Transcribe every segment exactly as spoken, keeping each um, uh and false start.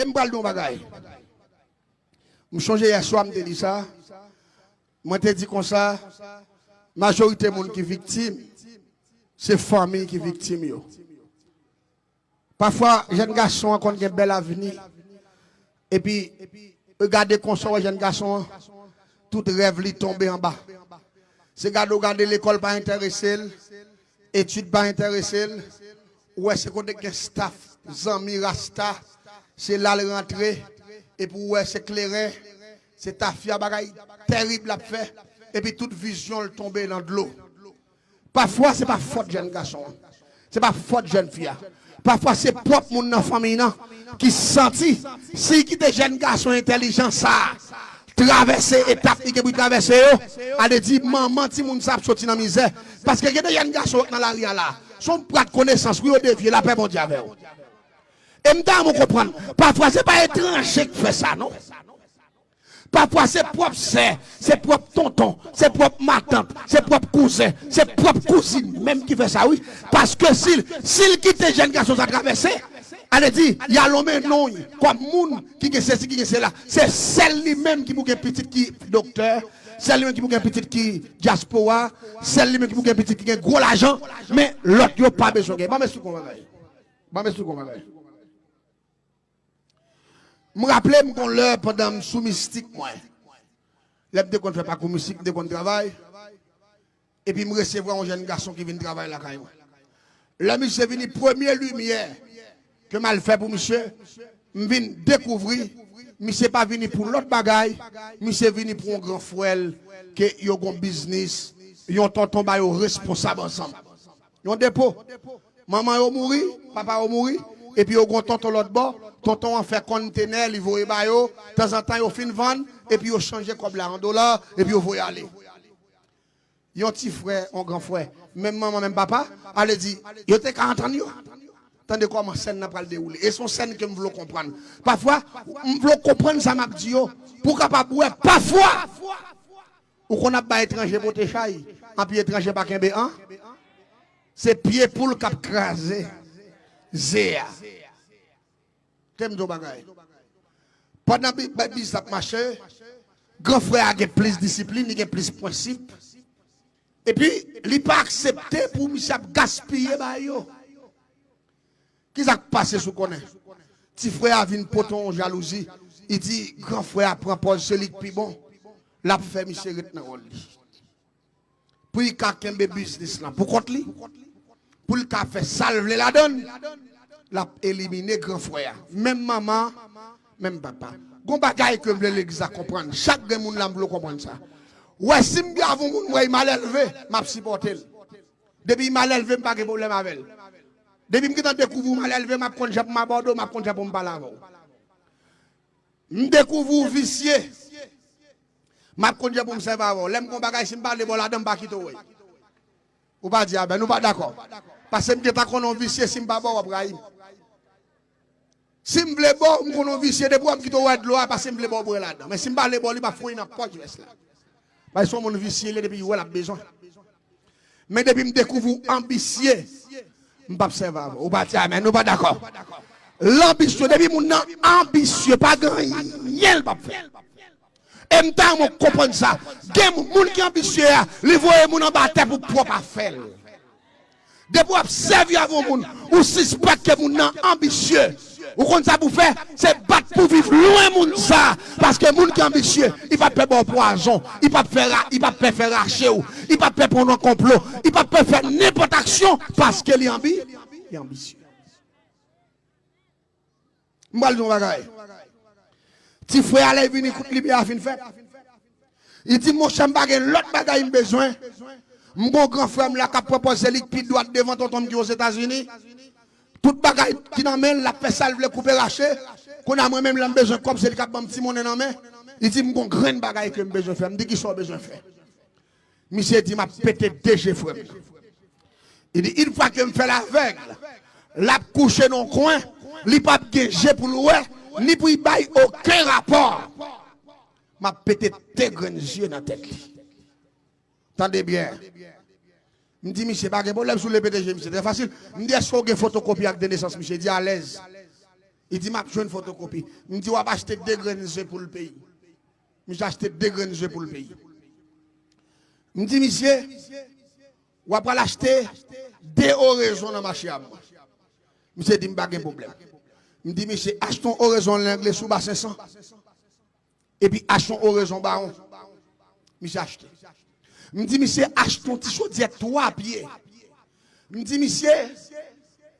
E m pral di yon bagay. M chonje yè swa m te di sa. Mwen te di konsa, majorite moun ki viktim, se fanmi ki viktim yo. Pafwa, jèn gason an konn gen bèl avni. Epi, gade konsa w wè jèn gason an, tout rèv li tonbe anba. Se gade w gade lekòl pa enterese l, etid pa enterese l. Ou wè se kote k gen staff, zanmi rasta, se la l rantre. Epi ou wè se kleren, se tafya, bagay tèrib l ap fè. Epi tout vizyon l tonbe nan dlo. Pafwa, se pa fòt jèn gason an. Se pa fòt jèn fi a. Pafwa, se pwòp moun nan fanmi nan ki santi, si l kite jèn gason entèlijan sa a travèse etap li gen pou l travèse yo, ale di manman timoun sa ap soti nan mizè. Paske gen de jèn gason yo k nan lari a la, se yon prat konesans, wi, yo devye, lapè Bondye avè w. E m ta renmen w konprann, pafwa, se pa etranje k fè sa, non. Pafwa, se pwòp sè, se pwòp tonton, se pwòp matant, se pwòp kouzen, se pwòp kouzin menm ki fè sa, wi. Paske si l, si l kite jèn gason sa travèse, ale di, y a lonmen non l kòm moun ki gen sesi, ki gen sela. Se sèl li menm ki pou gen pitit ki doktè, sèl li menm ki pou gen pitit ki dyaspora, sèl li menm ki pou gen pitit ki gen gwo lajan, men lòt yo pa bezwen gen. Ban m esplike w yon bagay. Ban m esplike w yon bagay. M raple m gon lè pandan m sou mistik mwen. Lè m te konn fè pakou mistik, m te konn travay. Epi m resevwa yon jèn gason ki vin travay lakay mwen. Lè misye vini, premye limyè ke m al fè pou misye, m vin dekouvri, misye pa vini pou lòt bagay, misye vini pou yon gran frè l, ke yo gon biznis, yon tonton ba yo responsab ansanm. Yon depo. Manman yo mouri, papa yo mouri, epi yo gon tonton lòt bò. Tonton an fè konntenè, li voye ba yo. Tanzantan, yo fin vann, epi yo chanje kòb la an dola, epi yo voye ale. Yon ti frè, yon gran frè, menm manman, menm papa, ale di, yo te ka antann yo. Tande kòman sèn nan pral dewoule. E se yon sèn ke m vle w konprann. Pafwa, m vle w konprann sa m ap di yo, pou w kapab wè, pafwa, ou konn ap bay etranje pote chay, anpi etranje pa kenbe an. Se pye poul k ap kraze ze a. Ke m di w bagay. Pandan bi- bi- biznis ap mache, gran frè a gen plis disiplin, li gen plis prensip. Epi, li pa aksepte pou misye ap gaspiye bagay yo. Kisa k pase sou konnen? Ti frè a vin pote yon jalouzi. Li di, gran frè a pran pòz se li k pi bon. L ap fè misye ret nan wòl li. Pou li ka kenbe biznis lan pou kont li, pou li ka fè sa l vle ladan l, l ap elimine gran frè a. Menm manman, menm papa. Gon bagay ke m vle legliz la konprann. Chak grenn moun la m vle w konprann sa. Wè, si m byen avè yon moun, m wè li malelve, m ap sipòte l. Depi li malelve, m pa gen pwoblèm avè l. Depi m gentan dekouvri w malelve, m ap konn jan pou m abòde w, m ap konn jan pou m pale avè w. M dekouvri w visye. M ap konn jan pou m sèvi avè w. Lè m gon bagay, si m pa vle ba w ladan, m pa kite w wè. Ou pa di amèn, ou pa dakò. Paske m gentan konnen w visye, si m pa ba w, w ap rayi m. Si m vle ba w, m konnen w visye, depi w ap kite w wè dlo a, paske m vle ba w bwè ladan. Men si m pa vle ba w, li p ap fouye nan pòch vès la. Paske se yon moun visye, li depi l wè l ap bezwen. Men depi m dekouvri w anbisye, m p ap sèvi avè w. Ou pa di amèn, nou pa dakò. Lanbisyon, depi moun nan anbisye, pa gen anyen l p ap fè. E m ta renmen w konprann sa. Gen moun ki anbisye a, li voye moun anba tè pou pwòp afè l. Depi w ap sèvi avè yon moun, ou sispèk ke moun nan anbisye. Ou konn sa pou fè? Se bat pou viv lwen moun sa. Paske moun ki anbisye, li p ap pè ba w pwazon, li p ap fè ra, li p ap pè fè rache w, li p ap pè pran nan konplo, li p ap pè fè nenpòt aksyon, paske li anbi, li anbisye. M pral di w yon bagay. Ti frè a lè l vini, kout limyè a fin fèt. Li di, monchè, m pa gen lòt bagay m bezwen. M gon gran frè m la k ap pran pòz se li k pi dwat devan tonton m ki Ozetazini. Tout bagay ki nan men l, l ap fè sa l vle, koupe rache. Kounye a mwen menm, lè m bezwen kòb, se li k ap ban m ti monnen nan men. Li di, m gon grenn bagay ke m bezwen fè. M di, kisa w bezwen fè? Misye di, m ap pete de je frè m nan. Li di, une fois ke m fè l avèg, l ap kouche nan yon kwen, li p ap gen je pou l wè, ni pou l bay okenn rapò. M ap pete de grenn zye nan tèt li. Tande byen. M di misye, pa gen pwoblèm si w vle pete je misye, trè fasil. M di, èske w gen fotokopi ak de nesans misye? Li di, alèz. Li di, "M ap jwenn fotokopi." M di, "W ap achte de grenn ze pou l peyi." Misye achte de grenn ze pou l peyi. M di misye, "W ap al achte de orezon nan mache a." Misye di m pa gen pwoblèm. M di misye, "Achte yon orezon lengle sou ba senk san, epi achte yon orezon bawon." Misye achte. M di misye, "Achte yon ti chodyè twa pye." M di misye,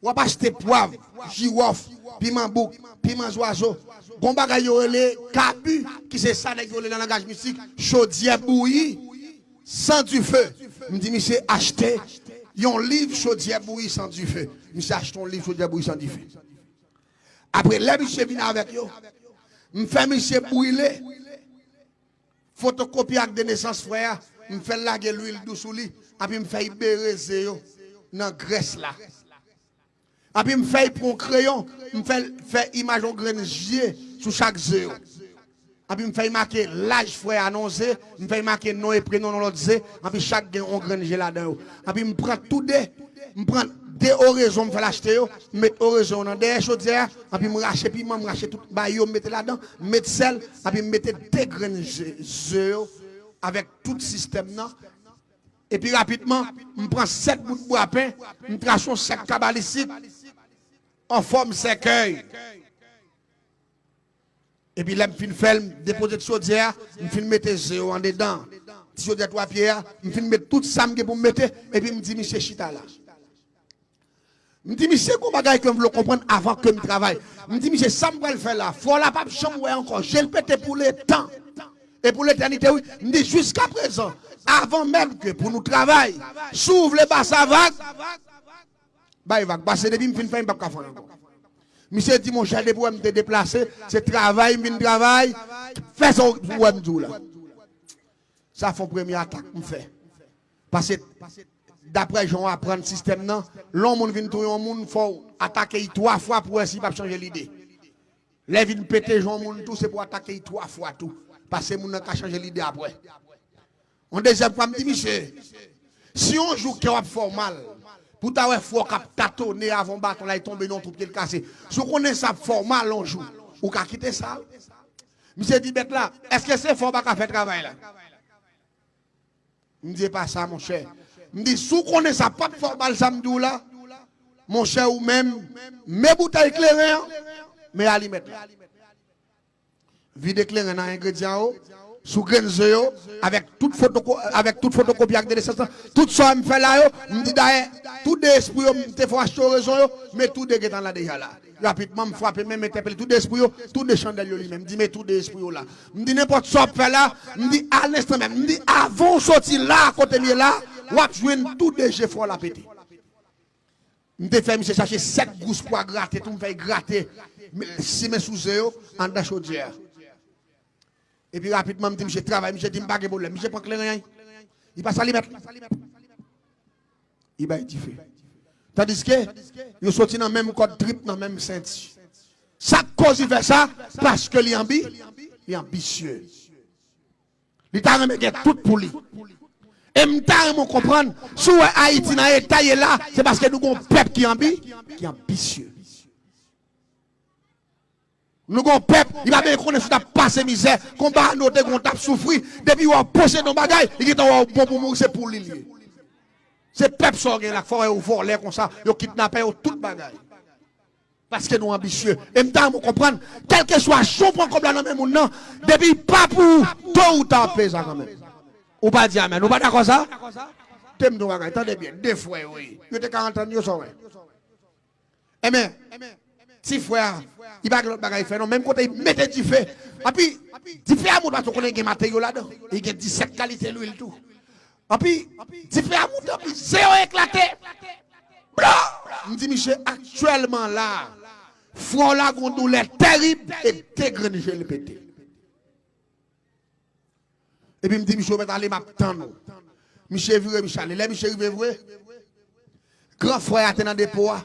"W ap achte pwav, jiwòf, piman bouk, piman zwazo. Gon bagay yo rele kabi, ki se sa nèg yo rele nan langaj mistik, chodyè bouyi san dife." M di misye achte yon liv chodyè bouyi san dife. Misye achte yon liv chodyè bouyi san dife. Apre, lè misye vin avèk yo, m fè misye brile fotokopi ak de nesans frè a, m fè l lage lwil dou sou li, anpi m fè l bere ze yo nan grès la. Anpi m fè l pran yon kreyon, m fè l fè imaj yon grenn je sou chak ze yo. Anpi m fè l make laj frè a nan yon ze, m fè l make non e prenon nan lòt ze, anpi chak gen yon grenn je ladan yo. Anpi m pran tou de, m pran de orezon m fè l achte yo, m met orezon yo nan dèyè chodyè a, anpi m rache piman, m rache tout bay yo, m mete ladan, m met sèl, anpi m mete de grenn ze, ze yo avèk tout sistèm nan. Epi rapidman, m pran sèt bout bwa pen, m trase yon sèk kabalistik an fòm sèkèy. Epi lè m fin fè l, m depoze ti chodyè a, m fin mete ze yo andedan ti chodyè twa pye a, m fin met tout sa m gen pou m mete, epi m di misye chita la. M di misye, "Gon bagay ke m vle w konprann avan ke m travay." M di misye, "Sa m pral fè la, frè w la p ap janm wè ankò, je l pete pou letan e pou letènite, wi." M di, "Jiskaprezan, avan menm ke pou nou travay, si w vle ba sa vag, bay vag, paske depi m fin fè, m p ap ka fè l ankò." Misye di, "Monchè, depi w wè m te deplase, se travay m vin travay, fè sa w wè m di w la." Sa fè yon premye atak m fè. Paske, daprè jan w aprann sistèm nan, lè yon moun vin touye yon moun, fò w atake l twa fwa pou w wè si l p ap chanje lide. Lè vin pete je yon moun tou, se pou w atake l twa fwa tou. Paske moun nan ka chanje lide apre. Yon dezyèm fwa, m di misye, "Si yon jou kè w ap fè w mal, pou w ta wè frè w k ap tatone avè yon baton la, li tonbe nan yon twou, pye l kase, si w konnen sa ap fè w mal yon jou, ou ka kite sa?" Misye di, "Bèt la, èske se fè w pa ka fè travay la?" M di, "E pa sa, monchè." M di, "Si w konnen sa p ap fè w mal, sa m di w la, monchè, ou menm, men boutèy kleren an, men alimèt la. Vide kleren nan engredyan yo, sou grenn ze yo, avèk tout fotoko-, avèk tout fotokopi ak de nesans lan, tout sa m fè la yo." M di, "Dayè, tou de espri yo, m te fè w achte orezon yo, men tou de gentan la deja la." Rapidman, m frape men m entèpele tou de espri yo, tou de chandèl yo limen. M di, "Men tou de espri yo la." M di, "Nenpòt sa w ap fè la," m di, "al lenstan menm." M di, "Avan w soti la, kote m ye la, w ap jwenn tou de je frè w la pete." M te fè misye chache sèt gous pwa grate tou, m fè l grate, m simen sou ze yo, anndan chodyè a. Epi rapidman, m di misye, "Travay." Misye di m, "Pa gen pwoblèm." Misye pran kleren an, li pase alimèt la. Li bay dife. Tandiske yo soti nan menm kòd trip, nan menm senti. Sa k koz li fè sa? Paske li anbi, li anbisye. Li ta renmen gen tout pou li. E m ta renmen w konprann, si w wè Ayiti nan eta l ye la, se paske nou gon pèp ki anbi, ki anbisye. Nou gon pèp, li pa bezwen konnen si w t ap pase mizè, konba nou te gon t ap soufri, depi w posede yon bagay, li gentan wè w bon pou mouri, se pou li l ye. Se pèp sa w gen la, k fè w wè yo vòlè konsa, yo kidnapè, yo tout bagay. Paske nou anbisye. E m ta renmen w konprann, kèlkeswa jan w pran kòb la nan men moun nan, depi l pa pou ou, to ou ta w ap peye sa kanmenm. Ou pa di amèn. Ou pa dakò sa? Te m di w yon bagay, tande byen, de frè yo ye. Yo te ka antann yo, sa w wè. Enben, ti frè a, li pa gen lòt bagay fè non, menm kote li mete dife. Anpi, dife a monte paske w konnen gen materyo ladan. Li gen disèt kalite lwil tou. Anpi, dife a monte, anpi, ze yo eklate. Blo! M di misye, aktyèlman la, frè w la gon doulè tèrib e de grenn je l pete. Epi m di misye, "Ou mèt ale, m ap tann ou." Misye vire, misye ale. Lè misye rive vre, gran frè a te nan depo a.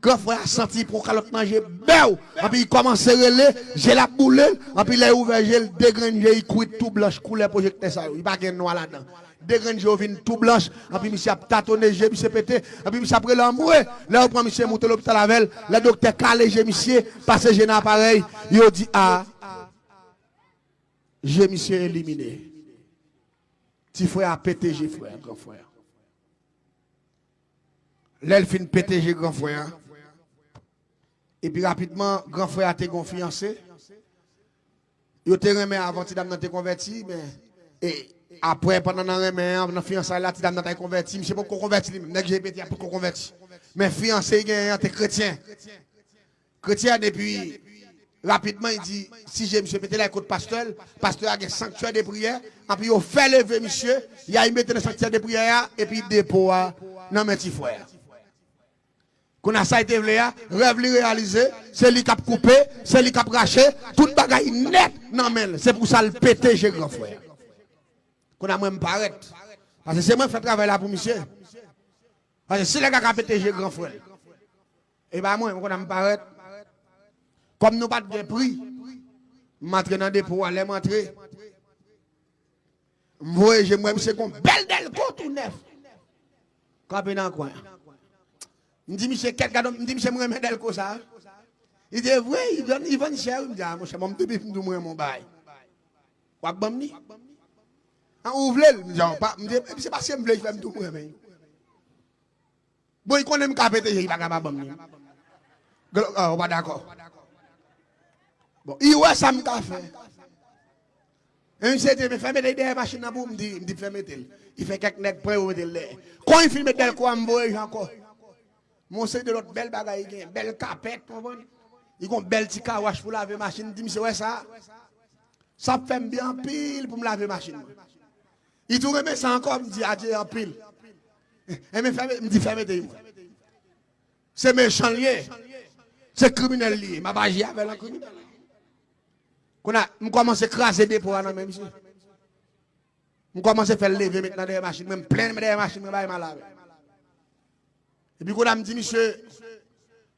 Gran frè a santi li pran kalòt nan je, bèw! Anpi li kòmanse rele, je l ap boule l. Anpi lè l ouvè je l, de grenn je li kwit tou blanch, koulè pwojektè sa yo. Li pa gen nwa ladan. De grenn je yo vin tou blanch, anpi misye ap tatone, je misye pete, anpi misye ap rele anmwe. Lè yo pran misye moute lopital avè l, lè doktè kale je misye, pase je nan aparèy, yo di a, je misye elimine. Ti frè a pete je frè, gran frè. Lè l fin pete je gran frè a, epi rapidman, gran frè a te gon fiyanse. Yo te renmen avan ti dam nan te konvèti, men e, apre, pandan nan renmen an, nan fiyansay la, ti dam nan t al konvèti. Misye potko konvèti li menm. Nèg je pete a potko konvèti. Men fiyanse li genyen an te kretyen. Kretyen, epi rapidman, li di, si je misye pete, l al kot pastè l, pastè a gen sanktyè de priyè, anpi yo fè leve misye, y al mete nan sanktyè de priyè a, epi depo a nan men ti frè a. Kounye a sa li te vle a, rèv li reyalize, se li k ap koupe, se li k ap rache, tout bagay nèt nan men l. Se pou sa l pete je gran frè a. Kounye a mwen m parèt. Paske se mwen k fè travay la pou misye. Paske si nèg la ka pete je gran frè l, e pa mwen, mwen kounye a m parèt. Kòm nou pa t gen pri, m antre nan depo a, lè m antre, m voye je m wè misye gon bèl dèlko tou nèf kanpe nan kwen an. M di misye, kèt, gade, m di misye, m renmen dèlko sa a. Li di, e vre, li vann, li vann chè wi. M di, a monchè, bon, m depi m di w m renmen yon bagay, w ap ban m li? An, ou vle l? M di, a, w pa, m di, epi se paske m vle l fè m di w m renmen l. Bon, li konnen m ka pete je, li pa ka pa ban m li. Glo-, a, ou pa dakò. Bon, li wè sa m ka fè. E misye di, men fè mete l dèyè machin nan pou ou, m di, m di fè mete l. Li fè kèk nèg pran yo mete l dèyè. Kon li fin met dèlko a, m voye je ankò. M wè yon seri de lòt bèl bagay li genyen, bèl kapèt, konprann? Li gon bèl ti kawach pou lave machin, m di misye, wè sa? Sa ap fè m byen anpil pou m lave machin mwen. Li tou renmen sa ankò, m di adye anpil. Enben fè, m di fè mete l mwen. Se mechan l ye. Se kriminèl li ye. M ap aji avè l an kriminèl. Kounye a, m kòmanse kraze depo a nan men misye. M kòmanse fè l leve met nan dèyè machin mwen, m plen dèyè machin mwen, bay mal avè l. Epi kounye a m di misye,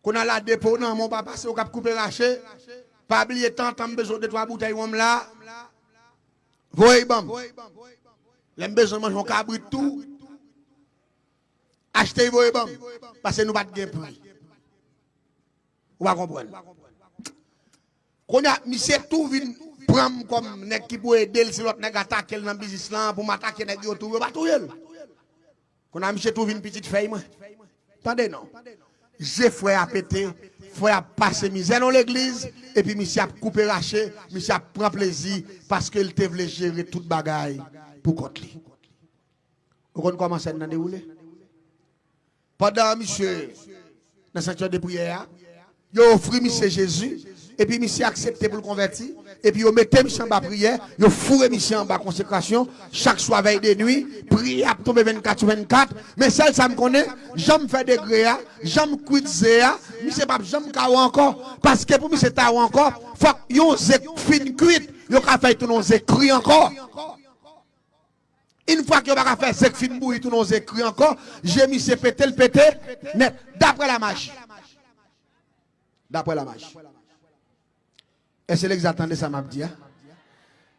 kounye a la depo nan men w pa pase, ou k ap koupe rache, pa bliye tantan m bezwen de twa boutèy wonm la, voye l ban m. Lè m bezwen manje yon kabrit tou, achte l voye ban m, paske nou pa t gen pri. Ou pa konprann. Kounye a, misye tou vin pran m kòm nèg ki pou ede l si lòt nèg atake l nan biznis lan, pou m atake nèg yo tou, yo pa touye l. Kounye a, misye tou vin pitit fèy mwen. Tande non. Je frè a pete, frè a ap pase mizè nan legliz, epi misye ap koupe rache, misye ap pran plezi, paske l te vle jere tout bagay pou kont li. Ou konn kòman sèn nan dewoule? Pandan misye nan sanktyè de priyè a, yo ofri misye Jezi, epi misye aksepte pou l konvèti, epi yo mete misye anba priyè, yo foure misye anba konsekrasyon, chak swa vèy de nwi, priyè ap tonbe vennkat sou vennkat, men sèl sa m konnen, jan m fè degre a, jan m kwit ze a, misye p ap janm ka wè ankò, paske pou misye ta wè ankò, fòk yon ze fin kwit, yo ka fè l tounen yon ze kri ankò. Yon fwa ke yo pa ka fè ze k fin bouyi tounen yon ze kri ankò, je misye pete, l pete nèt, daprè la maji. Daprè la maji. Èske legliz la tande sa m ap di a?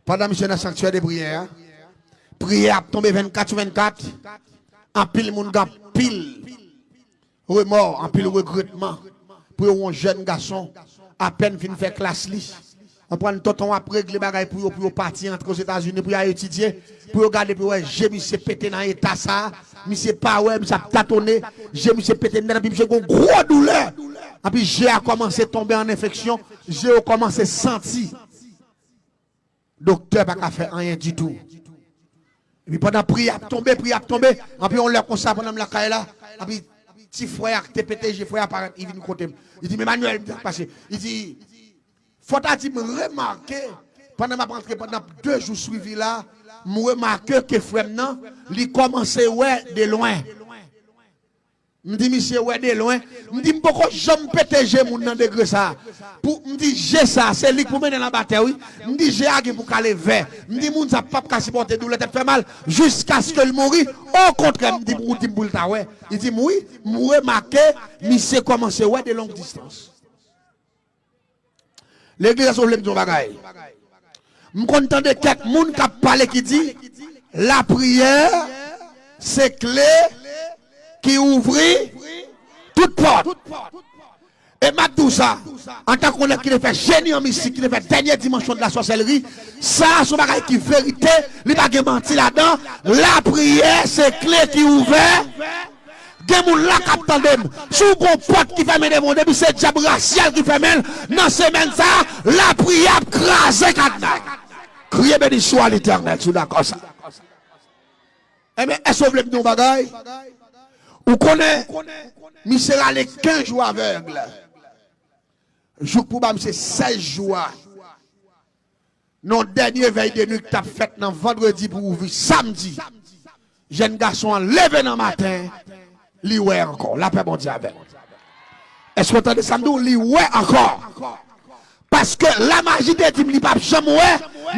Pandan misye nan sanktyè de priyè a, priyè ap tonbe vennkat sou vennkat, anpil moun gen anpil remò, anpil regretman pou yo wè yon jèn gason apèn fin fè klas li. Konprann, tonton ap regle bagay pou yo, pou yo pati antre Ozetazini, pou y al etidye, pou yo gade, pou yo wè je misye pete nan eta sa a. Misye pa wè, misye ap tatone, je misye pete nèt, anpi misye gen yon gwo doulè. Anpi je a kòmanse tonbe an enfeksyon, je yo kòmanse santi. Doktè pa ka fè anyen ditou. Epi pandan priyè ap tonbe, priyè ap tonbe, anpi yon lè konsa pandan m lakay la, anpi ti frè a ki te pete je frè a parèt, li vin kote m. Li di, "Men Manuel, sa k pase?" Li di, "Fò ta di m remake, pandan m ap antre, pandan de jou swivi la, m remake ke frè m nan, li kòmanse wè de lwen." M di misye wè de lwen. M di m poko janm pete je moun nan degre sa. Pou, m di je sa, se li k pou mennen l anba tè wi. M di je a gen pou kale vè. M di moun sa p ap ka sipòte doulè, tèt fè mal, jiskaske l mouri. Okontrè, m di pou, di m pou l ta wè. Li di m wi, m remake misye kòmanse wè de long distans. Legliz, èske w vle m di yon bagay? M konn tande kèk moun k ap pale ki di, Lapriyè se kle ki ouvri tout pòt. E m ap di w sa, antanke yon nèg ki te fè jeni an mistik, ki te fè dènye dimansyon de la sòsèlri, sa a se yon bagay ki verite, li pa gen manti ladan. Lapriyè se kle ki ouvè. Gen moun la k ap tande m. Si w gon pòt ki fèmen devan w, depi se dyab rasyèl ki fèmen l, nan semèn sa a, lapriyè ap kraze kadna. Kriye benediksyon a Letènèl, si w dakò sa. Ebyen, èske w vle m di w yon bagay? Ou konnen, misye rale kenz jou avèg. Jouk pou ba misye sèz jou a. Nan yon dènye vèy de nwi ki t ap fèt nan vandredi pou ouvri samdi, jèn gason an leve nan maten, li wè ankò. Lapè Bondye avè w. Èske w tande sa m di w? Li wè ankò. Paske lamaji te di m li p ap janm wè,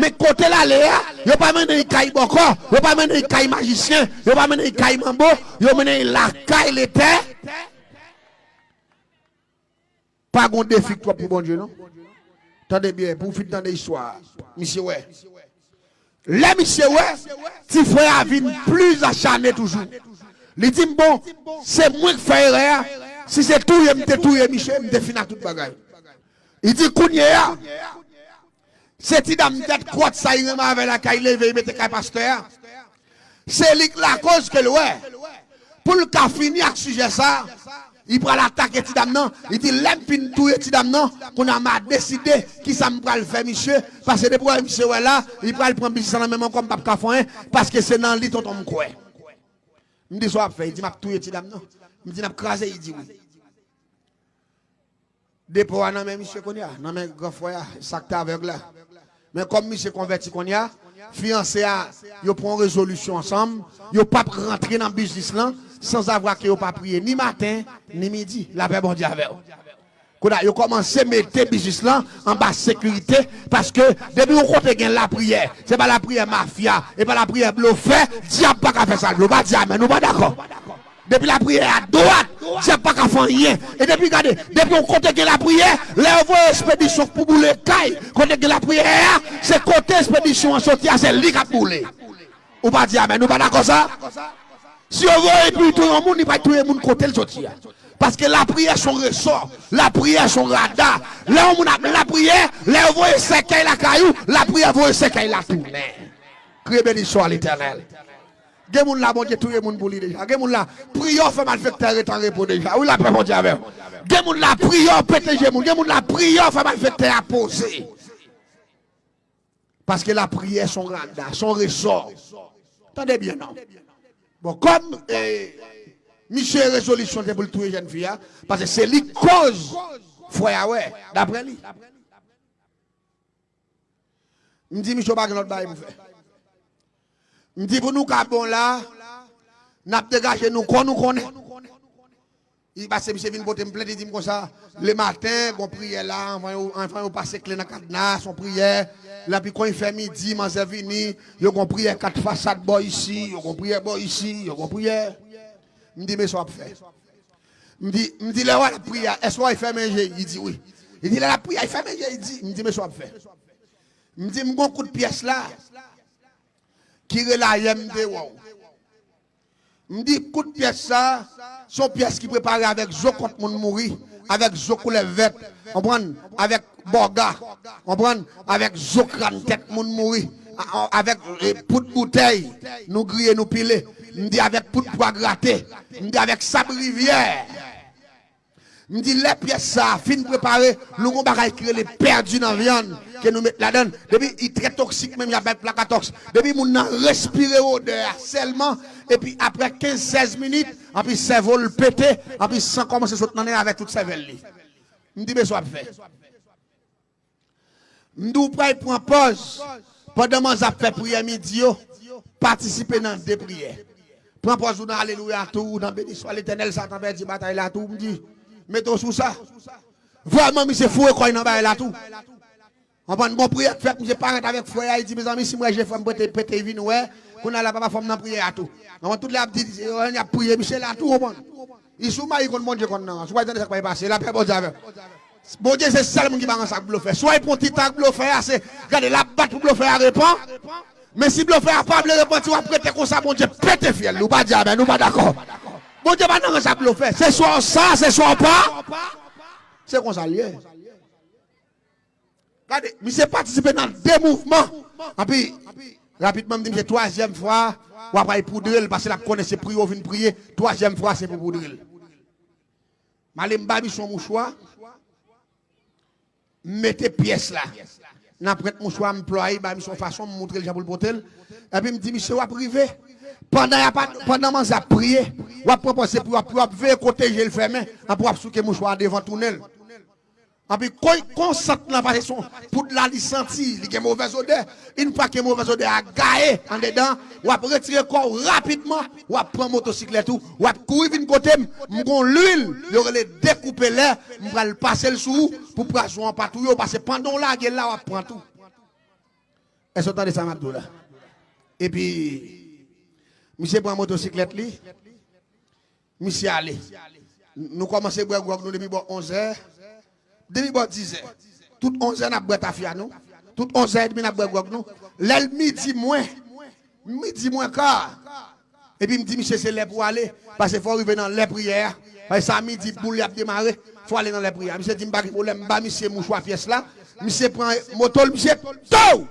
men kote l ale a, yo pa mennen l kay bòkò, yo pa mennen l kay majisyen, yo pa mennen l kay manbo, yo mennen l lakay Letè. Pa gon defi k twòp pou Bondye, non. Tande byen, pou w fin tande istwa a. Misye wè. Lè misye wè, ti frè a vin pli achane toujou. Li di m, bon, se mwen k fè erè a. Si se touye m te touye misye, m te fin ak tout bagay. Li di, kounye a, se ti dam tèt kwòt sa, li renmen avè l la, kay leve, li mete kay pastè a. Se li k lakoz ke l wè. Pou l ka fini ak sijè sa, li pral atake ti dam nan. Li di, lè m fin touye ti dam nan, kounye a m a deside kisa m pral fè misye. Paske depi w wè misye wè la, li pral pran biznis lan nan men mwen, kòm m p ap ka fè anyen, paske se nan li tonton m kwè. M di, sa w ap fè? Li di, m ap touye ti dam nan. M di, n ap kraze? Li di, wi. Depo a nan men misye kounye a, nan men gran frè a, sa k te avèg la. Men kòm misye konvèti kounye a, fiyanse a, yo pran yon rezolisyon ansanm, yo p ap rantre nan biznis lan sanzavwa ke yo pa priye ni maten, ni midi. Lapè Bondye avè w. Kounye a, yo kòmanse mete biznis lan anba sekirite, paske depi yon kote gen lapriyè, se pa lapriyè mafya, e pa lapriyè blofè, dyab pa ka fè sa l vle. Ou pa di amèn, ou pa dakò. Depi lapriyè a dwat, dyab pa ka fè anyen. E depi, gade, depi yon kote gen lapriyè, lè yo voye espedisyon pou boule kay, kote gen lapriyè a, se kote espedisyon an soti a, se li k ap boule. Ou pa di amèn, ou pa dakò sa? Si yo voye pou touye yon moun, li pa touye moun kote l soti a. Paske lapriyè se yon resò, lapriyè se yon rada. Lè yon moun ap lapriyè, lè yo voye sèkèy lakay ou, lapriyè voye sèkèy la tounen. Kriye benediksyon a Letènèl. Gen moun la, Bondye touye moun pou li deja. Gen moun la, priyè w fè malfektè ret an repo deja. Wi, lapè Bondye avè w. Gen moun la, priyè w pete je moun. Gen moun la, priyè w fè malfektè a poze. Paske lapriyè se yon rada, se yon resò. Tande byen non. Bon, kòm, eh, misye rezolisyon te pou l touye jèn fi a, paske se li k koz frè a wè, daprè li. M di misye, w pa gen lòt bagay pou fè. M di pou nou ka bon la, n ap degaje nou kon nou konnen. Li pase, misye vin pote m plent, li di m konsa, lematen, gon priyè la, anvan yo, anvan yo pase kle nan kadna, se yon priyè. Epi kon li fè midi, manzè vini, yo gon priyè kat fasad bò isi, yo gon priyè bò isi, yo gon priyè. M di, men sa w ap fè. M di, m di, lè w al ap priye a, èske w al fèmen je? Li di wi. Li di, lè l ap priye a, li fèmen je, li di. M di, men sa w ap fè. M di, m gon kout pyès la, ki rele ayè m te wè w. M di, kout pyès sa, se yon pyès ki prepare avèk zo kont moun mouri, avèk zo koulè vèt, konprann, avèk bòga, konprann, avèk zo kràn tèt moun mouri, a, a, avèk, eh, poud boutèy, nou griye, nou pile. M di, avèk poud pwa grate. M di, avèk sab rivyè. M di, lè pyès sa a fin prepare, nou gon bagay ki rele pèdi nan vyann ke nou met ladan l. Depi li trè toksik, menm jan avèk plakatoks. Depi moun nan respire odè a sèlman, epi aprè kenz, sèz minit, anpi sèvo l pete, anpi san kòmanse sot nan nen avèk tout sèvèl li. M di, men sa w ap fè. M di w pral pran pòz pandan manzè ap fè priyè midi yo, patisipe nan de priyè. Pran pòz ou nan alelouya tou, ou nan beniswa Letènèl, Satan pèdi batay la tou, m di, mete w sou sa. Vrèman, misye foure kò l nan bagay la tou. Konprann, gon priyè k fèt, misye parèt avèk frè a, li di, mezanmi, si m wè je frè m pete, pete vin wè, kounye a la papa fò m nan priyè a tou. Konprann, tout lè y ap di, y ap priye, misye la tou, konprann. Li sou mayi konn Bondye konn nan, si w pa tande sa k pral pase, lapè Bondye avè w. Bondye se sèl moun ki pa ranse ak blofè. Swa l pran ti tan ak blofè a, se gade l ap bat pou blofè a repann. Men si blofè a pa vle repanti, w ap rete konsa, Bondye pete fyèl li. Ou pa di amèn, ou pa dakò. Bondye pa nan rans ak blofè. Se swa w sa, se swa w pa. Se konsa l ye. Gade, misye patisipe nan de mouvman. Epi, rapidman, m di misye, twazyèm fwa, w ap al poudre l, paske l ap konnen se priye w vin priye. Twazyèm fwa, se pou poudre l. M ale, m ba misye yon mouchwa. M mete pyès la nan pwent mouchwa, m plwaye, ba misye yon fason, m montre l jan pou l pote l. Epi m di, misye, w ap rive. Pandan y ap, pandan manzè ap priye, w ap pran pòz se pou w ap, w ap veye kote je l fèmen, anpi w ap souke mouchwa a devan tounen l. Anpi kon, kon sant lan pase sou poud la, li santi, li gen movèz odè. Yon fwa ke movèz odè a gaye andedan, w ap retire kò w rapidman, w ap pran motosiklèt ou, w ap kouri vin kote m, m gon lwil, yo rele dekoupe lè, m pral pase l sou ou, pou pwason an pa touye w, paske pandan w lage l la, w ap pran tou. Èske w tande sa m ap di w la? Epi, misye pran motosiklèt li, misye ale. Nou kòmanse bwè gwòg nou depi bò onzè, depi bò dizè. Tout onzè n ap bwè tafya nou. Tout onzè edmi n ap bwè gwòg nou. Lè l midi mwen, midi mwen ka, epi m di misye se lè pou w ale, paske fò w rive nan lè priyè a. Paske sa midi boul y ap demare, fò w ale nan lè priyè a. Misye di m pa gen pwoblèm, m ba misye mouchwa pyès la. Misye pran moto l, misye tou!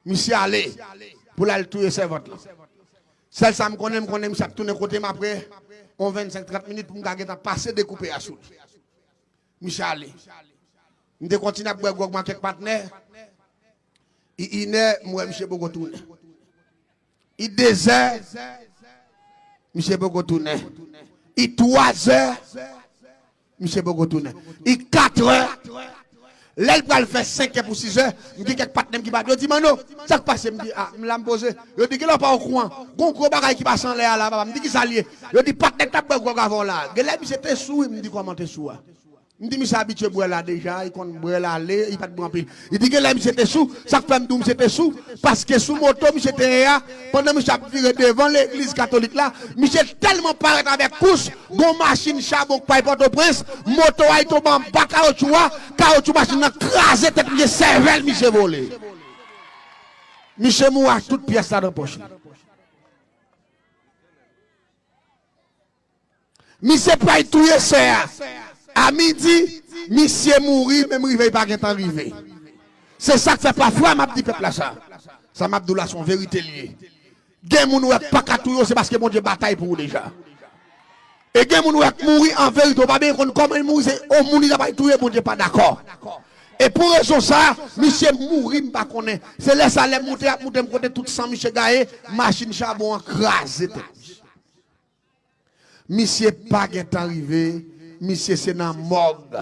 Misye ale pou l al touye sèvant lan. Sèl sa m konnen, m konnen misye ap tounen kote m apre yon vennsenk trant minit pou m ka gentan pase dekoupe a sou li. Misye ale. M te kontinye ap bwè gwòg mwen ak kèk patnè. I inè, m wè misye poko tounen. I dezè, misye poko tounen. I twazè, misye poko tounen. I katrè, lè l pral fè senkè pou sizè, m gen kèk patnè m ki pa, yo di, "Manno, sa k pase?" M di, "A, m la m poze." Yo di, "Genlè w pa okouran. Gon gwo bagay ki pase anlè a la, papa." M di, "Ki sa l ye?" Yo di, "Patnè k t ap bwè gwòg avè w la, genlè misye te sou, wi." M di, "Kòman te sou a?" M di, "Misye abitye bwè la deja, li konn bwè l ale, li pa t bwè anpil." Li di, "Genlè misye te sou, sa k fè m di w misye te sou, paske sou moto misye te ye a, pandan misye ap vire devan legliz katolik la, misye tèlman parèt avèk kous, gon machin chabon k pral Pòtoprens, moto a li tonbe anba kawotchou a, kawotchou machin nan kraze tèt misye, sèvèl misye vole." Misye mouri ak tout pyès la nan pòch li. Misye pral touye sè a. A midi, misye mouri, menm rive, li pa gentan rive. Se sa k fè pafwa m ap di pèp la sa. Sa m ap di w la, se yon verite l ye. Gen moun ou wè k pa ka touye w, se paske Bondye batay pou ou deja. E gen moun ou wè k mouri an verite, ou pa byen konn kòman l mouri, se yon moun li ta pral touye, Bondye pa dakò. E pou rezon sa, misye mouri, m pa konnen. Se lè sa, lè m moute, ap moute, m kote tout san misye gaye, machin chabon an kraze tèt misye. Misye pa gentan rive, misye se nan mòg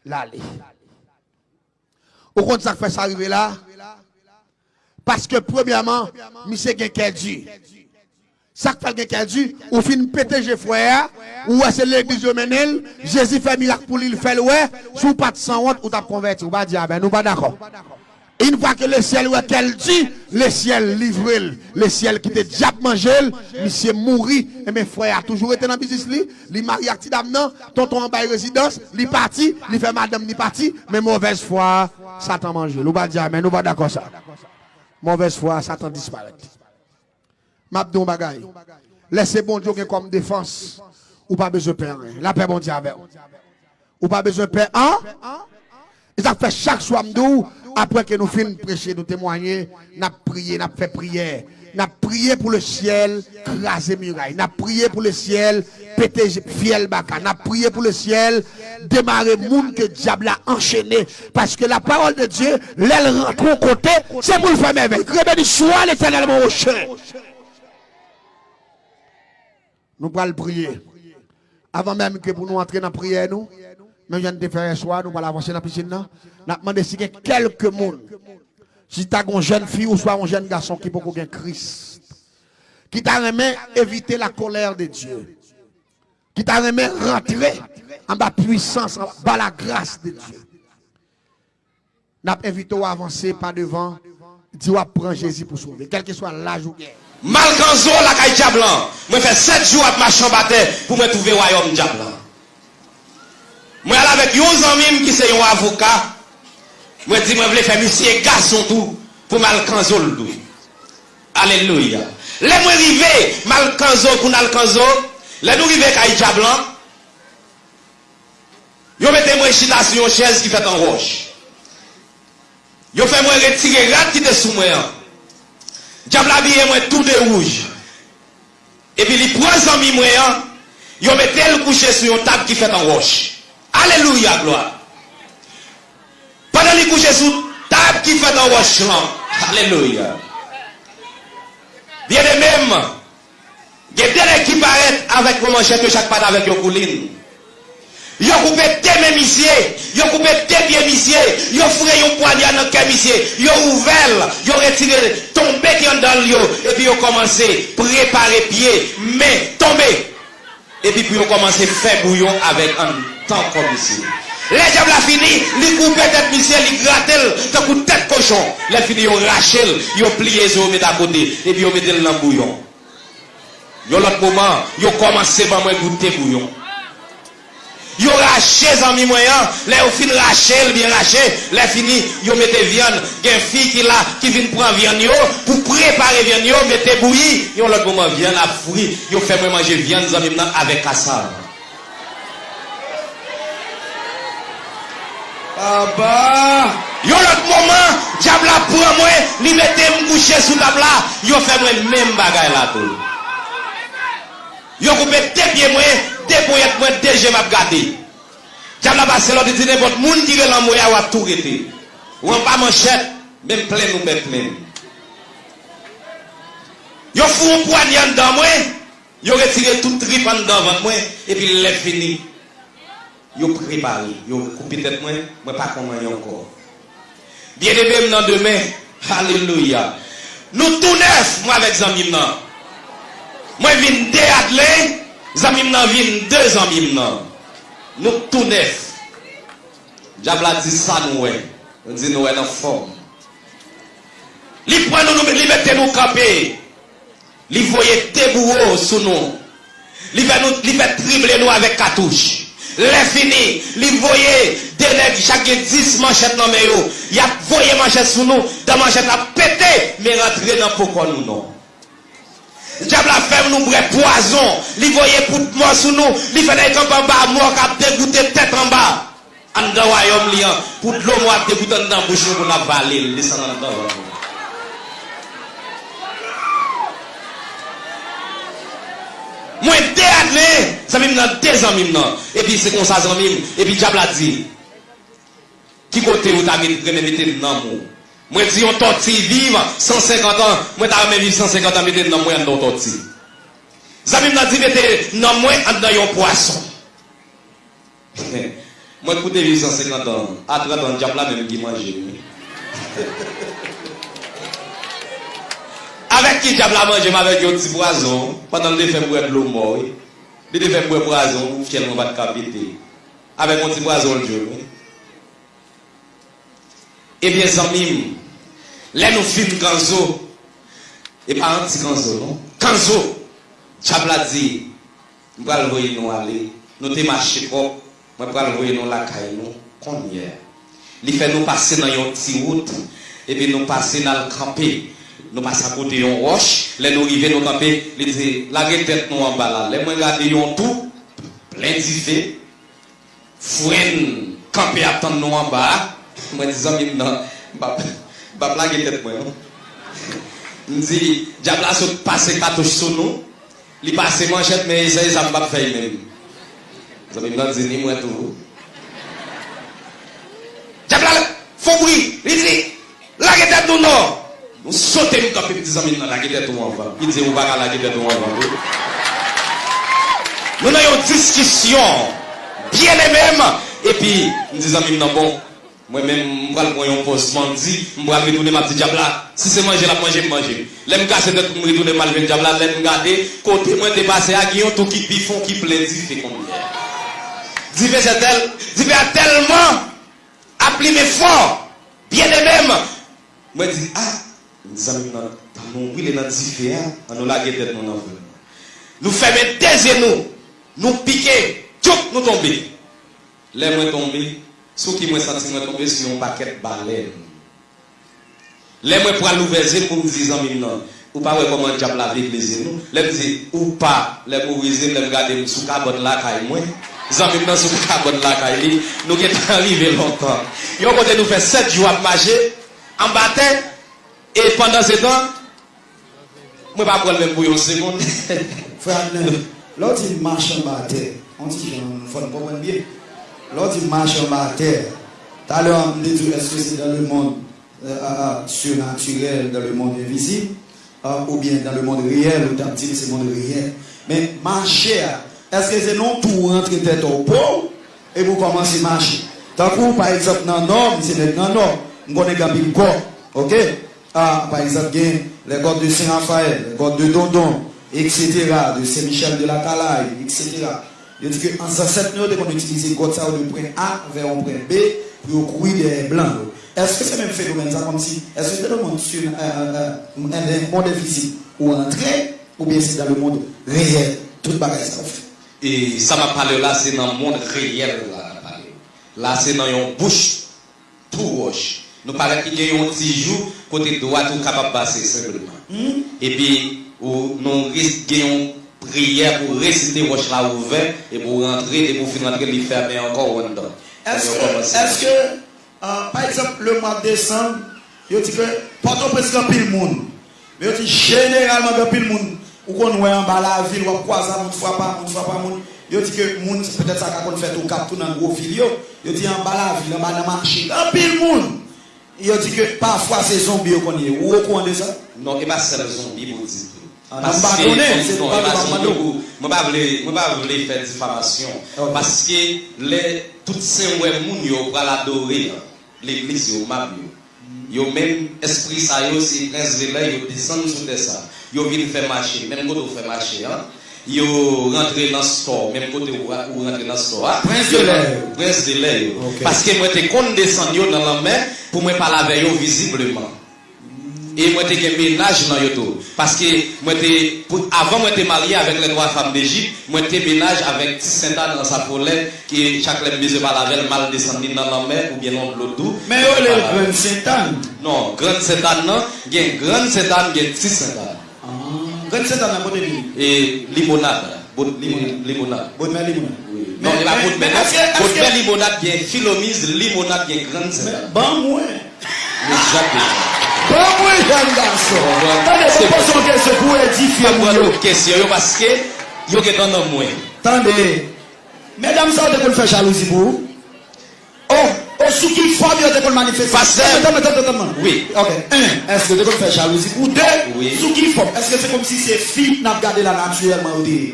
l ale. Ou konn sa k fè sa rive la? Paske premyèman, misye gen kè di. Sa k fè l gen kè di, ou fin pete je frè a, ou wè se legliz yo mennen l, Jezi fè mirak pou li, l fè l wè, si w pa t sanwont, ou t ap konvèti, ou pa di amèn, ou pa dakò. Une fois que le ciel wè kè l di, le ciel livre l, le ciel kite dyab manje l, misye mouri. Enben, frè a toujou rete nan biznis li, li marye ak ti dam nan, tonton an bay rezidans, li pati, li fè madanm li pati, men movèz fwa a, Satan manje l. Ou pa di amèn, ou pa dakò sa. Movèz fwa a, Satan disparèt. M ap di w yon bagay. Lè se Bondye w gen kòm defans, ou pa bezwen pè anyen. Lapè Bondye avè w. Ou pa bezwen pè an. E sa k fè chak swa m di w, apre ke nou fin preche, nou temwaye, n ap priye, n ap fè priyè. N ap priye pou le syèl kraze miray. N ap priye pou le syèl pete fyèl baka. N ap priye pou le syèl demare moun ke dyab la anchene. Paske la parole de Dieu, lè l rantre yon kote, se pou l fè mèvèy. Criez béni soit l'Éternel, mon rocher. Nou pral priye. Avan menm ke pou nou antre nan priyè nou, menm jan n te fè yè swa, nou pral avanse nan pisin nan. N ap mande si gen kèlke moun, si ta gen yon jèn fi oswa yon jèn gason ki poko gen Kris, ki ta renmen evite la colère de Dieu, ki ta renmen rantre anba pwisans, anba la gras de Dye. N ap envite w avanse pa devan, di w ap pran Jezi pou sove, kèlkeswa laj ou gen. Malkanzo lakay dyab lan, mwen fè sèt jou ap mache anba tè pou mwen twouve wayòm dyab lan. Mwen al avèk yon zanmi m ki se yon avoka, mwen di mwen vle fè misye gason tou, pou m al kanzo l tou. Alelouya. Lè mwen rive, m al kanzo, pou n al kanzo, lè nou rive kay dyab lan, yo mete mwen chita sou yon chèz ki fèt an wòch. Yo fè mwen retire rad ki te sou mwen an. Dyab la abiye mwen tou de wouj. Epi li pran zanmi mwen an, yo mete l kouche sou yon tab ki fèt an wòch. Alelouya, glwa! Pandan li kouche sou tab ki fèt an wòch lan. Alelouya! Byeneme m, gen de nèg ki parèt avèk yon manchèt, yo chak pa t avèk yon koulin. Yo koupe de men misye, yo koupe de pye misye, yo foure yon pwanya nan kè misye, yo ouvè l, yo retire tonbe ki anndan l yo, epi yo kòmanse prepare pye, men, tonbe. Epi pou yo kòmanse fè bouyon avèk anndan kò misye. Lè dyab la fini, li koupe tèt misye, li grate l tankou tèt kochon. Lè fini, yo rache l, yo pliye zo yo met akote, epi yo mete l nan bouyon. Yon lòt moman, yo kòmanse ban mwen goute bouyon. Yo rache zanmi mwen an, lè yo fin rache l byen rache, lè fini, yo mete vyann. Gen fi ki la, ki vin pran vyann yo, pou prepare vyann yo, mete bouyi. Yon lòt moman, vyann ap fri, yo fè mwen manje vyann zanmi m nan avèk kasav. Aba! Yon lòt moman, dyab la pran mwen, li mete m kouche sou tab la, yo fè mwen menm bagay la tou. Yo koupe de pye mwen, de ponyèt mwen, de je m ap gade. Dyab la pase lòd, li di nenpòt moun ki rele anmwe a, w ap tou rete. Ou anba manchèt, menm plenn ou pèp menm. Yo foure yon pwanya anndan mwen, yo retire tout trip anndan vant mwen, epi lè fini, yo prepare, yo koupe tèt mwen, mwen pa konn anyen ankò. Byeneme m nan demen, alelouya. Nou tou nèf, mwen avèk zanmi m nan. Mwen vin de Adlen, zanmi m nan vin de zanmi m nan. Nou tou nèf. Dyab la di sa nou wè. Nou di nou wè n anfòm. Li pran nou, nou, li mete nou kanpe. Li voye de bouwo sou nou. Li fè nou, li fè trible nou avèk katouch. Lè fini, li voye de nèg, chak gen dis manchèt nan men yo. Y ap voye manchèt sou nou, dan manchèt la pete, men rantre nan po kò nou non. Dyab la fè nou bwè pwazon, li voye poud mò sou nou, li fè nèg kanpe anba mò k ap degoute tèt anba. Anndan wayòm li an, pou dlo mò ap degoute anndan bouch nou pou n ap vale l, desann anndan vant nou. Mwen de Adlen, zanmi m nan de zanmi m nan. Epi se konsa zanmi m, epi dyab la di, ki kote ou ta met, renmen mete nanm ou? Mwen di yon tòti viv san senkant an, mwen ta renmen viv san senkant an mete nanm mwen anndan yon tòti. Zanmi m nan di mete nanm mwen anndan yon pwason. Mwen koute viv san senkant an, a trant an, dyab la menm ki manje m wi. Avèk ki dyab la manje m? Avèk yon ti pwazon, pandan l te fè m bwè dlo mò wi. Li te fè m bwè pwazon pou fyèl mwen pa t ka pete. Avèk yon ti pwazon l djòl wi. Ebyen zanmi m, lè nou fin kanzo, e pa yon ti kanzo non, kanzo, dyab la di, m pral voye nou ale, nou te mache twòp, mwen pral voye nou lakay nou kounye a. Li fè nou pase nan yon ti wout, epi nou pase n al kanpe. Nou pase akote yon wòch, lè nou rive nou kanpe, li di, lage tèt nou anba la. Lè mwen gade yon twou, plen dife, Frenn kanpe ap tann nou anba a. Mwen di zanmi m nan, m p ap, m p ap lage tèt mwen non. M di, dyab la sot pase katouch sou nou. Li pase manchèt, men eseye sa m p ap fè l menm. Zanmi m nan di, ni mwen tou. Dyab la fè yon bri, li di, lage tèt nou non! Nou sote m kanpe, m di zanmi m nan lage tèt ou anvan. Li di ou pa ka lage tèt ou anvan tou. Nou nan yon diskisyon, byeneme m, epi m di zanmi m nan bon, mwen menm m pral pran yon pòz bandi, m pral retounen m ap di dyab la, si se manje l ap manje, m manje. Lè m kase tèt pou m retounen m al jwenn dyab la, lè m gade, kote mwen te pase a, gen yon twou ki pi fon ki plen dife kounye a. Dife se tèl, dife a tèlman ap limen fò, byeneme m. Mwen di, a, m di zanmi m nan, tan nou brile nan dife a, an nou lage tèt nou nan fè. Nou fèmen de zye nou, nou pike, tchoup, nou tonbe. Lè mwen tonbe, sou ki mwen santi mwen tonbe? Sou yon pakèt balèn. Lè mwen pral ouvè je m pou m di zanmi m nan, ou pa wè kòman dyab la vle ble je nou? Lè m di, ou pa, lè m ouvri je m, lè m gade m sou kabòd lakay mwen, zanmi m nan sou kabòd lakay li, nou gentan rive lontan. Yon kote nou fè sèt jou ap mache, anba tè, e pandansetan, mwen pa pran l menm pou yon segonn. Frè Abner, lè w di mache anba tè, yon ti jan fò n konprann byen. Lè w di mache anba tè, talè a m te di w, èske se dans le monde euh, euh, euh, surnaturel, dans le monde invisible, euh, oubyen dans le monde réel, ou t ap di m se mond reyèl. Men mache a, èske se nan yon twou ou rantre tèt ou po, epi ou kòmanse mache? Tankou, pa egzanp, nan Nò, m se nèg nan Nò, m konnen gen anpil gòt, oke? Ah, pa egzanp, gen les grottes de Saint Raphaël, les grottes de Dodon, et cetera, de Saint Michel de la Calaye, et cetera. Yo di ke an zansèt nou yo te konn itilize gwòt sa yo de pwen A vè yon pwen B pou yo kouri dèyè blan yo. Èske se menm fenomèn sa, kòmsi, èske se nan mond, euh, euh, euh, mond envizib ou antre, oubyen se dans le monde réel, tout bagay sa yo fèt? E sa m ap pale w la, se nan mond reyèl la n ap pale. La, se nan yon bouch tou wòch. Nou parèt ki gen yon ti jou kote dwat ou kapab pase senpleman. Epi, ou, nou risk gen yon priyè pou resite wòch la ouvè, epi ou rantre, depi ou fin rantre, li fèmen ankò, ou anndan. Èske, èske, euh, pa egzanp, le mwa desanm, yo di ke Pòtoprens gen anpil moun. Men yo di jeneralman gen anpil moun ou konn wè anba lavil, w ap kwaze a moun, frape a moun, frape a moun. Yo di ke moun, petèt sa ka konn fèt Okap tou nan gwo vil yo. Yo di anba lavil, anba nan mache, gen anpil moun. Yo di ke pafwa se zonbi yo konn ye. Ou okouran de sa? Non, e pa sèl zonbi pou di tou. Ah, non, m pa konnen, se non, pa e pa sa m zonbi mande w. Pou, mwen pa vle, mwen pa vle fè difamasyon. Ok. Paske lè tout sen wè moun yo pral adore, legliz yo, mab yo. Yo menm, espri sa yo, se prens de lè, yo desann sou tè sa. Yo vin fè mache, menm kote w fè mache an. Yo rantre nan store, menm kote ou, ou rantre nan store a. Prens de lè. Prens de lè yo. Ok. Paske mwen te konn desann yo nan lanmè pou mwen pale avè yo vizibleman. E mwen te gen mennaj nan yo tou. Paske mwen te, pou, avan mwen te marye avèk les trois femmes d'Égypte, mwen te mennaj avèk Ti Sentàn nan Safo Lè, ke chak lè m bezwen pale avè l, m al desann li nan lanmè oubyen nan dlo dou. Men yo rele l Grann Sentàn. Non, Grann Sentàn nan, gen Grann Sentàn, gen Ti Sentàn. Ah, Grann Sentàn nan kote li ye? E Limonad. Bòdmè Limonad. Bòdmè Limonad. Wi. Non, e pa Bòdmè, non. Bòdmè Limonad gen Filomiz, Limonad gen Grann Sentàn. Ban mwen. Egzakteman. Ban mwen jèn gason. Tande, m ap poze yon kesyon pou edifye moun yo. Kesyon yo paske yo gentan nan mwen. Tande, medam sa yo te konn fè jalouzi pou ou? Oh, oh, sou ki fòm yo te konn manifeste? Pastè. Tann, tann, tann, tann, tann. Wi. Ok. En, èske yo te konn fè jalouzi pou ou? De, wi, sou ki fòm? Èske se kòmsi se fi n ap gade la natirèlman yo te ye?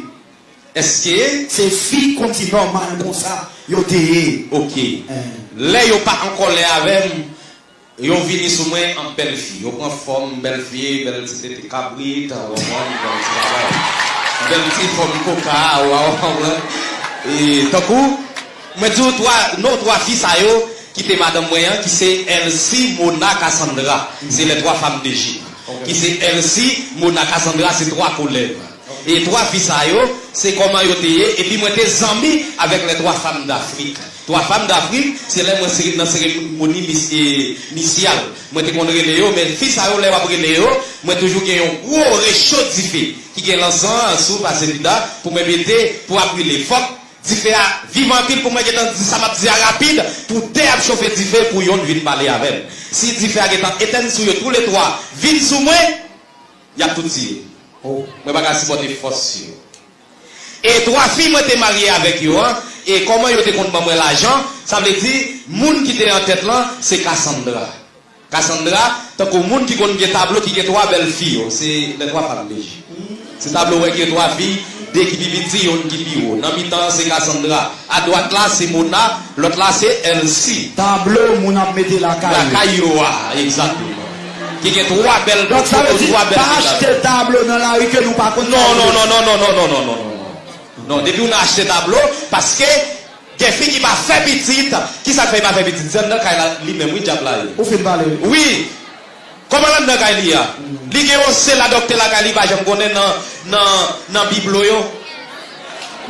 Èske se fi kòmsi nòmal konsa yo te ye? Ok. Eh. Lè yo pa an kòlè avè m, yo vini sou mwen an bèl fi. Yo pran fòm bèl fi, bèl ti tete kabrit, an wòmòn, bèl ti bagay. Bèl ti fòm koka, w a konprann. E tankou, mwen di w twa, non twa fi sa yo, ki te madanm mwen an, ki se Elsie, Mona, Cassandra. Se les trois femmes d'Égypte. Ok. Ki se Elsie, Mona, Cassandra, se twa kolèg. E twa fi sa yo, se kòman yo te ye, epi mwen te zanmi avèk les trois femmes d'Afrique. Trois femmes d'Afrique, se lè mwen sere-, nan seremoni mis-, e, nisyal. Mwen te konn rele yo, men fi sa yo, lè w ap rele yo, mwen toujou gen yon gwo recho dife ki gen lansan an sou pase pita pou mwen mete pou ap rile. Fòk dife a vivan anpil pou mwen gentan di sa m ap di a rapid, pou tè ap chofe dife pou yonn vin pale avè m. Si dife a gentan etèn sou yo touletwa, vin sou mwen, y ap tout tiye. Oh. Mwen pa ka sipòte fòs yo. E twa fi mwen te marye avèk yo an, e kòman yo te konn ban mwen lajan, sa vle di, moun ki te an tèt lan, se Cassandra. Cassandra, tankou moun ki konn gen tablo ki gen twa bèl fi yo, se les trois femmes d'Égypte. Se tablo wè ki gen twa fi, de ki pi piti, yonn ki pi wo. Nan mitan an, se Cassandra. Adwat la, se Mona, lòt la, se Elsie. Tablo moun ap mete lakay yo. Lakay yo a, egzakteman. Ki gen twa bèl foto, twa bèl medam. Donk, sa vle di, pa achte tablo nan lari ke nou pa konn sa yo ye. Non, non, non, non, non, non, non, non, non, non. Non, depi w nan achte tablo, paske gen fi ki pa fè pitit, ki sa k fè li pa fè pitit? Se anndan kay la, li menm, wi, dyab la ye. Ou fin pale. Wi. Kòman l anndan kay li a? Li gen yon sela dòktè lakay li, pa janm konnen nan, nan, nan biblo yo.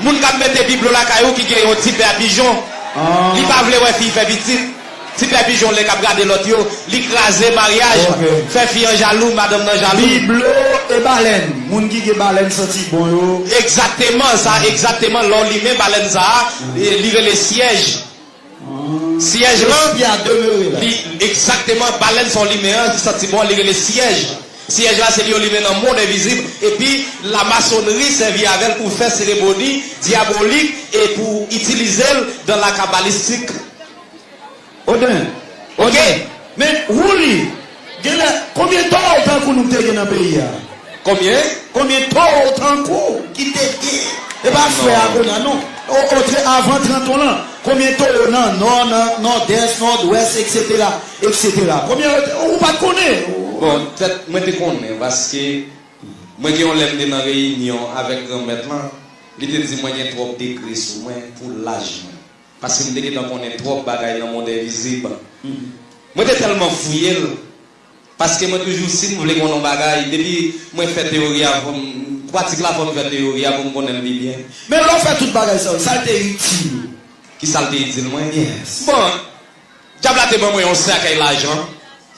Moun k ap mete biblo lakay ou ki gen yon ti pè a pijon. Ah. Li pa vle wè fi fè pitit. Ti pè pijon lè k ap gade lòt yo, li kraze maryaj, fè fi an jalou, madanm nan jalou. Biblo e balèn. Moun ki gen balèn santi bon yo. Egzakteman, sa, egzakteman, lè w limen balèn sa a, e, li rele syèj. Syèj lan, li, egzakteman, balèn sa w limen an, ki santi bon, li rele syèj. Syèj la, se li yo limen nan mond envizib, epi lamasonri sèvi avè l pou fè seremoni dyabolik e pou itilize l dans la kabbalistik. Oden. Ok. Oden. Men, Wouli, genlè, konbyen towo tankou nou te gen nan peyi a? Konbyen? Konbyen towo tankou ki te gen? E pa frè a kounye a, non. O, o, trè, avan trant an lan, konbyen towo nan Nò, nan Nòdès, Nòdwès, etsetera, etsetera? Konbyen, ou pa t konnen? Bon, petèt, mwen te konnen, paske mwen gen yon lè m te nan reyinyon avèk Granmèt lan, li te di mwen gen twòp dekrè sou mwen pou laj mwen. Paske m te gentan konnen twòp bagay nan mond envizib. Mwen te tèlman fouye l, paske mwen toujou, si m vle konnen yon bagay, depi mwen fè teyori a, fò m, pratik la, fò m fè teyori a pou m konnen l pi byen. Men lè w fè tout bagay sa yo, sa l te itil ou? Ki sa l te itil mwen? Yes. Bon, dyab la te ban mwen yon sèkèy lajan.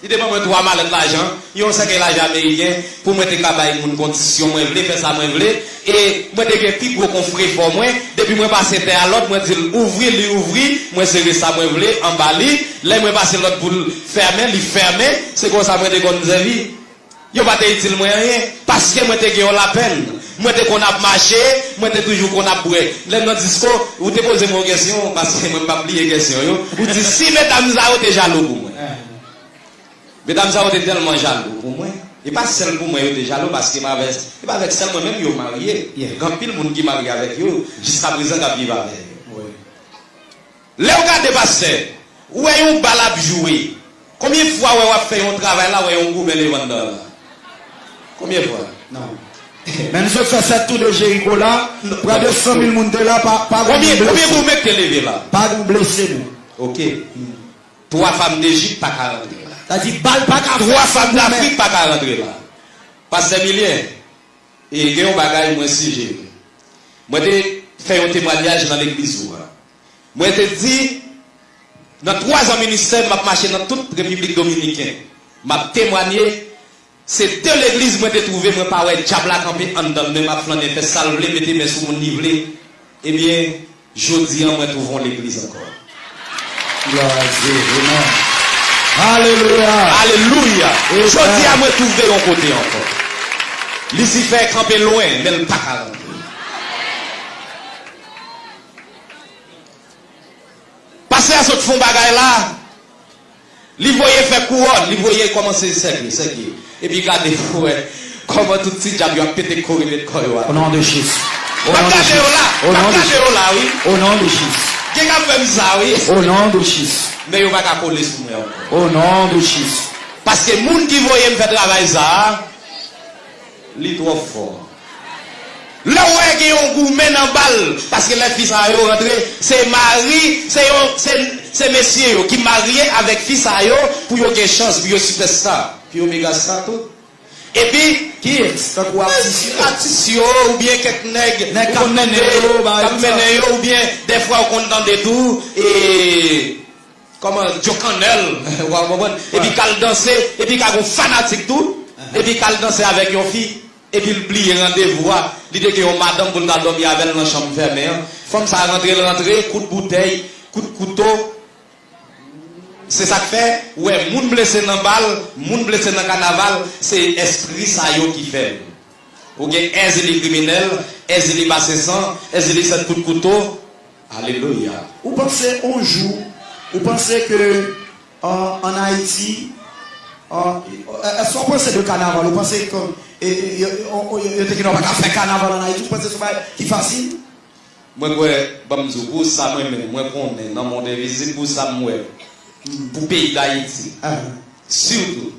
Li te ban mwen twa malèt lajan, yon sèkèy lajan ameriken, pou mwen te ka bay moun kondisyon mwen vle, fè sa mwen vle. E mwen te gen pi gwo konfrefò mwen, depi mwen pase tè a lòd, mwen di l ouvri, li ouvri, mwen sere sa mwen vle anba li. Lè mwen pase lòd pou l fèmen, li fèmen. Se konsa mwen te konn sèvi. Yo pa te itil mwen anyen, paske mwen te gen yon lapenn. Mwen te konn ap mache, mwen te toujou konn ap bwè. Lè m nan disko, ou te poze mwen yon kesyon, paske mwen p ap bliye kesyon yo. Ou di, si medam sa yo te jalou pou mwen. Medam sa yo te tèlman jalou pou mwen. E pa sèl pou mwen yo te jalou, paske pa avè, e pa avèk sèl mwen menm yo marye. Gen anpil moun ki marye avèk yo, jiskaprezan k ap viv avè yo. Lè w gade pastè, ou wè yon bal ap jwe. Konbyen fwa wè w ap fè yon travay la, wè yon goumen leve anndan la? Konbyen fwa? Non. Menm si w fè sèt tou de Jeriko la, prè de san mil moun te la, pa, pa gen blese. Konbyen goumen k te leve la? Pa gen blese, non. Ok. Twa fanm Dejip pa ka rantre la. Sa di bal pa ka fè. Twa fanm Dafrik pa ka rantre la. Pastè Milyen, e gen yon bagay mwen sijere. Mwen te fè yon temwayaj nan legliz ou a. Mwen te di, nan twa zan ministè, m ap mache nan tout Repiblik Dominiken. M ap temwanye, se de legliz mwen te twouve, mwen pa wè dyab la kanpe anndan l, men m ap flannen, fè sa l vle, mete men sou moun li vle. Ebyen, jodi a, mwen twouve yon legliz ankò. Glwa a Dye, amen. Alelouya. Alelouya. Jodi a, mwen twouve yon kote ankò. Lisifè kanpe lwen, men l pa ka rantre. Pastè a sot fè yon bagay la, li voye fè kouwòn, li voye kòmanse sèke, sèke. Epi gade pou wè kòman tout ti dyab yo ap pete kore met kò yo atè. Au nom de Jésus. Au nom de Jésus. Au nom de Jésus. Au nom de Jésus. Gen k ap fè m sa, wi. Au nom de Jésus. Men yo pa ka kole sou mwen ankò. Au nom de Jésus. Paske moun ki voye m fè travay sa a, li twò fò. Lè w wè gen yon goumen nan bal, paske lè fi sa yo rantre, se mari, se yon, se, se mesye yo ki marye avèk fi sa yo pou yo gen chans, pou yo sipèsta, pou yo mega sta tou. Epi, kiyès? Tankou atis yo? Atis yo, oubyen kèk nèg, nèg k ap mennen yo, k ap mennen yo, oubyen dèfwa w konn tande tou, e, kòman, Djo Kannèl, w a konprann? Epi k al danse, epi ka gon fanatik tou, epi k al danse avèk yon fi, epi l bliye randevou a, li te gen yon madanm pou l t al dòmi avè l nan chanm fèmen an. Fanm sa a rantre, l rantre, kout boutèy, kout kouto. Se sa k fè, ou wè, moun blese nan bal, moun blese nan kanaval, se espri sa yo ki fè l. Ou gen Èzili kriminèl, Èzili pase san, Èzili sèt kout kouto. Alelouya. Ou panse yon jou, ou panse ke, an, an Ayiti, an, èske w panse de kanaval, ou panse ke, e, e, yo, yo, yo, yo te gen dwa pa ka fè kanaval an Ayiti, ou panse se yon bagay ki fasil? Mwen kwè, ban m di w, pou sa mwen menm, mwen konnen nan mond envizib, pou sa m wè, pou peyi Dayiti, sitou,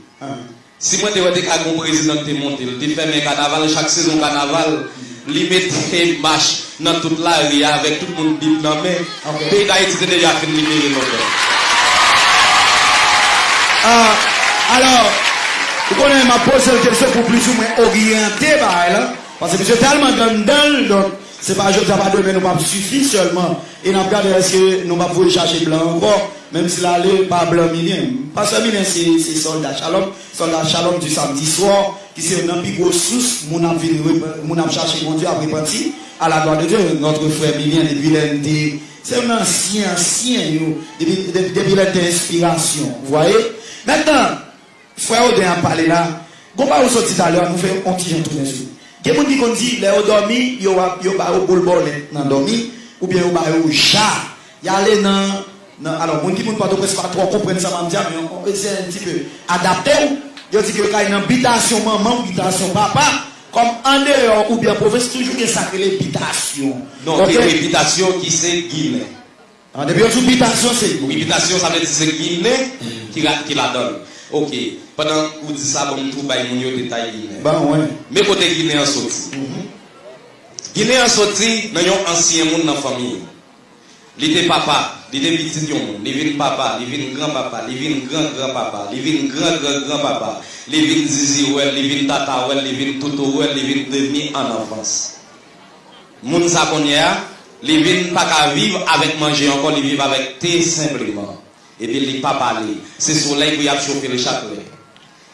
si mwen te wè te ka gon prezidan ki te monte, l te fèmen kanaval, chak sezon kanaval, li mete mach nan tout lari a avèk tout moun Bib nan men, peyi Dayiti te deja fin libere lontan. Ah, alò, ou konnen m ap poze l kesyon pou plizoumwen oryante bagay la. Paske misye tèlman anndan l, donk, se pa jodi a, pa demen, nou p ap sifi sèlman. E n ap gade èske nou p ap voye chache blan ankò, menm si l ale pa blan Milyen. Pastè Milyen se, se sòlda Shalom, sòlda Shalom du samedi soir, ki se youn nan pi gwo sous moun ap vin rep-, moun ap chache Bondye, ap repanti, à la gloire de Dieu, notre frère Milyen, depi lè n te, se youn nan ansyen, ansyen yo, depi, depi, depi lè n te enspirasyon, vous voyez? Mentnan, Frè Oden ap pale la, gon bagay ou sot di talè a, nou fè yon ti jan tounen sou li. Gen moun ki konn di, lè yo dòmi, yo ap, yo ba yo boul bòlèt nan dòmi, oubyen yo ba yo ja. Y ale nan, nan, alò, moun ki moun Pòtoprens pa twò konprann sa m ap di a, men on, on, se un petit peu adapte w. Yo di ke yo kay nan bitasyon manman, bitasyon papa, kòm andeyò oubyen pwovens, toujou gen sa k rele bitasyon. Non, ok? Ki rele bitasyon ki se Ginen. Ah, depi yo di w bitasyon, se. Wi, bitasyon, sa vle di se Ginen ki la, ki ladan l. Ok. Pandan ou di sa, ban m tou bay moun yo detay Ginen. Ban mwen. Men kote Ginen an soti. Mhm. Ginen an soti nan yon ansyen moun nan fanmi. Li te papa, li te pitit yon moun, li vin papa, li vin granpapa, li vin gran granpapa, li vin gran gran granpapa, li vin zizi wèl, li vin tata wèl, li vin toutou wèl, li vin demi an anfans. Moun sa kounye a, li vin pa ka viv avèk manje ankò, li viv avèk te senpleman. Epi li pa pale. Se solèy pou y ap chofe l chak lè.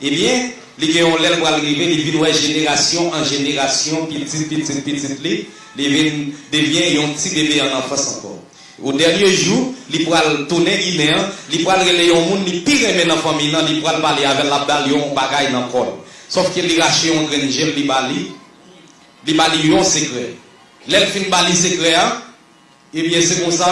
Ebyen, li gen yon lè l pral rive, li vin wè jenerasyon an jenerasyon, pitit, pitit, pitit li, li vin devyen yon ti bebe an anfans ankò. O dènye jou, li pral tounen Ginen an, li pral rele yon moun li pi renmen nan fanmi nan, li pral pale avè l, l ap ba l yon bagay nan kò l. Sòf ke li rache yon grenn jèl, li ba li, li ba li yon sekrè. Lè l fin ba li sekrè a, ebyen, se konsa,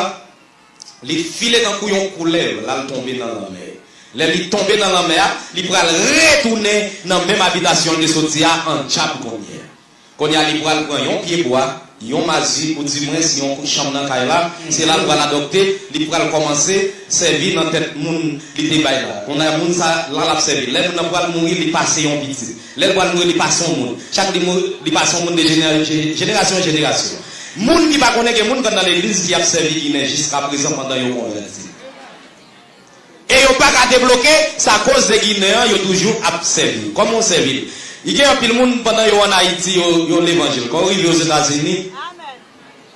li file tankou yon koulèv, l al tonbe nan lanmè. Lè li tonbe nan lanmè a, li pral retounen nan menm abitasyon l te soti a an djab kounye a. Kounye a, li pral pran yon pye bwa, yon mazi, oudimwens yon kout chanm nan kay la, se la l pral adopte, li pral kòmanse sèvi nan tèt moun li te bay la. Kounye a, moun sa la, l ap sèvi. Lè moun nan pral mouri, li pase yon pitit. Lè l pral mouri, li pase yon moun. Chak li mouri, li pase yon moun de jenera-, je-, jenerasyon an jenerasyon. Moun ki pa konnen gen moun k anndan legliz ki ap sèvi Ginen jiskaprezan pandan yo konvèti. E yo pa ka debloke, sa koz de Ginen an, yo toujou ap sèvi. Kòman w sèvi l? Li gen anpil moun, pandan yo ann Ayiti, yo, yo levanjil. Kan yo rive Ozetazini,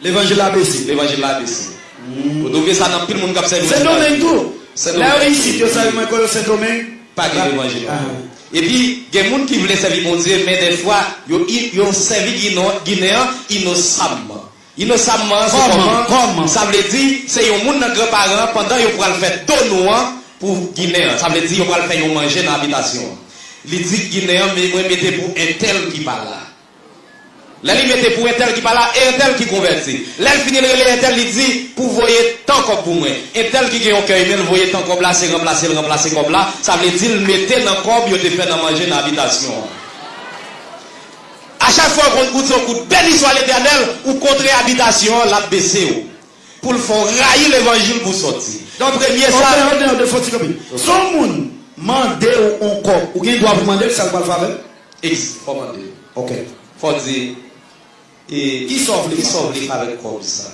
levanjil la bese. Levanjil la bese. Ou twouve sa nan anpil moun k ap sèvi Ozetazini. Sendomeng tou. Sendomeng. Lè yo isit, yo sèvi mwen, kan yo Sendomeng, pa gen levanjil ankò. Epi, gen moun ki vle sèvi Bondye, men dèfwa, yo, yo sèvi Ginen, Ginen an inosamman. Inosamman, se kòman? Kòman? Sa vle di, se yon moun nan granparan, pandan yo pral fè donou an pou Ginen an. Sa vle di, yo pral fè yon manje nan abitasyon an. Li di Ginen an, men mwen mete pou entèl ki pa la. Lè li mete pou entèl ki pa la, e entèl ki konvèti. Lè l fini, l rele entèl, li di, pou voye tan kòb pou mwen. Entèl ki gen yon kè imen, l voye tan kòb la, se ranplase l ranplase kòb la. Sa vle di, l mete nan kòb yo te fè nan manje nan abitasyon an. A chak fwa w konn koute yon kout, beni swa Letènèl, ou kontre abitasyon an, l ap bese w. Pou l fè w rayi levanjil pou w sòti. Donk, premye sa. Oke, oke, oke, fò ti kanpe. Se yon moun mande w yon kòb, ou gen dwa pou mande l sa l pral fè avè l? Ex, fò mande l. Oke. Fò di, e, kisa w vle fè avèk kòb sa?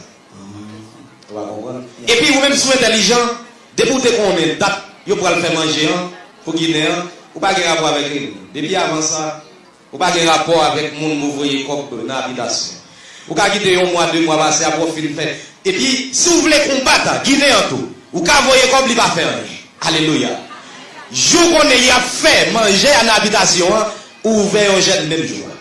Ou pa konprann? Epi, ou menm, si w entèlijan, depi w te konnen dat yo pral fè manje an pou Ginen an, ou pa gen rapò avèk li. Depi avan sa, ou pa gen rapò avèk moun pou voye kòb nan abitasyon. Ou ka kite yon mwa, de mwa pase, apre w fin fè. Epi, si w vle konbat Ginen an tou, ou ka voye kòb, li pa fè anyen. Alelouya. Jou konnen y ap fè manje a nan abitasyon an, ou ouvè yon jèn menm jou a.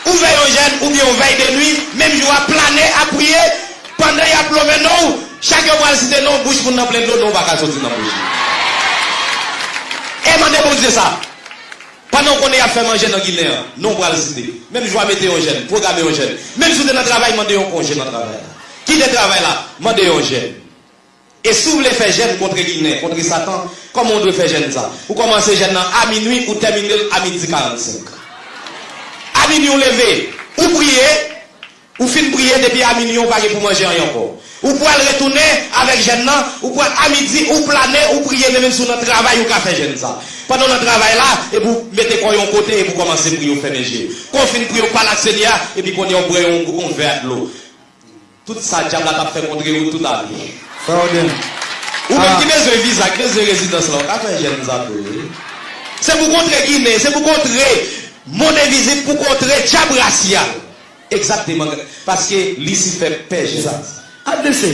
Ouvè yon jèn oubyen yon vèy de nwi, menm jou a, plane ap priye, pandan y ap love non w, chak yo pral site non w, bouch moun nan plen dlo, non w pa ka soti nan bouch li. E mande Bondye sa. Pandan w konnen y ap fè manje nan Ginen an, non w pral site. Menm jou a mete yon jèn, pwograme yon jèn. Menm si w te nan travay, mande yon konje nan travay la. Kite travay la, mande yon jèn. E si w vle fè jèn kontre Ginen, kontre Satan, kòman w dwe fè jèn sa? Ou kòmanse jèn nan a minwi, ou tèmine l a midi karannsenk. A minwi w leve, ou priye, ou fin priye, depi a minwi w pa gen pou manje anyen ankò. Ou pral retounen avèk jèn nan, ou pral a midi, ou plane, ou priye, menm si w nan travay, ou ka fè jèn sa. Pandan w nan travay la, epi w mete kò w yon kote, epi w kòmanse priye, w fèmen je. Kan w fin priye, w pale ak Senyè a, epi kounye a w bwè yon, yon vè dlo. Tout sa dyab la t ap fè kontre ou tout ane. Ou menm ki bezwen viza, ki bezwen rezidans la, ou ka fè jèn sa tou, wi. Se pou kontre Ginen, se pou kontre Move vizit pou kontre dyab rasyal. Egzakteman. Paske Lisifè pè Jezi. Egzak. Adrese.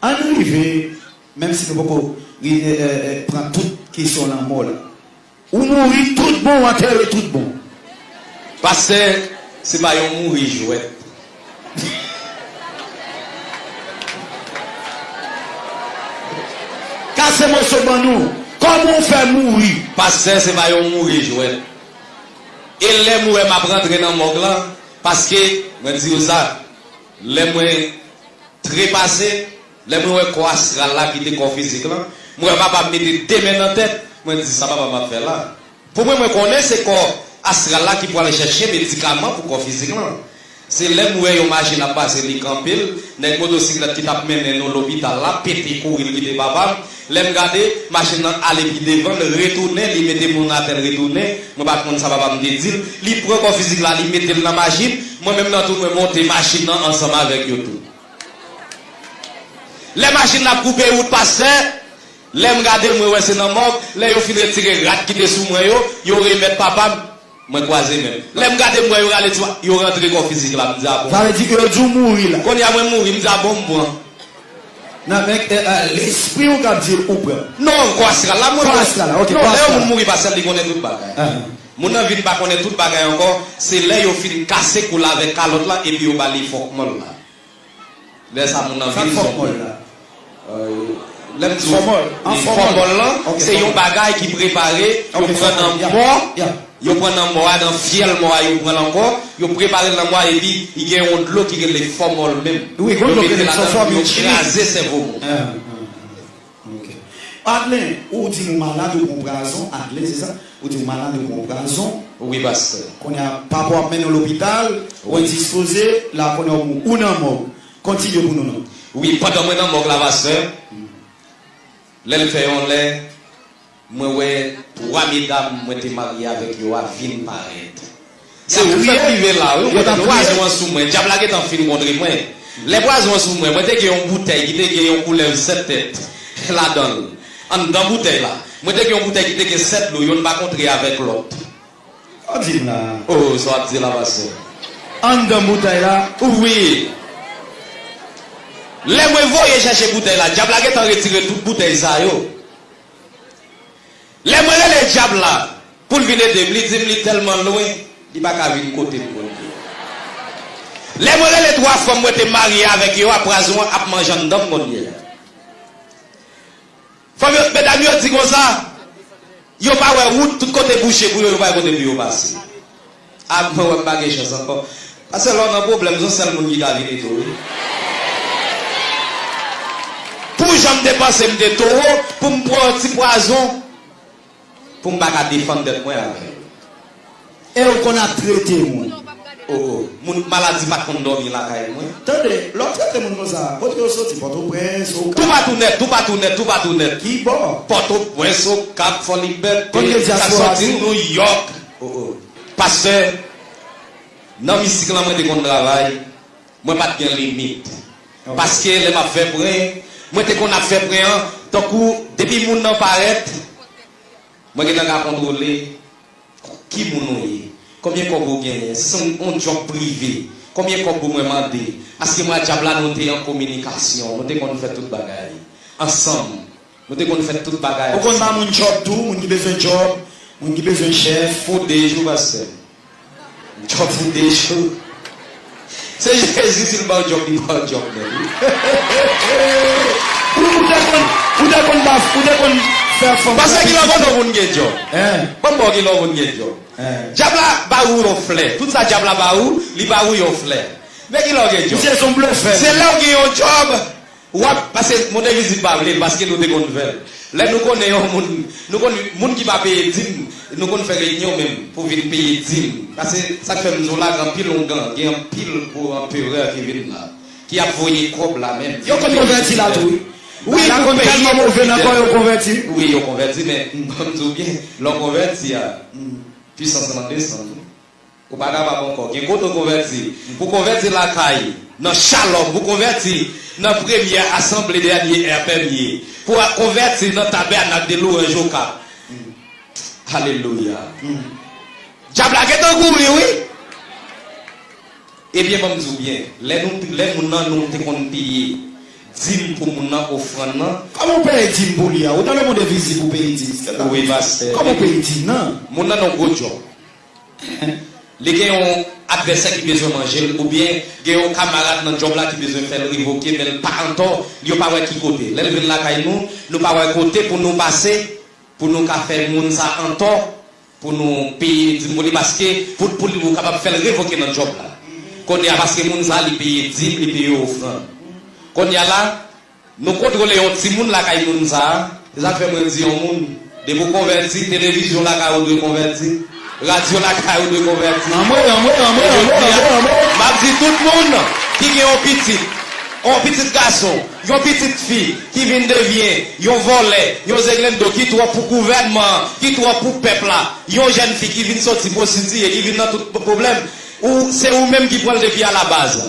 Ann rive, menm si nou poko ri- eh, eh, eh, pran tout kesyon lanmò la. Ou mouri tout bon, ou antere tout bon. Pastè, se pa yon mouri jwèt. Kase moso ban nou. Kòman w fè mouri? Pastè, se pa yon mouri jwèt. E lè m wè m ap rantre nan mòg lan, paske, mwen di w sa, lè mwen trepase, lè mwen wè kò astral la kite kò fizik lan, mwen wè papa m mete de men nan tèt, mwen di, "Sa papa m ap fè la?" Pou mwen, mwen konnen se kò astral la ki pwale chèche medikaman pou kò fizik lan. Se lè m wè yon machin ap pase, li kanpe l, nèg motosiklèt ki t ap mennen nou lopital la pete kouri, l kite papa m. Lè m gade, machin nan ale pi devan, l retounen, li mete moun atè, l retounen. Mwen pa t konn sa papa m te di l. Li pran kò fizik la, li mete l nan machin. Mwen menm nan tou, mwen monte machin nan ansanm avèk yo tou. Lè machin nan ap koupe wout, pastè, lè m gade, mwen wè se nan mòg. Lè yo fin retire rad ki te sou mwen yo, yo remèt papa m, mwen kwaze men m. Lè m gade, m wè yo rale ti, yo rantre kò fizik la, m di, "A bon." Sa vle di ke yo di w mouri la. Kounye a mwen mouri, m di, "A bon, m pran." Nan, men, eh, eh, lespri w k ap di w pran. Non, kò astral la, mwen. Kò astral la, ok, non, kò lè yon moun mouri, pastè, li konnen tout bagay. Ah. Moun nan vin pa konnen tout bagay ankò, se lè yo fin kase kou la avèk kalòt la, epi yo ba li fòk mò l la. Lè sa moun nan vin zonbi. Sa fòk mò l la. Euh, lè m di w, fòmòl. An fòmòl. Fòmòl lan, ok, se yon bagay ki prepare, yo pran nan mò, yo pran nan mò a, nan fyèl mò a, yo pran l ankò, yo prepare l nan mò a, epi li gen yon dlo ki rele fòmòl menm. Wi, gon dlo ki rele fòmòl, yo kraze sèvo moun. Ah, ah, ah. Ok. Adlen, ou di m ou malad, ou pran prazon. Adlen, se sa? Ou di m ou malad, ou pran prazon. Wi, pastè. Kounye a, papa w ap mennen w lopital, ou endispoze, la kounye a ou, ou nan mòg. Kontinye pou nou, non. Wi, pandan mwen nan mòg la, pastè, lè l fè yon lè, mwen wè twa medam mwen te marye avèk yo a vin parèt. Se ou k fè m rive la, wi. Mwen te gen pwazon an sou mwen. Dyab la gentan fin kontre mwen. Lè pwazon an sou mwen, mwen te gen yon boutèy ki te gen yon koulèv sèt tèt ladan l. Anndan boutèy la, mwen te gen yon boutèy ki te gen sèt dlo, youn pa kontre avèk lòt. Sa w di m la? Oh, sa w ap di la, pastè? Anndan boutèy la? Wi. Lè mwen voye chèche boutèy la, dyab la gentan retire tout boutèy sa yo. Lè mwen rele dyab la pou l vin ede m, li di m li tèlman lwen, li pa ka vin kote m kounye a. Lè mwen rele twa fanm mwen te marye avèk yo a, pwazon an ap manje anndan m kounye a. Fanm yo, medam yo di konsa, yo pa wè wout, tout kote bouche pou yo, yo pa wè kote pou yo pase. A, mwen wè m pa gen chans ankò. Pastè, lè w nan pwoblèm, se yon sèl moun ki ka vin ede w, wi. Pou jan m te panse m te towo, pou m pran yon ti pwazon, pou m pa ka defann tèt mwen avè l. E ou konn ap trete moun. Oh, oh. Moun maladi pa t konn dòmi lakay mwen. Tande, lè w trete moun konsa, kote yo soti? Pòtoprens, Okap? Toupatou nèt, toupatou nèt, toupatou nèt. Ki bò? Pòtoprens, Okap, Fòlibète, konn gen dyaspora tou? Sa soti Nouyòk. Oh, oh. Pastè, nan mistik lan mwen te konn travay, mwen pa t gen limit. Ok. Paske lè m ap fè pwen, mwen te konn ap fè pwen an, tankou depi moun nan parèt, mwen gentan ka kontwole ki moun ou ye, konbyen kòb ou genyen, si se yon, yon djòb prive, konbyen kòb pou mwen mande, paske mwen ak dyab la nou te an kominikasyon, nou te konn fè tout bagay ansanm. Nou te konn fè tout bagay ansanm. Ou konn ba moun djòb tou, moun ki bezwen djòb, moun ki bezwen chèf. Pou de jou, pastè. Djòb pou de jou. Se Jezi, si l ba w djòb, li ba w djòb nèt, wi. Ou, ou te konn, ou te konn ba, ou te konn fè fanm. Pastè, kilè w konn moun gen djòb? Hein? Ban m ba w kilè w konn gen djòb. Hein? Dyab la ba ou yon flè. Tout sa dyab la ba ou, li ba ou yon flè. Men kilè w gen djòb? Misye se yon blofè. Se lè w gen yon djòb. W ap, paske Move vizit pa vle l, paske nou te konn fè l. Lè nou konnen yon moun, nou konn, moun ki pa peye dim, nou konn fè reyinyon menm pou vin peye dim. Paske sa k fè m di w la, gen anpil oungan, gen anpil gwo anperè ki vin la, ki ap voye kòb la menm. Yo konn konvèti la tou, wi. Wi, bagay la konn tèlman move nan kò yo konvèti. Wi, yo konvèti, men m di w byen, lè w konvèti a, pisans lan desann tou. Ou pa kapab ankò. Gen kote w konvèti. Pou konvèti lakay, nan Shalom, pou konvèti nan premyè asanble dènye R P M ye, pou konvèti nan tabènak de lwanj Okap. Alelouya. Dyab la gentan kouri, wi. Ebyen, ban m di w byen, lè nou, lè moun nan, nou te konn peye dim pou moun nan, ofrann nan. Kòman w peye dim pou li a? Ou dans le monde invisible ou peye dim? Wi, pastè. Kòman w peye dim nan? Moun nan nan gwo djòb. Li gen yon advèsè ki bezwen manje l, oubyen gen yon kamarad nan djòb la ki bezwen fè l revoke, men l pa antò, yo pa wè ki kote. Lè l vin lakay nou, nou pa wè kote pou nou pase, pou nou ka fè moun sa antò, pou nou peye dim pou li, paske pou, pou li, ou kapab fè l revoke nan djòb la. Kounye a, paske moun sa, li peye dim, li peye ofrann. Kounye a la, nou kontwole yon timoun lakay moun sa a. Se sa k fè mwen di yon moun, depi w konvèti, televizyon lakay ou dwe konvèti, radyo lakay ou dwe konvèti. Anmwe, anmwe, anmwe, anmwe, anmwe, anmwe. M ap di tout moun ki gen yon pitit, yon pitit gason, yon pitit fi ki vin devyen yon vòlè, yon zenglendo ki twòp pou gouvènman an, ki twòp pou pèp la, yon jèn fi ki vin soti pwostitiye, ki vin nan tout pwoblèm, ou, se ou menm ki pran l depi alabaz.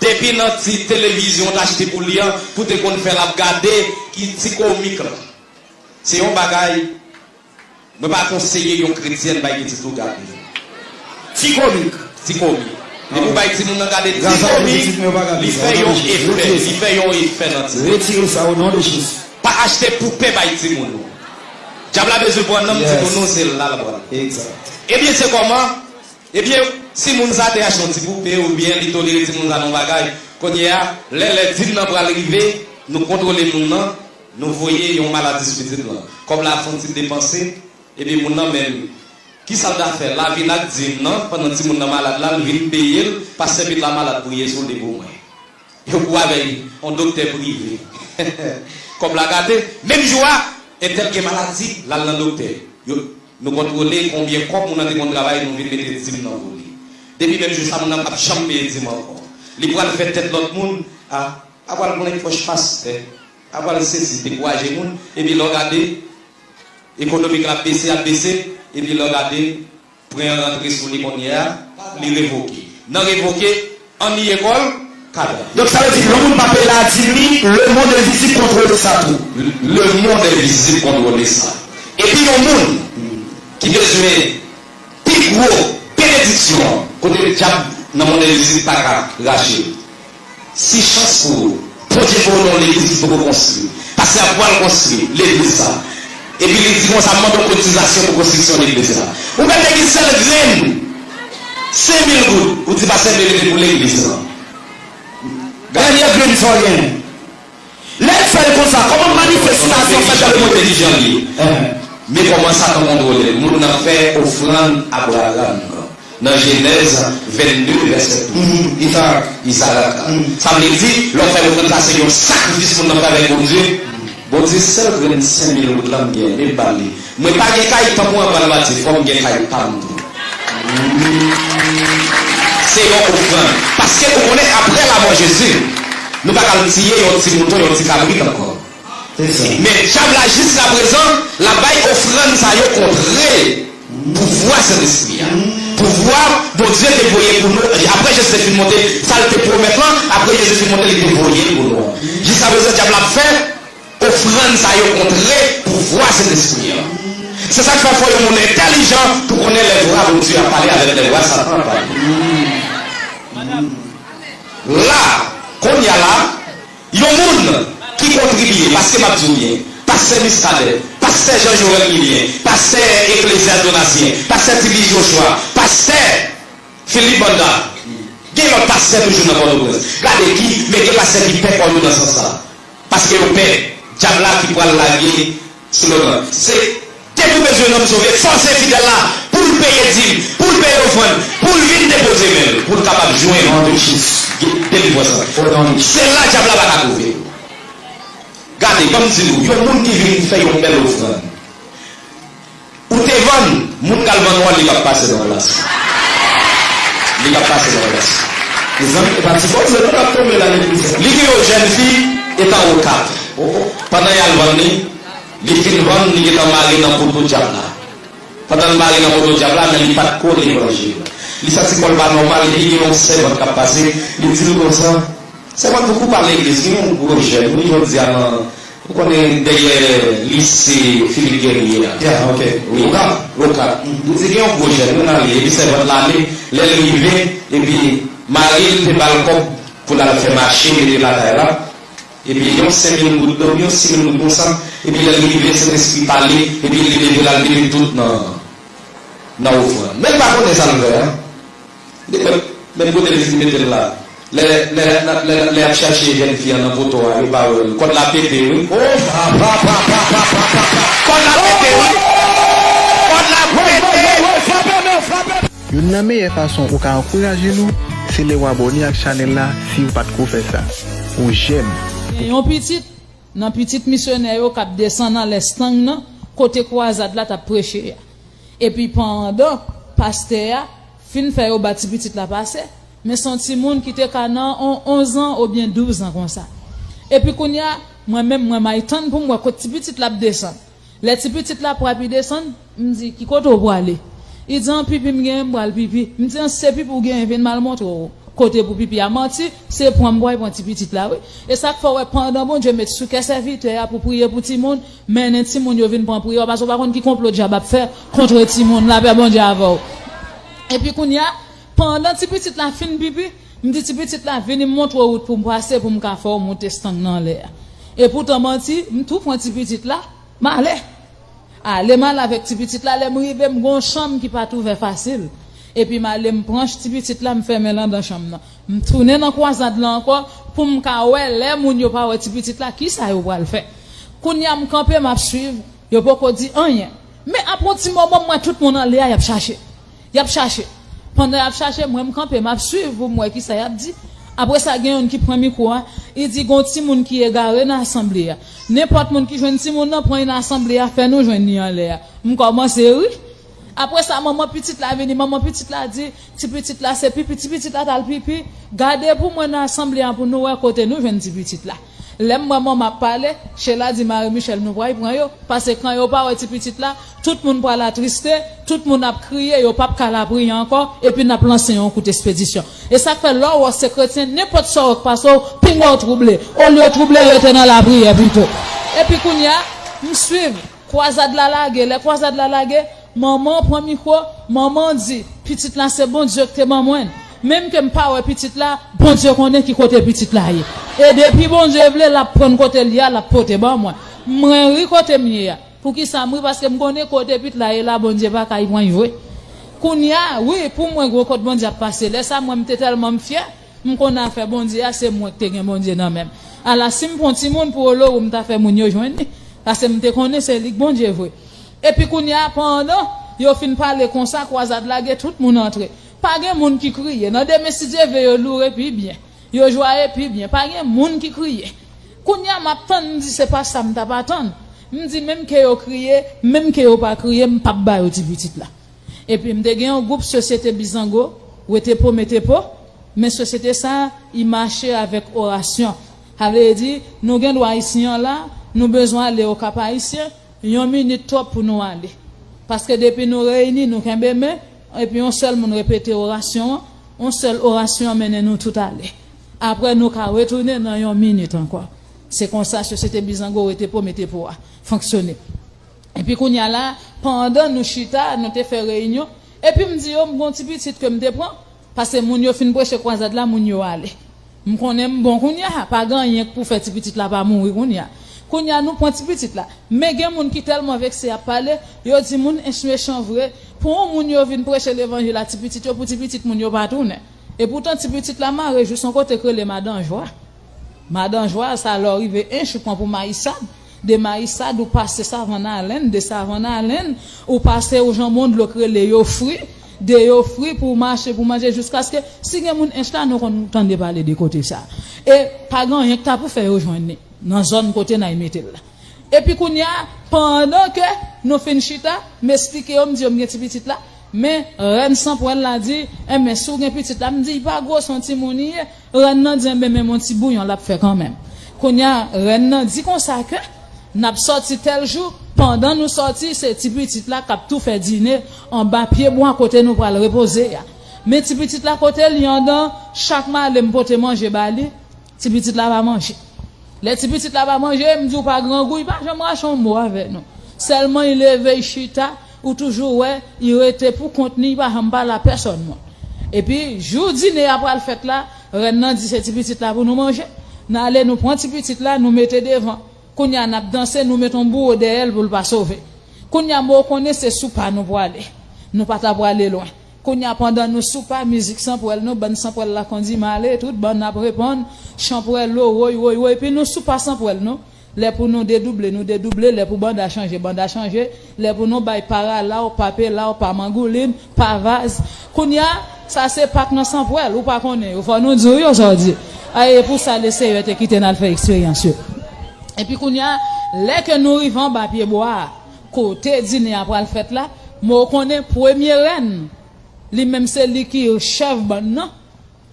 Depi nan ti televizyon w t achte pou li an, pou te konn fè l ap gade, ki ti komik la. Se yon bagay, mwen pa konseye yon kretyèn bay pitit ou gade. Ti komik. Ti komik. Depi w bay timoun nan gade ti komik, li fè yon efè, li fè yon efè nan timoun. Retire sa o non de Jezi. Pa achte poupe bay timoun ou. Dyab la bezwen pran nanm timoun ou, se la l pran. Egzat. Ebyen, se kòman? Ebyen, si moun sa te achte yon ti poupe oubyen li tolere timoun sa nan yon bagay, kounye a, lè, lè dim nan pral rive, nou kontwole moun nan, nou voye yon maladi sou pitit lan. Kòb la fè yon ti depanse, ebyen, moun nan menm, kisa l ta fè? L a vin ak dim nan, pandan timoun nan malad la, l vin peye l, pastè Pit la malad, priye sou l depi mwen. Yo pou avè l, yon doktè prive. Kòb la gate, menm jou a, entèl gen maladi, l al nan doktè. Yo, nou kontwole konbyen kòb moun nan te konn travay, nou vin mete dim nan pou li. Depi menm jou sa, moun nan p ap janm peye dim ankò. Li pral fè tèt lòt moun, a, a pral pran pòch pastè, a pral sesi, dekouraje moun, epi lè w gade, ekonomik la ap bese, ap bese, epi lè w gade, Prè an rantre sou li kounye a, li revoke. Nan revoke, anni ekòl, kaba. Donk, sa vle di, lè yon moun pa peye ladim li, lemonn envizib kontwole sa tou. Lemonn envizib kontwole sa. Epi yon moun ki bezwen pi gwo benediksyon, kote dyab nan monn envizib pa ka rache l. Si chans pou ou, Bondye voye w nan yon legliz ki poko konstwi. Pastè a pral konstwi legliz sa. Epi li di konsa, "M mande w kotizasyon pou konstriksyon legliz la." Ou mete ki sèl grenn, senk mil goud, ou di, "Pastè, m vle mete pou legliz la." Dènye grenn sa w gen. Lè l fè l konsa, kòman manifestasyon fèt nan lemonn? Men kòman Satan kontwole l. Moun nan fè ofrann Abraram nan. Nan Jenèz vennde, vèsè douz. Izarak. Izarak. Sa vle di, lè w fè ofrann sa, se yon sakrifis moun nan fè avèk Bondye. Bondye, sèl grenn senk mil goud la m gen, men m ba l li. Mwen pa gen kay, tankou anba l mati, fò m gen kay pa m tou. Se yon ofrann. Paske ou konnen, apre lamò Jezi, nou pa ka al tiye yon ti mouton, yon ti kabrit ankò. Men dyab la, jiskaprezan, l ap bay ofrann sa yo kontre pouvwa Sentespri a. Pouvwa Bondye te voye pou nou, apre Jezi te fin monte, sa l te pwomèt lan, apre Jezi fin monte, li te voye l pou nou. Jiskaprezan, dyab la ap fè ofrann sa yo kontre pouvwa Sentespri a. Se sa k fè fò yon moun entèlijan pou konnen lè vwa Bondye ap pale avèk lè vwa Satan ap pale. La, kounye a la, yon moun ki kontribye, paske m ap di w byen, pastè Muscadin, pastè Jean Joël Milien, pastè Ecclesia Donatien, pastè Tibi Joshua, pastè Philippe Banda, gen lòt pastè toujou nan Pòtoprens. Gade ki, men gen pastè ki pè kò yo nan sans sa. Paske yo pè dyab la ki pral lage slogan. Se depi w bezwen nanm sove, fòse fidèl la pou l peye dim, pou l peye ofrann, pou l vin depoze men l, pou l kapab jwenn delivrans lan. Se la dyab la pa ka twouve w. Gade, ban m di nou, yon moun ki vin fè yon bèl ofrann. Ou te vann, moun k al vann ou an, li p ap pase nan plas. Li p ap pase nan plas. Mezanmi, e pa ti koze nou k ap tonbe la legliz. Li gen yon jèn fi, eta Okap. Pandan y al vann li, li fin vann, li gentan mare nan poto dyab la. Pandan l mare nan poto dyab la, men li pa t ko levanjil. Li santi kò l pa nòmal, epi gen yon sèvant k ap pase, li di l konsa, "Sèvant, nou kou pa legliz, gen yon gwo jèn, wi, jodi a nan Ou konnen dèyè lise Philippe Guerrier a? Yeah, ok. Wi. Okap. Okap. Li di gen yon gwo jèn, wi, nan li, epi sèvant la ale, lè l rive, epi mari l te ba l kòb pou l al fè mache, mete lakay la. Epi yon senk mil goud, donk yon sis mil goud konsa, epi lè l rive, Sentespri pale, epi li leve l al mete tout nan, nan ofrann. Men l pa konnen sa l fè, an. Li menm, menm kote li fin mete l la. Lè, lè, lè, lè, lè y ap chache jèn fi an nan poto a, yo pa wè l. Kòd la pete, wi. Oh, pa, pa, pa, pa, pa, pa, pa, pa. Kòd la pete, wi. Kòd la pete. Youn nan meyè fason ou ka ankouraje nou, se lè w abòne ak chanèl la si w pa t ko fè sa. Ou jèm. Gen yon pitit nan pitit misyonè yo k ap desann anlè Stang nan, kote kwazad la t ap preche a. Epi pandan pastè a fin fè yo ba ti pitit la pase, men se yon timoun ki te ka nan on onz an oubyen douz an konsa. Epi kounye a, mwen menm, mwen may tann pou m wè kot ti pitit la ap desann. Lè ti pitit la pran epi desann, m di, "Ki kote w prale?" Li di, "An pipi m genyen, m pral pipi." M di, "An se pipi w genyen, vin m al montre w kote pou pipi a." Manti, se pran m pral pran ti pitit la, wi. E sa k fè w wè pandan Bondye met sou kè sèvitè a pou priye pou timoun, mennen timoun yo vin pran priyè, paske w pa konn ki konplo dyab ap fè kontre timoun la, pè Bondye avè w. Epi kounye a, pandan ti pitit la fin pipi, m di ti pitit la, "Vini m montre w wout pou m pase, pou m ka fè w monte Stang nan anlè a." Epoutan manti, m tou pran ti pitit la, m ale. Ale m ale avèk ti pitit la, lè m rive, m gon chanm ki pa t ouvè fasil. Epi m ale, m pran ti pitit la, m fèmen l anndan chanm nan. M tounen nan kwazad la ankò pou m ka wè lè moun yo pa wè ti pitit la, kisa yo pral fè. Kounye a m kanpe, m ap swiv, yo poko di anyen. Men apre yon ti moman, m wè tout moun anlè a, y ap chache. Y ap chache. Pandan y ap chache, mwen m kanpe, m ap swiv pou m wè kisa y ap di. Apre sa, gen youn ki pran mikwo a, li di, "Gon timoun ki egare nan asanble a. Nenpòt moun ki jwenn timoun nan, pran li nan asanble a, fè nou jwenn li anlè a." M kòmanse ri. Apre sa, manman pitit la vini, manman pitit la di, "Ti pitit la se pipi, ti pitit la t al pipi. Gade pou mwen nan asanble a pou nou wè kote nou jwenn ti pitit la." Lè m wè manman ap pale, Sheila di Marie Michel, "Nou pral pran yo." Paske kan yo pa wè ti pitit la, tout moun pral atriste, tout moun ap kriye, yo p ap ka lapriyè ankò, epi n ap lanse yon kout espedisyon. E sa k fè lè w wè se kretyen, nenpòt sa w wè k pase w, pinga w twouble. Olye w twouble, rete nan lapriyè pito. Epi kounye a, m swiv, kwazad la lage, lè kwazad la lage, manman an pran mikwo, manman an di, "Pitit la se Bondye ki te ban mwen l. Menm ke m pa wè pitit la, Bondye konnen ki kote pitit la ye. E depi Bondye vle, l ap pran kote l ye a, l ap pote ban mwen." Mwen ri kote m ye a. Poukisa m ri? Paske m konnen kote pitit la ye la, Bondye pa ka pran l vre. Kounye a, wi, pou mwen, gwo kot Bondye ap pase. Lè sa, mwen, m te tèlman m fyè, m konn afè Bondye a, se mwen ki te gen Bondye nan men m. Ala, si m pran timoun pou Olowour, m ta fè moun yo jwenn li. Paske m te konnen se li k Bondye vre. Epi kounye a, pandan yo fin pale konsa, kwazad lage, tout moun antre. Pa gen moun ki kriye. Nan demen, si Dye vle, yo loure pi byen. Yo jwaye pi byen. Pa gen moun ki kriye. Kounye a, m ap tann, m di, "Se pa sa m t ap atann." M di, "Menm ke yo kriye, menm ke yo pa kriye, m p ap ba yo ti pitit la." Epi m te gen yon gwoup Sosyete Bizango, Wetepo Metepo, men sosyete sa a, li mache avèk orasyon. Sa vle di, nou gen dwa isi an la, nou bezwen ale Okap Ayisyen, yon minit twòp pou nou ale. Paske depi nou reyini, nou kenbe men, epi yon sèl moun repete orasyon an, yon sèl orasyon an mennen nou tout ale. Apre, nou ka retounen nan yon minit ankò. Se konsa Sosyete Bizango Wetepo Metepo a fonksyone. Epi kounye a la, pandan nou chita, nou te fè reyinyon, epi m di yo, m gon ti pitit ke m te pran, paske moun yo fin preche kwazad la, moun yo ale. M konnen m bon kounye a, pa gen anyen k pou fè ti pitit la pa mouri kounye a. Kounye a, nou pran ti pitit la. Men gen moun ki tèlman vekse y ap pale, yo di moun Ench mechan vre, pou yon moun yo vin preche levanjil a ti pitit yo, pou ti pitit moun yo pa tounen. Epoutan, ti pitit la mare jis yon kote k rele Madan Jwa. Madan Jwa, sa lè w rive Ench, ou pran pou Mayisad. De Mayisad, ou pase Savann Alen, de Savann Alen, ou pase ou janbe yon dlo k rele Yofri, de Yofri pou w mache, pou w manje, jiskaske, si gen moun Ench la, nou konn tande pale de kote sa. E pa gen anyen k ta pou fè yo jwenn li, nan zòn kote n ay mete l la. Epi kounye a, pandan ke nou fin chita, m esplike yo, m di yo m gen ti pitit la, men rèn Sanpwèl la di, "Enben, si w gen pitit la," m di, "Li pa gwo, se yon timoun li ye." Rèn nan di, "Enben, menm yon ti bouyon l ap fè kanmenm." Kounye a, rèn nan di konsa ke n ap sòti tèl jou, pandan nou sòti, se ti pitit la k ap tou fè dine anba pye bwa kote nou pral repoze a. Men ti pitit la kote l ye anndan, chak maten m pote manje ba li, ti pitit la pa manje. Lè ti pitit la pa manje, m di w pa grangou, li pa janm rache yon mo avè nou. Sèlman li leve, li chita, ou toujou wè, li rete pou kont li, li pa janm pale a pèsòn moun. Epi, jou dine a pral fèt la, rèn nan di se ti pitit la pou nou manje. N ale, nou pran ti pitit la, nou mete devan. Kounye a, n ap danse, nou mete yon bouwo dèyè l pou l pa sove. Kounye a, mwen konnen se sou pa nou prale. Nou pa ta prale lwen. Kounye a, pandan nou sou pa, mizik sanpwèl nou, bann sanpwèl la kondi m ale, tout bann ap reponn, chanpwèlo, woy, woy, woy, epi nou sou pa sanpwèl nou. Lè pou nou dedouble, nou dedouble, lè pou banda chanje, banda chanje, lè pou nou bay pa ralaw, pa pelaw, pa mangoulin, pa vaz. Kounye a, sa se Pak nan sanpwèl, ou pa konnen yo, fò nou di w yo sa w di. A, e pou sa Leseyè te kite n al fè eksperyans yo. Epi kounye a, lè ke nou rive anba pye bwa a, kote dine a pral fèt la, mwen konnen premye rèn, li menm se li ki chèf bann nan.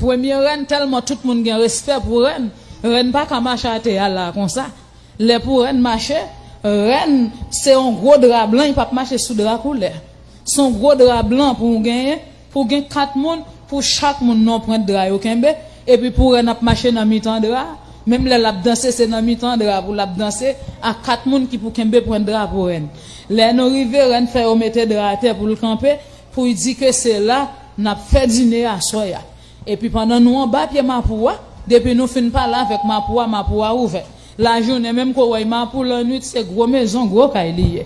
Premye rèn, tèlman tout moun gen respè pou rèn, rèn pa ka mache atè a la konsa. Lè pou rèn mache, rèn se yon gwo dra blan, li p ap mache sou dra koulè. Se yon gwo dra blan pou w genyen, pou w gen kat moun, pou chak moun nan pwent dra yo kenbe, epi pou rèn ap mache nan mitan dra, menm lè l ap danse, se nan mitan dra pou l ap danse, a kat moun ki pou kenbe pwent dra pou rèn. Lè nou rive, rèn fè yo mete dra atè pou l kanpe, pou l di ke se la n ap fè dine aswè a. Epi pandan nou anba pye mapou a, depi nou fin pale avèk mapou a, mapou a ouvè. Lajounen menm kou w wè mapou, lannwit se gwo mezon, gwo kay li ye.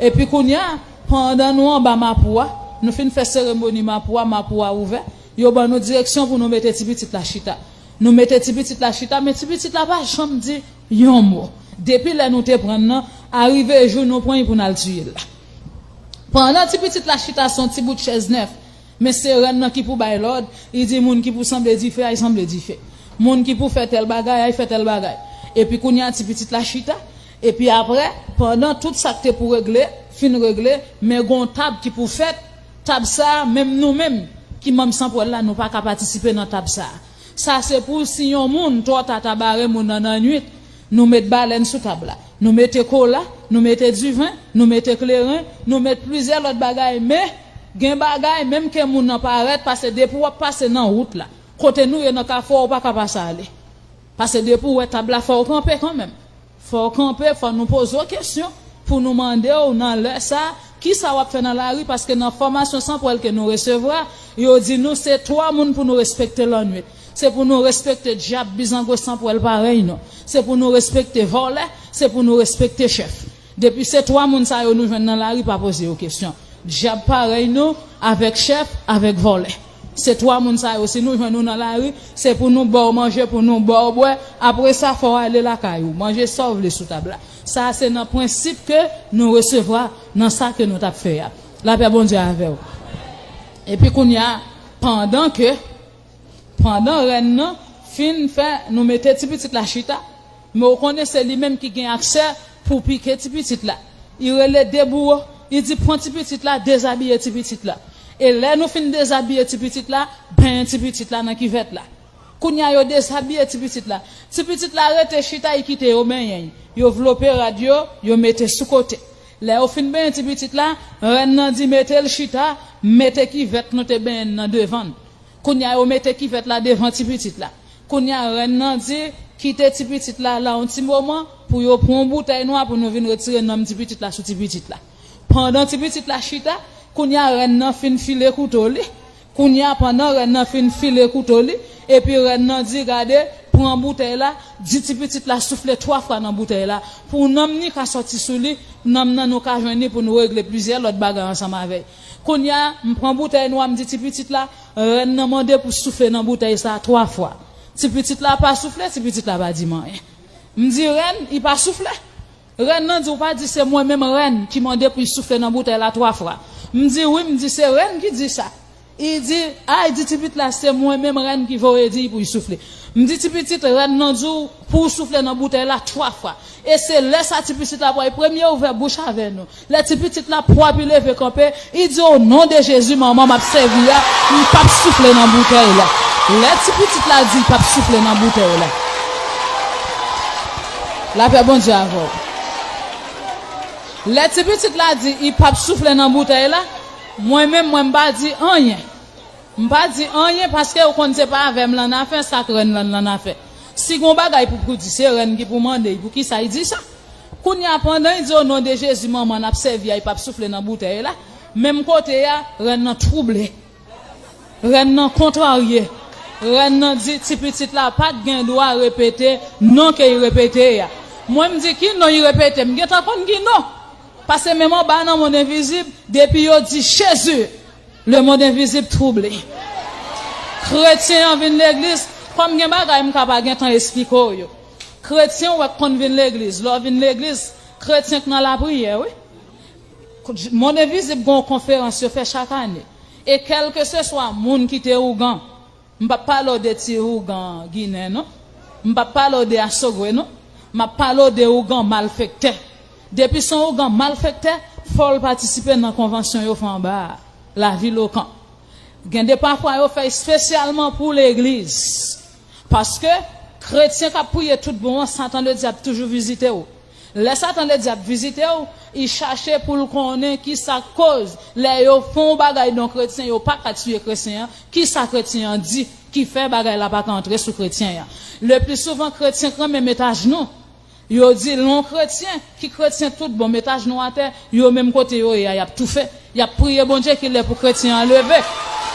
Epi kounye a, pandan nou anba mapou a, nou fin fè seremoni mapou a, mapou a ouvè, yo ban nou direksyon pou nou mete ti pitit la chita. Nou mete ti pitit la chita, men ti pitit la pa janm di yon mo. Depi lè nou te pran l nan, arive jou nou pran l pou n al tiye l la. Pandan ti pitit la chita sou yon ti bout chèz nèf, men se rèn nan ki pou bay lòd, li di moun ki pou sanble dife, ay sanble dife. Moun ki pou fè tèl bagay, ay fè tèl bagay. Epi kounye a ti pitit la chita, epi apre, pandan tout sa k te pou regle, fin regle, men gon tab ki pou fèt, tab sa a, menm nou menm, ki manm sanpwèl la, nou pa ka patisipe nan tab sa a. Sa se pou si yon moun twò ta ta bare moun nan nan nwit, nou met balèn sou tab la. Nou mete kola, nou mete diven, nou mete kleren, nou met plizyè lòt bagay, men gen bagay, menm ke moun nan parèt, pase depi w ap pase nan wout la, kote nou ye nan kafou a, ou pa ka pase ale. Pase depi w wè tab la, fò w kanpe kanmenm. Fò w kanpe, fò nou poze w kesyon pou nou mande w nan lè sa, kisa w ap fè nan lari, paske nan fòmasyon sanpwèl ke nou resevwa, yo di nou se twa moun pou nou respekte lannwit. Se pou nou respekte dyab, bizango sanpwèl parèy nou. Se pou nou respekte vòlè, se pou nou respekte chèf. Depi se twa moun sa yo nou jwenn nan lari, pa poze yo kesyon. Dyab parèy nou, avèk chèf, avèk vòlè. Se twa moun sa yo, si nou jwenn nou nan lari, se pou nou ba w manje, pou nou ba w bwè. Apre sa, fò w ale lakay ou, manje sa w vle sou tab la. Sa a se nan prensip ke nou resevwa nan sa ke nou t ap fè a. Lapè Bondye avè w. Epi kounye a, pandan ke, pandan rèn nan fin fè nou mete ti pitit la chita, men ou konnen se li menm ki gen aksè pou pike ti pitit la. Li rele de bouwo, li di pran ti pitit la, dezabiye ti pitit la. E lè nou fin dezabiye ti pitit la, benyen ti pitit la nan kivèt la. Kounye a yo dezabiye ti pitit la. Ti pitit la rete chita, li kite yo benyen l. Yo vlope rad yo, yo mete sou kote. Lè yo fin benyen ti pitit la, rèn nan di mete l chita, mete kivèt nou te benyen l nan devan l. Kounye a yo mete kivèt la devan ti pitit la. Kounye a rèn nan di kite ti pitit la la yon ti moman pou yo pran yon boutèy nwa pou nou vin retire nanm ti pitit la sou ti pitit la. Pandan ti pitit la chita, kounye a rèn nan fin file kouto li. Kounye a pandan rèn nan fin file kouto li, epi rèn nan di gade, pran boutèy la, di ti pitit la soufle twa fwa nan boutèy la, pou nanm ni ka sòti sou li, nanm nan nou ka jwenn li pou nou regle plizyè lòt bagay ansanm avè l. Kounye a, m pran boutèy nwa, m di ti pitit la, rèn nan mande pou soufle nan boutèy sa a twa fwa. Ti pitit la pa soufle, ti pitit la pa di m anyen. M di rèn, li pa soufle. Rèn nan di, ou pa di se mwen menm rèn ki mande pou l soufle nan boutèy la twa fwa. M di wi, m di se rèn ki di sa. Li di, ay, di ti pitit la se mwen menm rèn ki voye di l pou l soufle. M di ti pitit, rèn nan di w pou w soufle nan boutèy la twa fwa. E se lè sa ti pitit la pral premye ouvè bouch avè nou. Lè ti pitit la pwòp, li leve kanpe, li di, o non de Jezi, manman m ap sèvi a, m p ap soufle nan boutèy la. Lè ti pitit la di l p ap soufle nan boutèy la. Lapè Bondye avè w. Lè ti pitit la di li p ap soufle nan boutèy la, mwen menm, mwen m pa di anyen. M pa di anyen paske ou konn se pa avè m l annafè, sa k rèn lan l annafè. Si gon bagay pou, pou di, se rèn ki pou mande l, poukisa l di sa? Kounye a, pandan l di, "O non de Jezi, manman n ap sèvi a, l p ap soufle nan boutèy la," menm kote a, rèn nan twouble. Rèn nan kontrarye. Rèn nan di, "Ti pitit la pa t gen dwa repete non ke l repete a." Mwen, m di, "Ki non l repete?" M gentan konn ki non. Paske menm anba nan mond envizib, depi yo di Jezi, lemonn envizib twouble. Kretyen an vin legliz, kòm gen bagay m ka pa gentan esplike w yo. Kretyen w wè k konn vin legliz, lè w vin legliz, kretyen k nan lapriyè, wi. Mond envizib gen yon konferans yo fè chak ane. E kèlkeseswa moun ki te ougan, m p ap pale w de ti ougan ginen, non. M p ap pale w de asogwe, non. M ap pale w de ougan malfektè. Depi se yon ougan malfektè, fò l patisipe nan konvansyon yo fè anba a, lavil Okan. Gen de pafwa yo fè espesyalman pou legliz. Paske kretyen k ap priye tout bon an, Satan Ledyab toujou vizite w. Lè Satan Ledyab vizite w, li chache pou l konnen ki sa k koz lè yo fè yon bagay nan kretyen, yo pa ka tiye kretyen an, ki sa kretyen an di ki fè bagay la pa ka antre sou kretyen an. Le pli souvan, kretyen k renmen met ajnou. Yo di, lè yon kretyen ki kretyen tout bon, met ajnou atè, yo menm kote yo ye a, y ap toufe. Y ap priye Bondye ki lè pou kretyen an leve.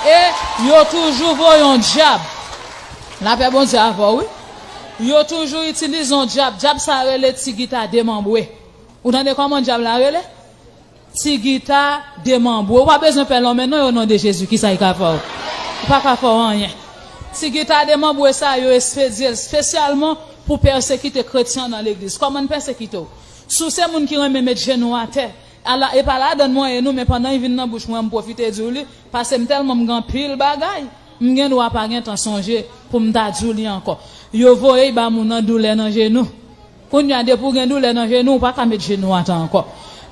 E yo toujou voye yon dyab. Lapè Bondye avè w, wi. Yo toujou itilize yon dyab. Dyab sa a rele ti gita demanbre. Ou tande kòman dyab la rele? Ti gita demanbre. Ou pa bezwen pè lonmen non, o non de Jezi, kisa l ka fè w? Li pa ka fè w anyen. Ti gita demanbre sa yo espedye l espesyalman pou pèsekite kretyen nan legliz. Kòman n pèsekite w? Si w se moun ki renmen met jenou atè, ala, e pa ladann mwen ye nou, men pandan l vin nan bouch mwen, m pwofite di w li, paske m tèlman m gen anpil bagay, m gen dwa pa gentan sonje pou m ta di w li ankò. Yo voye l ba moun nan doulè nan jenou. Kounye a, depi w gen doulè nan jenou, ou pa ka met jenou atè ankò.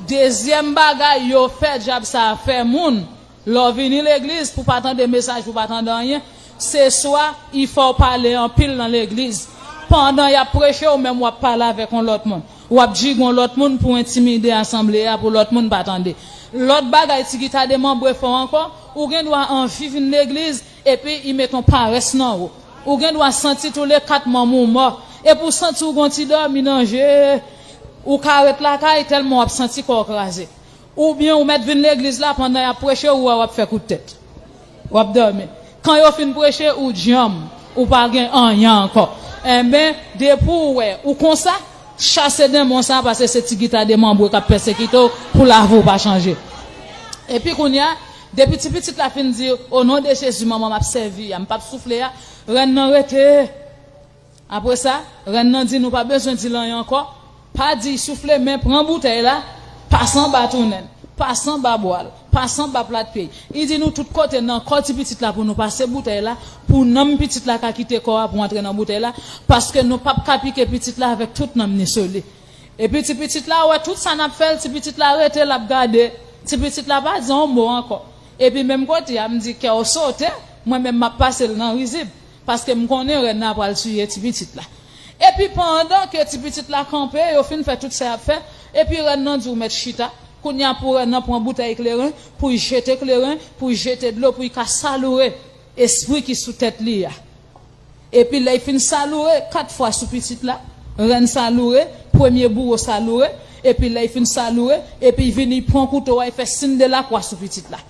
Dezyèm bagay yo fè dyab sa a fè moun, lè w vini legliz, pou w pa tande mesaj, pou w pa tande anyen, se swa li fè w pale anpil nan legliz. Pandan y ap preche, ou menm w ap pale avèk yon lòt moun. W ap jige yon lòt moun pou entimide asanble a, pou lòt moun pa tande. Lòt bagay ti gita demanbre fè w ankò, ou gen dwa anvi vin legliz, epi li met yon parès nan ou. Ou gen dwa santi tou le kat manm ou mò. Epi w santi w gon ti dòmi nan je. Ou ka ret lakay tèlman w ap santi kò w kraze. Oubyen ou mèt vin legliz la, pandan y ap preche, ou wè w ap fè kout tèt. W ap dòmi. Kan yo fin preche, ou djanm. Ou pa gen anyen ankò. Enben, depi w wè ou konsa, chase denmon sa a, paske se ti gita demanbre k ap pèsekite w pou lavi w pa chanje. Epi kounye a, depi ti pitit la fin di, "O non de Jezi, manman m ap sèvi a, m p ap soufle a," rèn nan rete. Apre sa, rèn nan di, "Nou pa bezwen di l anyen ankò. Pa di l soufle, men pran boutèy la, pase anba tounen l, pase anba bwa l, pase anba plat pye l." Li di, "Nou tout kote nan kò ti pitit la pou nou pase boutèy la, pou nanm pitit la ka kite kò a pou antre nan boutèy la, paske nou p ap ka pike pitit la avèk tout nanm ni sou li." Epi ti pitit la wè tout sa n ap fè l, ti pitit la rete l ap gade. Ti pitit la pa di yon mo ankò. Epi menm kote a, m di, "Kè w sote, mwen menm m ap pase l nan rizib." Paske m konnen rèn nan pral tiye ti pitit la. Epi pandan ke ti pitit la kanpe, yo fin fè tout sa y ap fè, epi rèn nan di w mèt chita. Kounye a pou rèn nan pran boutèy kleren, pou l jete kleren, pou l jete dlo, pou l ka saloure espri ki sou tèt li a. Epi lè l fin saloure kat fwa sou pitit la, rèn saloure, premye bouwo saloure, epi lè l fin saloure, epi l vini pran kouto a, l fè siy de lakwa sou pitit la.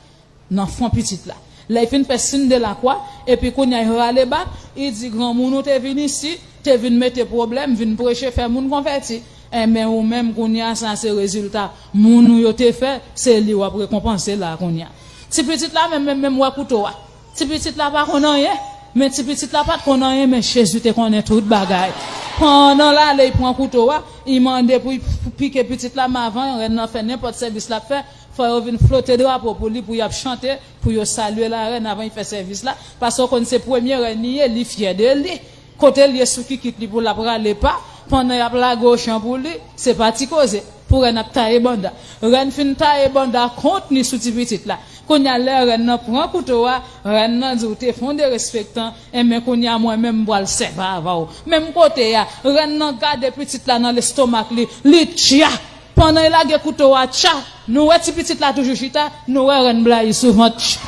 Nan fwon pitit la. Lè l fin fè siy de lakwa, epi kounye a l rale bak, li di, "Granmoun, ou te vin isi, te vin mete pwoblèm, vin preche, fè moun konvèti. Enben, ou menm, kounye a, sa se rezilta moun ou yo te fè, se li w ap rekonpanse la, kounye a." Ti pitit la menm, menm, menm wè kouto a. Ti pitit la pa konn anyen, men ti pitit la pa t konn anyen, men Jezi te konnen tout bagay. Pandan l ale, l pran kouto a, li mande pou l pike pitit la, men avan rèn nan fè nenpòt sèvis l ap fè, fò yo vin flote drapo pou li, pou y ap chante, pou yo salye larèn avan l fè sèvis la, paske w konn se premye rèn li ye, li fyè de li. Kote l ye sou kikit li pou l ap rale pa, pandan y ap lage ochan pou li, se pa ti koze. Pou rèn ap taye banda. Rèn fin taye banda kont li sou ti pitit la. Kounye a, lè rèn nan pran kouto a, rèn nan di, "Ou te fè yon derespektan, enben kounye a mwen menm m pral sèvi avè w." Menm kote a, rèn nan gade pitit la nan lestomak li, li tcha! Pandan l lage kouto a, tcha! Nou wè ti pitit la toujou chita, nou wè rèn blayi sou vant.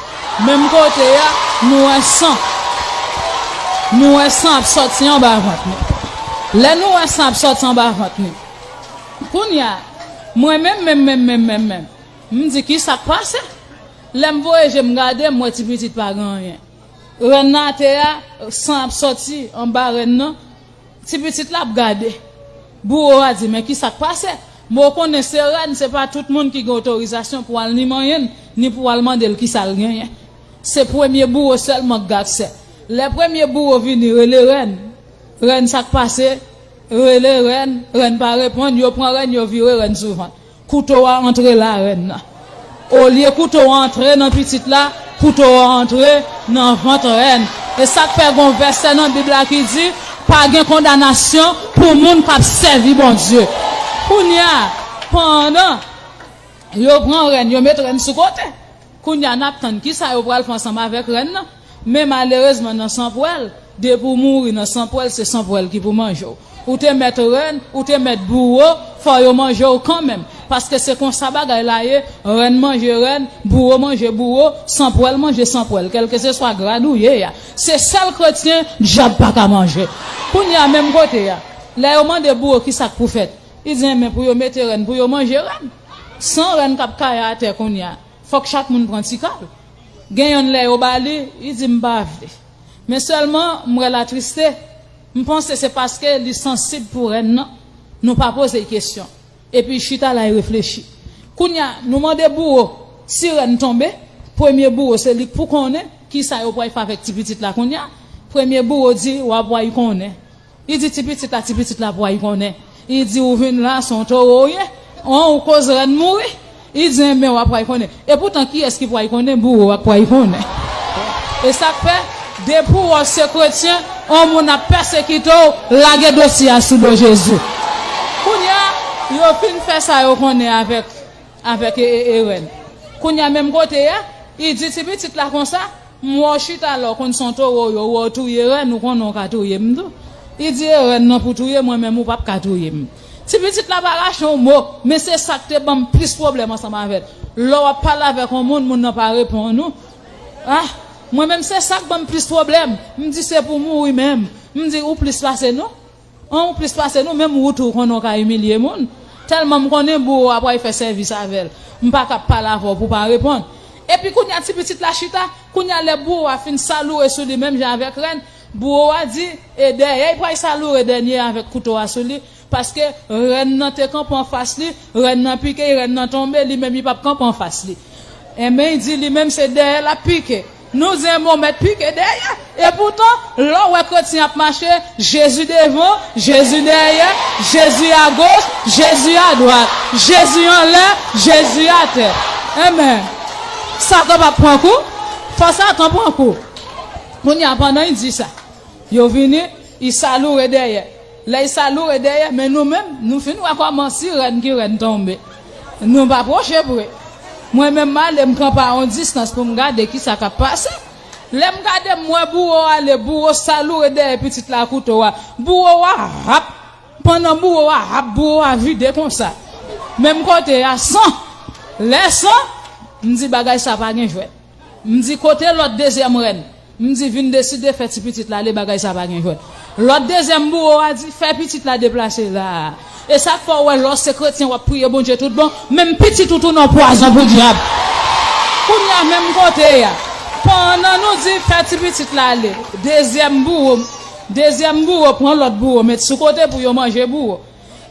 Menm kote a, nou wè san. Nou wè san ap sòti anba vant li. Lè nou wè san ap sòti anba vant li. Kounye a, mwen menm, menm, menm, menm, menm, menm, m di, "Ki sa k pase?" Lè m voye je m gade, m wè ti pitit pa gen anyen. Rèn nan atè a, san ap sòti anba rèn nan. Ti pitit la ap gade. Bouwo a di, "Men ki sa k pase?" Bon, ou konnen se rèn, se pa tout moun ki gen otorizasyon pou al ni manyen l, ni pou al mande l ki sa l genyen. Se premye bouwo sèlman k gen aksè. Lè premye bouwo vini, rele rèn. Rèn, sa k pase? Rele rèn, rèn pa reponn, yo pran rèn, yo vire rèn sou vant. Kouto a antre larèn nan. Olye kouto a antre nan pitit la, kouto a antre nan vant rèn. E sa k fè gon vèsè nan Bib la ki di, "Pa gen kondanasyon pou moun k ap sèvi Bondye." Kounye a, pandan yo pran rèn, yo met rèn sou kote. Kounye a, n ap tann ki sa yo pral fè ansanm avèk rèn nan. Men malerezman, nan sanpwèl, depi w mouri nan sanpwèl, se sanpwèl ki pou manje w. Ou te mèt rèn, ou te mèt bouwo, fò yo manje w kanmenm. Paske se konsa bagay la ye, rèn manje rèn, bouwo manje bouwo, sanpwèl manje sanpwèl. Kèlkeseswa grad ou ye a. Se sèl kretyen dyab pa ka manje. Kounye a, menm kote a, lè yo mande bouwo ki sa k pou fèt, li di, "Enben, pou yo mete rèn, pou yo manje rèn." San rèn k ap kaye atè kounye a, fòk chak moun pran ti kal. Gen yonn lè yo ba li, li di, "M pa vle." Men sèlman, m wè l atriste. M panse se paske li sansib pou rèn nan. Nou pa poze l kesyon. Epi l chita la, l reflechi. Kounye a, nou mande bouwo, si rèn tonbe, premye bouwo, se li k pou konnen ki sa yo pral fè avèk ti pitit la kounye a. Premye bouwo di, "W ap pral konnen." Li di, "Ti pitit la, ti pitit la pral konnen." Li di, "Ou vin la, se yon towo w ye. An, ou koz rèn mouri." Li di, "Enben, w ap pral konnen." Epoutan, kiyès ki pral konnen? Bouwo a k pral konnen. E sa k fè, depi w wè w se kretyen, yon moun ap pèsekite w, lage dosye a sou do Jezi. Kounye a, yo fin fè sa yo konnen avèk, avèk e, e, e rèn. Kounye a, menm kote a, li di ti pitit la konsa, "M wè w chita la, w konn se yon towo w ye, w wè w touye rèn, ou konnen w ka touye m tou." Li di, "E rèn nan pou touye mwen, men ou p ap ka touye m." Ti pitit la pa rache yon mo, men se sa k te ban m plis pwoblèm ansanm avè l. Lè w ap pale avèk yon moun, moun nan pa reponn ou. Ah, mwen menm se sa k ban m plis pwoblèm. M di, "Se pou mouri menm." M di, "Ou plis pase nou?" An, ou plis pase nou, menm ou tou konnen w ka imilye moun. Tèlman m konnen bouwo a pral fè sèvis avè l. M pa ka ap pale avè w pou w pa reponn. Epi kounye a ti pitit la chita, kounye a lè bouwo a fin saloure sou li menm jan avèk rèn, bouwo a di, e dèyè l pral saloure dènye avèk kouto a sou li, paske rèn nan te kanpe anfas li, rèn nan pike l, rèn nan tonbe, li menm li p ap kanpe anfas li. Enben, li di li menm se dèyè l ap pike. Nou di enben w mèt pike dèyè. Epoutan, lè w wè kretyen ap mache, Jezi devan, Jezi dèyè, Jezi agoch, Jezi adwat, Jezi anlè, Jezi atè. Enben, Satan p ap pran kou? Fò Satan pran kou. Kounye a, pandan l di sa, yo vini, l saloure dèyè. Lè l saloure dèyè, men nou menm, nou fin wè kòman si rèn ki rèn tonbe. Nou pa pwoche pre. Mwen menm, m ale, m kanpe a yon distans pou m gade ki sa k ap pase. Lè m gade, m wè bouwo ale, bouwo saloure dèyè pitit la kouto a. Bouwo a ap, pandan bouwo a ap, bouwo a vide konsa. Menm kote a, san. Lè san, m di, "Bagay sa pa gen jwèt." M di, "Kote lòt dezyèm rèn?" M di, "Vin deside fè ti pitit la ale, bagay sa pa gen jwèt." Lòt dezyèm bouwo a di, "Fè pitit la deplase la a." E sa k fè w wè lè w se kretyen w ap priye Bondye tout bon, menm pitit ou tounen yon pwazon pou dyab. Kounye a menm kote a, pandan nou di fè ti pitit la ale, dezyèm bouwo, dezyèm bouwo pran lòt bouwo met sou kote pou yo manje bouwo.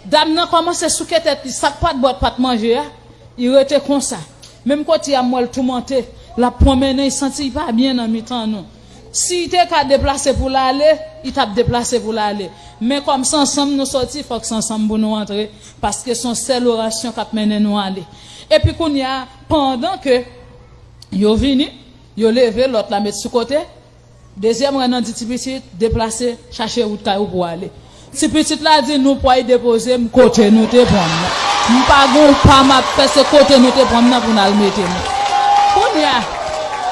Dam nan kòmanse souke tèt li, sa k pa t bò, pa t manje a, li rete konsa. Menm kote a m wè l toumante, l ap pwonmennen, li santi l pa byen nan mitan nou. Si l te ka deplase pou l ale, li t ap deplase pou l ale. Men kòm se ansanm nou soti, fòk se ansanm pou nou antre, paske se yon sèl orasyon k ap mennen nou ale. Epi kounye a, pandan ke yo vini, yo leve lòt la met sou kote, dezyèm rèn nan di ti pitit, "Deplase, chache wout kay ou pou w ale." Ti pitit la di, "Nou pway depoze m kote nou te pran m nan. M pa gen yon pa m ap fè, se kote nou te pran m nan pou n al mete m." Kounye a,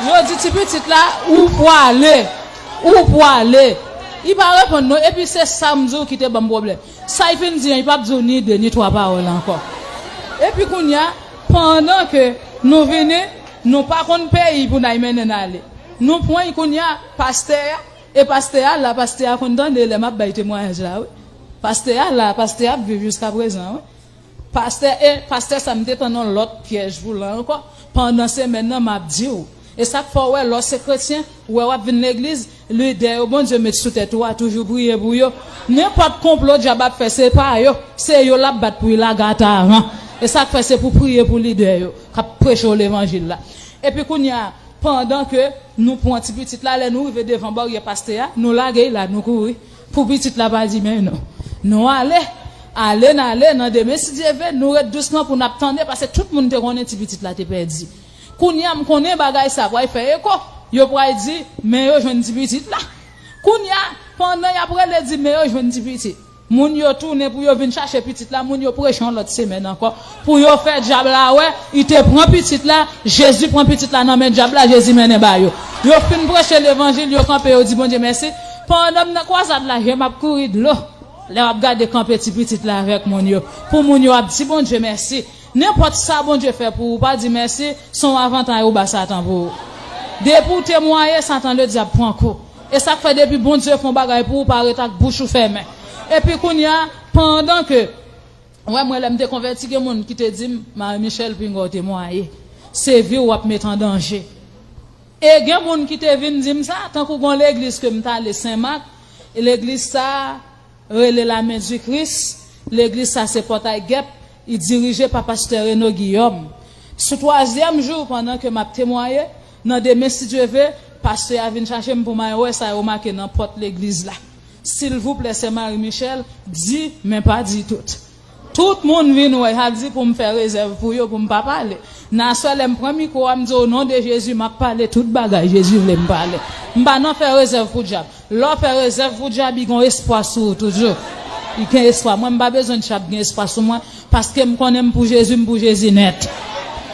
yo di ti pitit la, "Ou pwale, ou pwale." Li pa reponn non, epi se sa m di w ki te ban m pwoblèm. Sa l fin di an, li p ap di w ni de ni twa pawòl ankò. Epi kounye a, pandan ke nou vini, nou pa konn peyi pou n al mennen n ale. Nou pran l kounye a, pastè a, e pastè a la, pastè a konn tande lè m ap bay temwayaj la, wi. Pastè a la, pastè a ap viv jiska prezan, wi. Pastè, e pastè sa m te tann yon lòt pyèj pou l ankò. Pandan semèn nan, m ap di w. E sa k fè w wè, lè w se kretyen, ou wè w ap vin legliz, lidè yo Bondye met sou tèt ou a, toujou priye pou yo. Nenpòt konplo dyab ap fè, se pa yo. Se yo l ap bat pou y lage atè a. E sa k fè se pou priye pou lidè yo k ap preche w levanjil la. Epi kounye a, pandan ke nou pran ti pitit la, lè nou rive devan baryè pastè a, nou lage l la, nou kouri. Pou pitit la pa di men nou. Nou ale, ale n ale, nan demen si Dye ve, nou ret dousman pou n ap tande, paske tout moun te konnen ti pitit la te pèdi. Kounye a, m konnen bagay sa pral fè eko. Yo pral di, men yo jwenn ti pitit la. Kounye a, pandan y ap rele di, men yo jwenn ti pitit. Moun yo tounen pou yo vin chache pitit la, moun yo preche yon lòt semèn ankò. Pou yo fè dyab la wè, li te pran pitit la, Jezi pran pitit la nan men dyab la, Jezi mennen ba yo. Yo fin preche levanjil, yo kanpe, yo di Bondye mèsi. Pandan m nan kwazad la, je m ap kouri dlo. Lè w ap gade kanpe ti pitit la avèk moun yo. Pou moun yo ap di Bondye mèsi. Nenpòt sa Bondye fè pou ou, pa di mèsi, se yon avantay ou ba Satan pou ou. Depi w temwaye, Satan ledyab pran kou. E sa k fè depi Bondye fè yon bagay pou ou, pa ret ak bouch ou fèmen. Epi kounye a, pandan ke, wè mwen lè m te konvèti, gen moun ki te di m, Marie Michel, pinga w temwaye. Se vi w w ap met an danje. E gen moun ki te vin di m sa, tankou gen yon legliz ke m t ale Senmak, e legliz sa a, rele Lame di Kris, legliz sa se Pòtay Gèp, li dirije pa pastè Reno Guillaume. Sou twazyèm jou, pandan ke m ap temwaye, nan demen si Dye ve, pastè a vin chache m pou m al wè sa yo make nan pòt legliz la. Silvouplè, sè Marie Michel, di, men pa di tout. Tout moun vin wè, y ap di pou m fè rezèv pou yo, pou m pa pale. Nan aswè, lè m pran mikwo a, m di, o non de Jezi, m ap pale tout bagay Jezi vle m pale. M pa nan fè rezèv pou dyab. Lè w fè rezèv pou dyab, li gen yon espwa sou ou toujou. Li gen espwa. Mwen, m pa bezwen dyab gen espwa sou mwen, paske m konnen m pou Jezi, m pou Jezi nèt.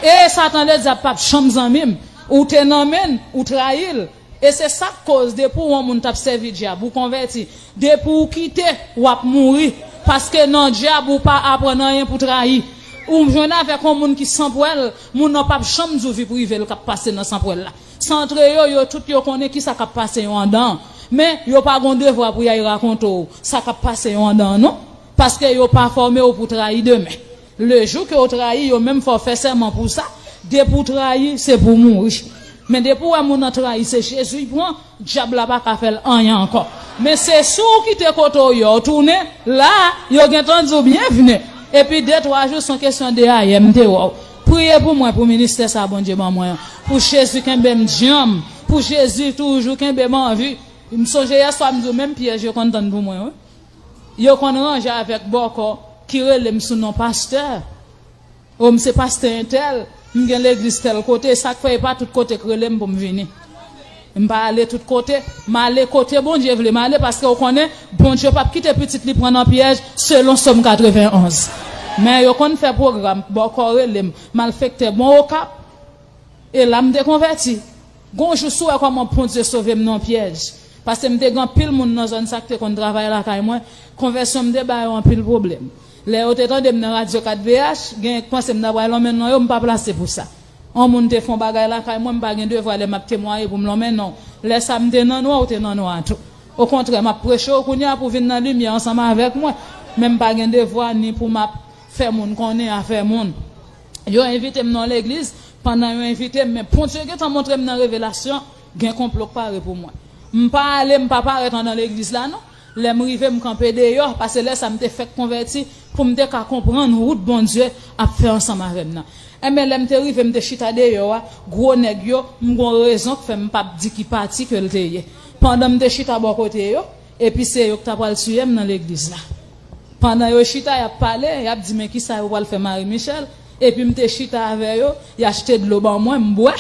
E Satan ledyab p ap janm zanmi m. Ou te nan men l, ou trayi l. E se sa k koz, depi w yon moun t ap sèvi dyab, ou konvèti, depi w kite, w ap mouri. Paske nan dyab, ou pa aprann anyen pou trayi. Ou jwenn avèk yon moun ki sanpwèl, moun nan p ap janm di w vi prive l k ap pase nan sanpwèl la. Santre yo, yo tout yo konnen kisa k ap pase yo anndan an. Men, yo pa gen yon devwa pou y al rakonte w sa k ap pase yo anndan an, non. Paske yo pa fòme w pou trayi demen. Lejou ke w trayi, yo menm fè w fè sèman pou sa. Depi w trayi, se pou w mouri. Men depi w wè moun nan trayi, se Jezi l pran, dyab la pa ka fè l anyen ankò. Men se si w kite kote w ye w tounen, la a, yo gentan di w byenvni. Epi de twa jou, se yon kesyon de ayè m te wè w. Priye pou mwen, pou ministè sa a Bondye ban mwen an. Pou Jezi kenbe m djanm. Pou Jezi toujou kenbe m anvi. M sonje yèswa m di w menm pyèj yo konn tann pou mwen, wi. Yo konn ranje avèk bòkò ki rele m sou non pastè. O, m se pastè entèl, m gen legliz tèl kote, sa k fè e pa tout kote k rele m pou m vini. M pa ale tout kote, m ale kote Bondye vle m ale, paske w konnen, Bondye p ap kite pitit li pran nan pyèj, selon Sòm katrevenn onz. Men yo konn fè pwogram, bòkò rele m, malfektè bon Okap. E la m te konvèti. Gon jou si w wè kòman Bondye sove m nan yon pyèj. Paske m te gen anpil moun nan zòn sa k te konn travay lakay mwen. Konvèsyon m te ba yo anpil pwoblèm. Lè yo te tande m nan radyo kat V H, genyen k panse m ta pral lonmen non yo, m pa plase pou sa. Yon moun te fè yon bagay lakay mwen, m pa gen devwa lè m ap temwaye pou m lonmen non. Lè sa m te nan nwa, ou te nan nwa tou. Okontrè, m ap preche w kounye a pou w vin nan limyè ansanm avèk mwen. Men m pa gen devwa ni pou m ap fè moun konnen afè moun. Yo envite m nan yon legliz, pandan yo envite m, men Bondye gentan montre m nan revelasyon, gen konplo k pare pou mwen. M pa ale, m pa parèt anndan legliz la non. Lè m rive, m kanpe deyò, paske lè sa m te fèk konvèti, pou m te ka konprann wout Bondye ap fè ansanm avè m nan. Enben, lè m te rive, m te chita deyò a, gwo nèg yo, m gon rezon k fè m p ap di ki pati ke l te ye. Pandan m te chita bò kote yo, epi se yo k ta pral tiye m nan legliz la. Pandan yo chita, y ap pale, y ap di, men kisa yo pral fè Marie Michel? Epi m te chita avè yo, y achte dlo ban mwen, m bwè.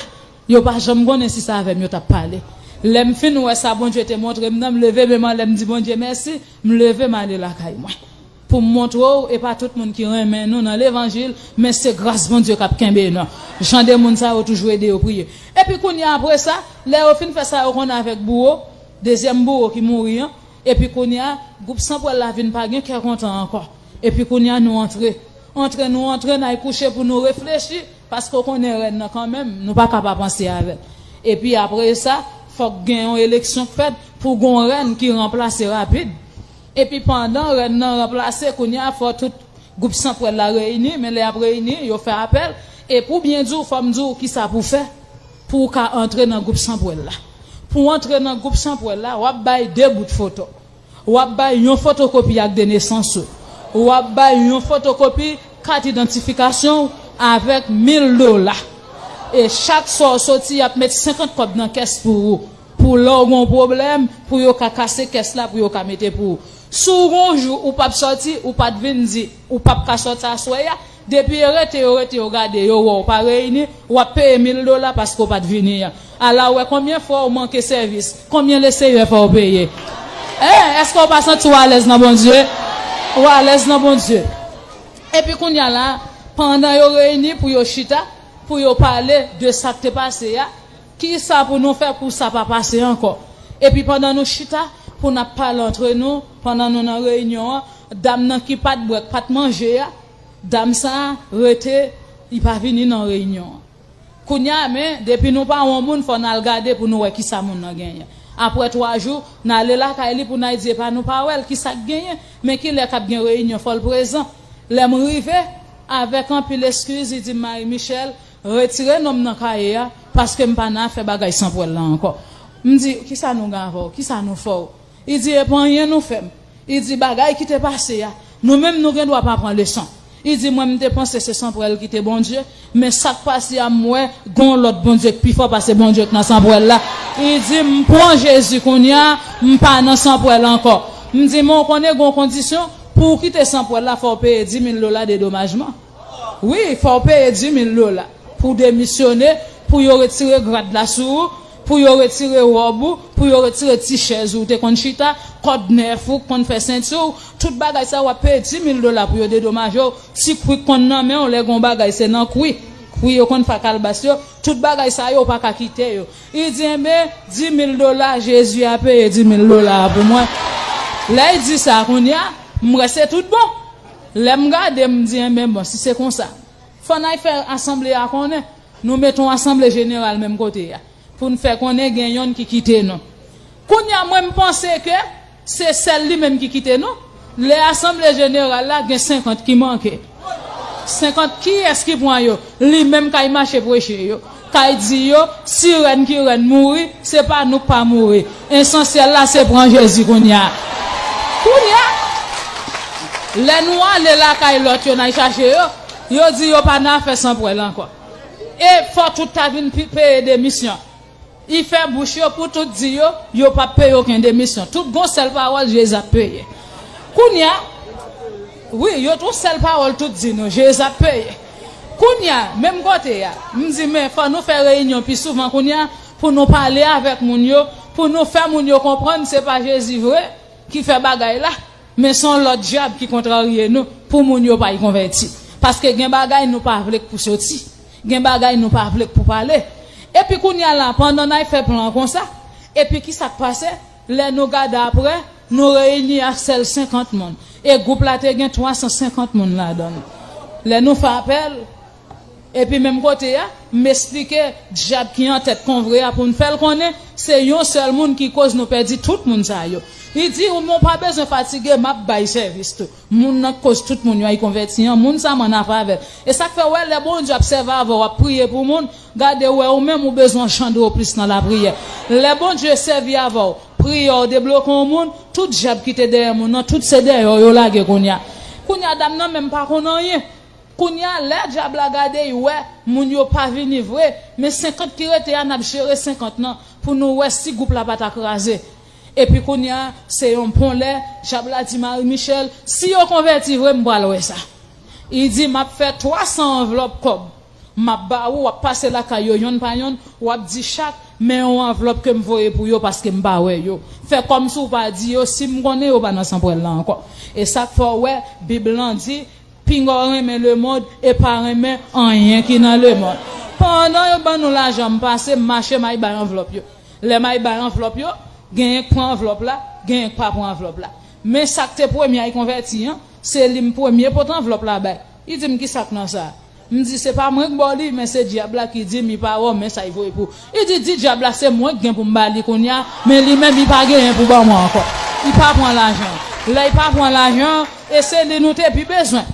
Yo pa janm konnen si se avè m yo t ap pale. Lè m fin wè sa Bondye te montre m nan, m leve men m anlè, m di Bondye mèsi, m leve m ale lakay mwen. Pou m montre w, e pa tout moun ki renmen nou nan levanjil, men se gras Bondye k ap kenbe nou. Jan de moun sa yo toujou ede yo priye. Epi kounye a, apre sa, lè yo fin fè sa yo konn avèk bouwo, dezyèm bouwo ki mouri an, epi kounye a, gwoup Sanpwèl la vin pa gen kè kontan ankò. Epi kounye a, nou antre. Antre, nou antre, n al kouche pou nou reflechi, paske w konnen rèn nan kanmenm, nou pa ka pa panse avè l. Epi apre sa, fòk gen yon eleksyon k fèt pou gon rèn ki ranplase rapid. Epi pandan rèn nan ranplase, kounye a fò tout gwoup sanpwèl la reyini, men lè y ap reyini, yo fè apèl. E pou byen di w, fò m di w kisa pou fè pou w ka antre nan gwoup sanpwèl la. Pou w antre nan gwoup sanpwèl la, w ap bay de bout foto. W ap bay yon fotokopi ak de nesans ou. W ap bay yon fotokopi kat idantifikasyon w avèk mil dola. E chak swa w soti, y ap met senkant kòb nan kès pou ou. Pou lè w gen yon pwoblèm, pou yo ka kase kès la, pou yo ka mete pou ou. Si w gen yon jou ou p ap sòti, ou pa t vin di, ou p ap ka sòti aswè a, depi yo rete, yo rete, yo gade, yo wè w pa reyini, w ap peye mil dola paske w pa t vini an. Ala w wè konbyen fwa w manke sèvis, konbyen Leseyè fè w peye. Hein, èske w pa santi w alèz nan Bondye? Ou alèz nan Bondye. Epi kounye a la, pandan yo reyini pou yo chita, pou yo pale de sa k te pase a, kisa pou nou fè pou sa pa pase ankò. Epi pandan nou chita, pou n ap pale antre nou, pandan nou nan reyinyon an, dam nan ki pa t bwè, k pa t manje a, dam sa a rete, li pa vini nan reyinyon an. Kounye a, men, depi nou pa wè yon moun, fò n al gade pou nou wè kisa moun nan genyen. Apre twa jou, n ale lakay li pou n al di, epa nou pa wè l, kisa k genyen? Men kilè k ap gen reyinyon, fò l prezan. Lè m rive, avèk anpil eskiz, li di m, Marie Michelle, retire non m nan kaye a, paske m pa nan afè bagay sanpwèl la ankò. M di, kisa nou gen avè w? Kisa nou fè w? Li di, e pa anyen nou fè m. Li di, bagay ki te pase a, nou menm nou gen dwa pa pran leson. Li di, mwen m te panse se sanpwèl ki te Bondye, men sa k pase a m wè, gen yon lòt Bondye k pi fò pase Bondye k nan sanpwèl la. Li di, m pran Jezi kounye a, m pa nan sanpwèl ankò. M di, men w konnen gen yon kondisyon, pou w kite sanpwèl la, fò w peye di mil dola dedomajman. Wi, fò w peye di mil dola pou w demisyone, pou yo retire grad la sou ou, pou yo retire wòb ou, pou yo retire ti chèz ou te konn chita, kòd nèf ou konn fè senti w, tout bagay sa w ap peye di mil dola pou yo dedomaje w, ti kwi k konn nan men w, lè gen yon bagay se nan kwi, kwi yo konn fè ak kalbas yo, tout bagay sa yo w pa ka kite yo. Li di, enben, di mil dola, Jezi a peye di mil dola a pou mwen. Lè l di sa kounye a, m wè se tout bon. Lè m gade, m di, enben, bon, si se konsa, fò n al fè asanble a konnen. Nou mete yon asanble jeneral menm kote a, pou n fè konnen gen yonn ki kite nou. Kounye a, mwen, m panse ke se sèl li menm ki kite nou. Lè asanble jeneral la, gen senkant ki manke. Senkant, kiyès ki pran yo? Li menm k al mache preche yo, k al di yo, si rèn ki rèn mouri, se pa nou k pa mouri. Esansyèl la, se pran Jezi kounye a. Kounye a, lè nou ale lakay lòt yo, n al chache yo, yo di yo pa nan afè sanpwèl ankò. E fò tout ta vin pi-, peye demisyon. Li fè bouch yo pou tout di yo, yo p ap peye okenn demisyon. Tout gon sèl pawòl, Jezi ap peye. Kounye a, wi, yo tou sèl pawòl tout di nou, Jezi ap peye. Kounye a, menm kote a, m di, men fò nou fè reyinyon pi souvan kounye a, pou nou pale avèk moun yo, pou nou fè moun yo konprann se pa Jezi vre ki fè bagay la, men se yon lòt dyab ki kontrarye nou pou moun yo pa konvèti. Paske gen bagay nou pa vle k pou soti. Gen bagay nou pa vle k pou pale. Epi kounye a la, pandan n al fè plan konsa, epi kisa k pase? Lè nou gade apre, nou reyini a sèl senkant moun. E gwoup la te gen twa san senkant moun ladan l. Lè nou fè apèl, epi menm kote a, m esplike dyab ki an tèt konvre a pou n fè l konnen se yon sèl moun ki koz nou pèdi tout moun sa yo. Li di, ou, men w pa bezwen fatige, m ap bay sèvis tou. Moun nan k koz tout moun yo al konvèti an, moun sa m an afè avè l. E sa k fè w wè lè Bondye ap sèvi avè w, w ap priye pou moun, gade w wè ou menm ou bezwen anchadre w plis nan lapriyè. Lè Bondye sèvi avè w, priyè w debloke yon moun, tout dyab ki te dèyè moun nan, tout se dèyè w yo lage kounye a. Kounye a dam nan menm pa konn anyen. Kounye a, lè dyab la gade, li wè moun yo pa vini vre, men senkant ki rete a, n ap jere senkant nan pou nou wè si gwoup la pa ta kraze. Epi kounye a, se yon bon lè, dyab la di Marie Michelle, si yo konvèti vre, m pral wè sa. Li di, m ap fè twa san anvlòp kòb. M ap ba ou, w ap pase lakay yo yonn pa yonn, w ap di chak, men yon anvlòp ke m voye pou yo paske m pa wè yo. Fè kòmsi w pa di yo, si m konnen yo pa nan sanpwèl la ankò. E sa k fè w wè, Bib lan di, pinga w renmen lemonn e pa renmen anyen ki nan lemonn. Pandan yo ban nou lajan, m pase, m mache, m al bay anvlòp yo. Lè m al bay anvlòp yo, genyen k pran anvlòp la, genyen k pa pran anvlòp la. Men sa k te premye al konvèti an, se li m premye pote anvlòp la bay. Li di m, kisa k nan sa? M di, se pa mwen k ba w li, men se dyab la ki di m li pa wè w, men sa l voye pou ou. Li di, di dyab la se mwen k gen pou m ba li kounye a, men li menm li pa genyen pou ban mwen ankò. Li pa pran lajan. Lè y pa pran lajan, e se li nou te pi bezwen.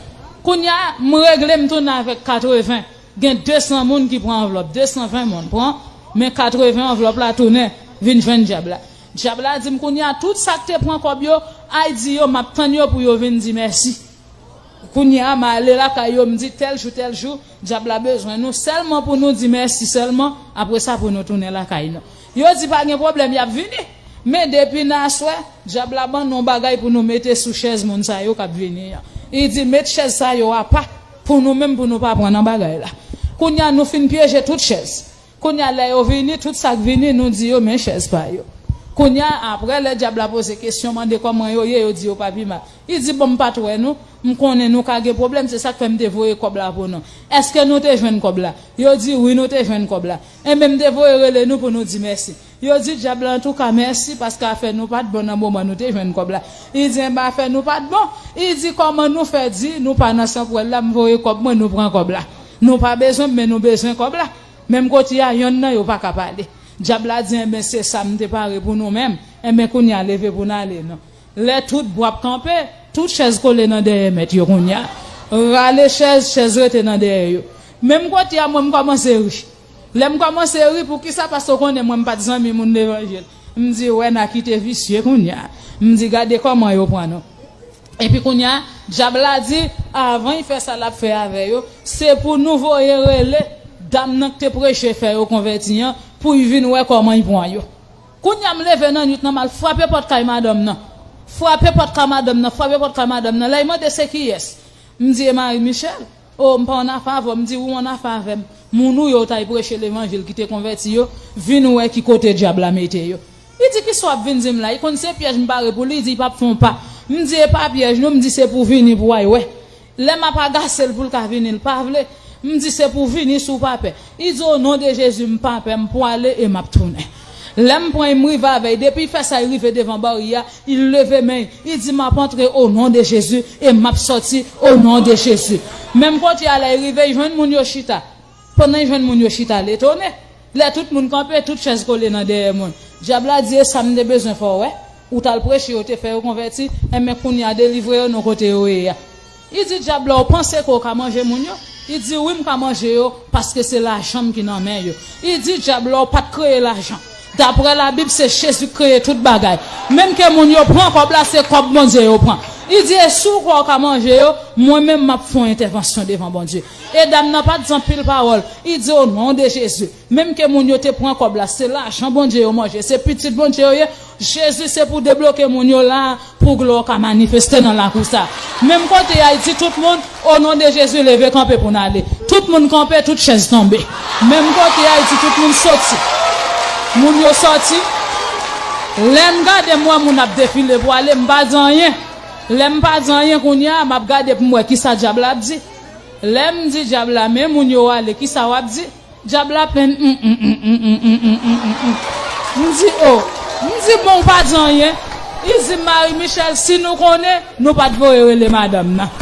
Kounye a, m regle m tounen avèk katreven. Gen de san moun ki pran anvlòp, de san ven moun pran, men katreven anvlòp la tounen vin jwenn dyab la. Dyab la di m kounye a, tout sa k te pran kòb yo, ay di yo, m ap tann yo pou yo vin di mèsi. Kounye a, m ale lakay yo, m di tèl jou, tèl jou, dyab la bezwen nou sèlman pou nou di mèsi sèlman, apre sa pou nou tounen lakay nou. Yo di pa gen pwoblèm, y ap vini. Men depi nan aswè, dyab la ban nou yon bagay pou nou mete sou chèz moun sa yo k ap vini an. Li di met chèz sa yo apa pou nou menm pou nou pa pran nan bagay la. Kounye a, nou fin pyeje tout chèz. Kounye a, lè yo vini, tout sa k vini, nou di yo men chèz pa yo. Kounye a, apre, lè dyab la poze kesyon, mande kòman yo ye, yo di yo pa pi mal. Li di bon, m pa t wè nou, m konnen nou ka gen pwoblèm, se sa k fè m te voye kòb la pou nou. Èske nou te jwenn kòb la? Yo di wi, nou te jwenn kòb la. Enben, m te voye rele nou pou nou di mèsi. Yo di dyab la antouka mèsi paske afè nou pa t bon nan moman nou te jwenn kòb la. Li di enben afè nou pa t bon. Li di kòman nou fè di nou pa nan sanpwèl la, m voye kòb mwen, nou pran kòb la. Nou pa bezwen m, men nou bezwen kòb la. Menm kote a, yonn nan yo pa ka pale. Dyab la di enben se sa m te pare pou nou menm. Enben kounye a leve pou n ale non. Lè tout bwa ap kanpe, tout chèz kole nan dèyè mèt yo kounye a. Rale chèz, chèz rete nan dèyè yo. Menm kote a mwen m kòmanse ri. Lè m kòmanse ri, poukisa? Paske w konnen mwen m pa t zanmi moun levanjil. M di wè n a kite visye kounye a. M di gade kòman yo pran nou. Epi kounye a, dyab la di, avan l fè sa l ap fè avè yo, se pou nou voye rele dam nan k te preche fè yo konvèti an, pou l vin wè kòman l pran yo. Kounye a m leve nan nuit nan m al frape pòt kay madanm nan. Frape pòt kay madanm nan, frape pòt kay madanm nan. Lè l mande se kiyès? M di e Marie Michel. O, m pa annafè avè w, m di ou annafè avè m. Moun ou yo w t al preche levanjil ki te konvèti yo, vin wè ki kote dyab la mete yo. Li di kisa w ap vin di m la? Li konn se pyèj m pare pou li, li di l p ap fè yon pa. M di e pa pyèj non, m di se pou vini pou w al wè. Lè m ap agase l pou l ka vini, l pa vle. M di se pou vini si w pa pè. Li di o non de Jezi m pa pè, m pwale e m ap tounen. Lè m pran l, m rive avè l, depi l fè sa, l rive devan baryè a, li leve men l, li di m ap antre o non de Jezi e m ap sòti o non de Jezi. Menm kote a lè l rive, l jwenn moun yo chita. Pandan l jwenn moun yo chita, l etone. Lè tout moun kanpe, tout chèz kole nan dèyè moun. Dyab la di e sa m te bezwen fè w wè. Ou t al preche, yo te fè yo konvèti, enben kounye a delivre yo non kote yo ye a. Li di dyab la, ou panse ke w ka manje moun yo? Li di wi, m ka manje yo, paske se lajan m ki nan men yo. Li di dyab la, ou pa t kreye lajan. Daprè Labib, se Jezi k kreye tout bagay. Menm ke moun yo pran kòb la, se kòb Bondye yo pran. Li di e si w kwè w ka manje yo, mwen menm m ap fè yon entèvansyon devan Bondye. E dam nan pa t di anpil pawòl. Li di o non de Jezi. Menm ke moun yo te pran kòb la, se lajan Bondye yo manje, se pitit Bondye yo ye. Jezi se pou debloke moun yo la a, pou glwa w ka manifeste nan lakou sa. Menm kote a, l di tout moun, o non de Jezi, leve kanpe pou n ale. Tout moun kanpe, tout chèz tonbe. Menm kote a, l di tout moun soti. Moun yo sòti. Lè m gade, m wè moun ap defile pou ale, m pa di anyen. Lè m pa di anyen kounye a, m ap gade pou m wè kisa dyab la ap di. Lè m di dyab la, men moun yo ale, kisa w ap di? Dyab la plenn. M di o. M di bon, ou pa di anyen. Li di Marie Michel, si nou konnen, nou pa t voye rele madanm nan.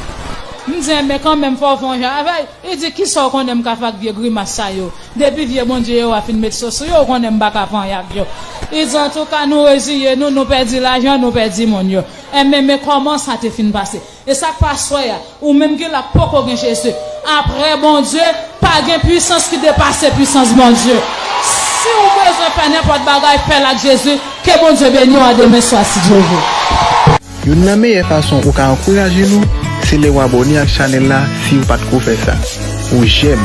M di enben kanmenm fò w fè yon jan avè l. Li di kisa w konnen m ka fè ak vye grimas sa yo? Depi vye Bondye yo a fin met so sou yo, ou konnen m pa ka fè anyen ak yo. Li di antouka nou reziye nou, nou pèdi lajan, nou pèdi moun yo. Enben men kòman sa te fin pase. E sa k fè aswè a, ou menm ki la k poko gen Jezi, apre Bondye, pa gen pwisans ki depase pwisans Bondye. Si w bezwen fè nenpòt bagay, fè l ak Jezi. Ke Bondye beni w a demen swa si Dye vle. Youn nan meyè fason ou ka ankouraje nou, se lè w abòne ak chanèl la si w pa t ko fè sa. Ou jèm.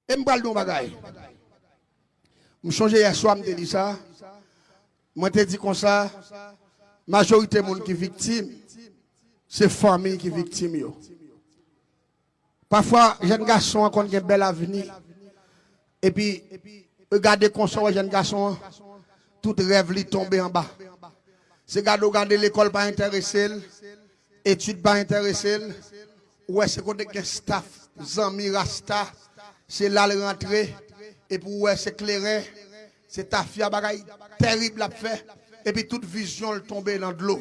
E m pral di w yon bagay. M chonje yèswa m te di sa. Mwen te di konsa, majorite moun ki viktim, se fanmi ki viktim yo. Pafwa, jèn gason an konn gen bèl avni. Epi, gade konsa w wè jèn gason an, tout rèv li tonbe anba. Se gade w gade lekòl pa enterese l, etid pa enterese l, ou wè se kote k gen staf, zanmi rasta, se la l rantre, epi ou wè se kleren, se tafya, bagay tèrib l ap fè, epi tout vizyon l tonbe nan dlo.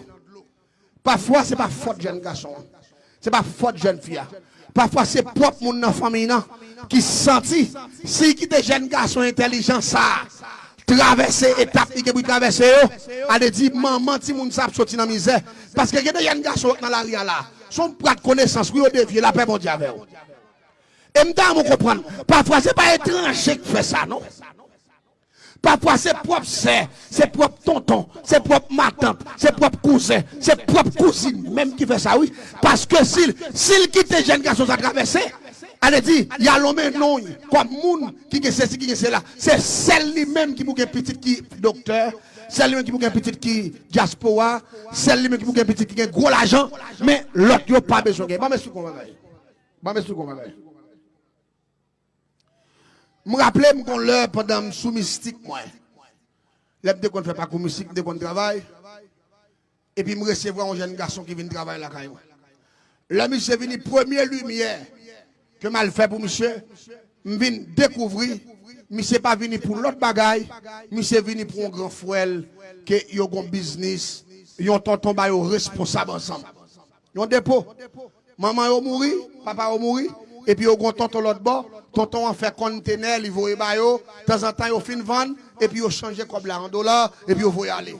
Pafwa se pa fòt jèn gason an. Se pa fòt jèn fi a. Pafwa se pwòp moun nan fanmiy nan ki santi si l kite jèn gason entèlijan sa a travèse etap li gen pou l travèse yo, ale di manman timoun sa ap soti nan mizè. Paske gen de jèn gason k nan lari a la, se yon prat konesans wi, yo devye, lapè Bondye avè w. E m ta renmen w konprann, pafwa se pa etranje k fè sa non. Pafwa se pwòp sè, se pwòp tonton, se pwòp matant, se pwòp kouzen, se pwòp kouzin menm ki fè sa wi. Paske si l, si l kite jèn gason sa travèse, ale di, y a lonmen non l kòm moun ki gen sesi, ki gen sela. Se sèl li menm ki pou gen pitit ki doktè, sèl li menm ki pou gen pitit ki dyaspora, sèl li menm ki pou gen pitit ki gen gwo lajan, men lòt yo pa bezwen gen. Ban m esplike w yon bagay. Ban m esplike w yon bagay. M raple m gon lè pandan m sou mistik mwen. Lè m te konn fè pakou mistik, m te konn travay. Epi m resevwa yon jèn gason ki vin travay lakay mwen. Lè misye vini, premye limyè ke m al fè pou misye, m vin dekouvri, misye pa vini pou lòt bagay, misye vini pou yon gran frè l, ke yo gon biznis, yon tonton ba yo responsab ansanm. Yon depo. Manman yo mouri, papa yo mouri, epi yo gon tonton lòt bò, tonton an fè konntenè, li voye ba yo, tanzantan yo fin vann, epi yo chanje kòb la an dola, epi yo voye ale.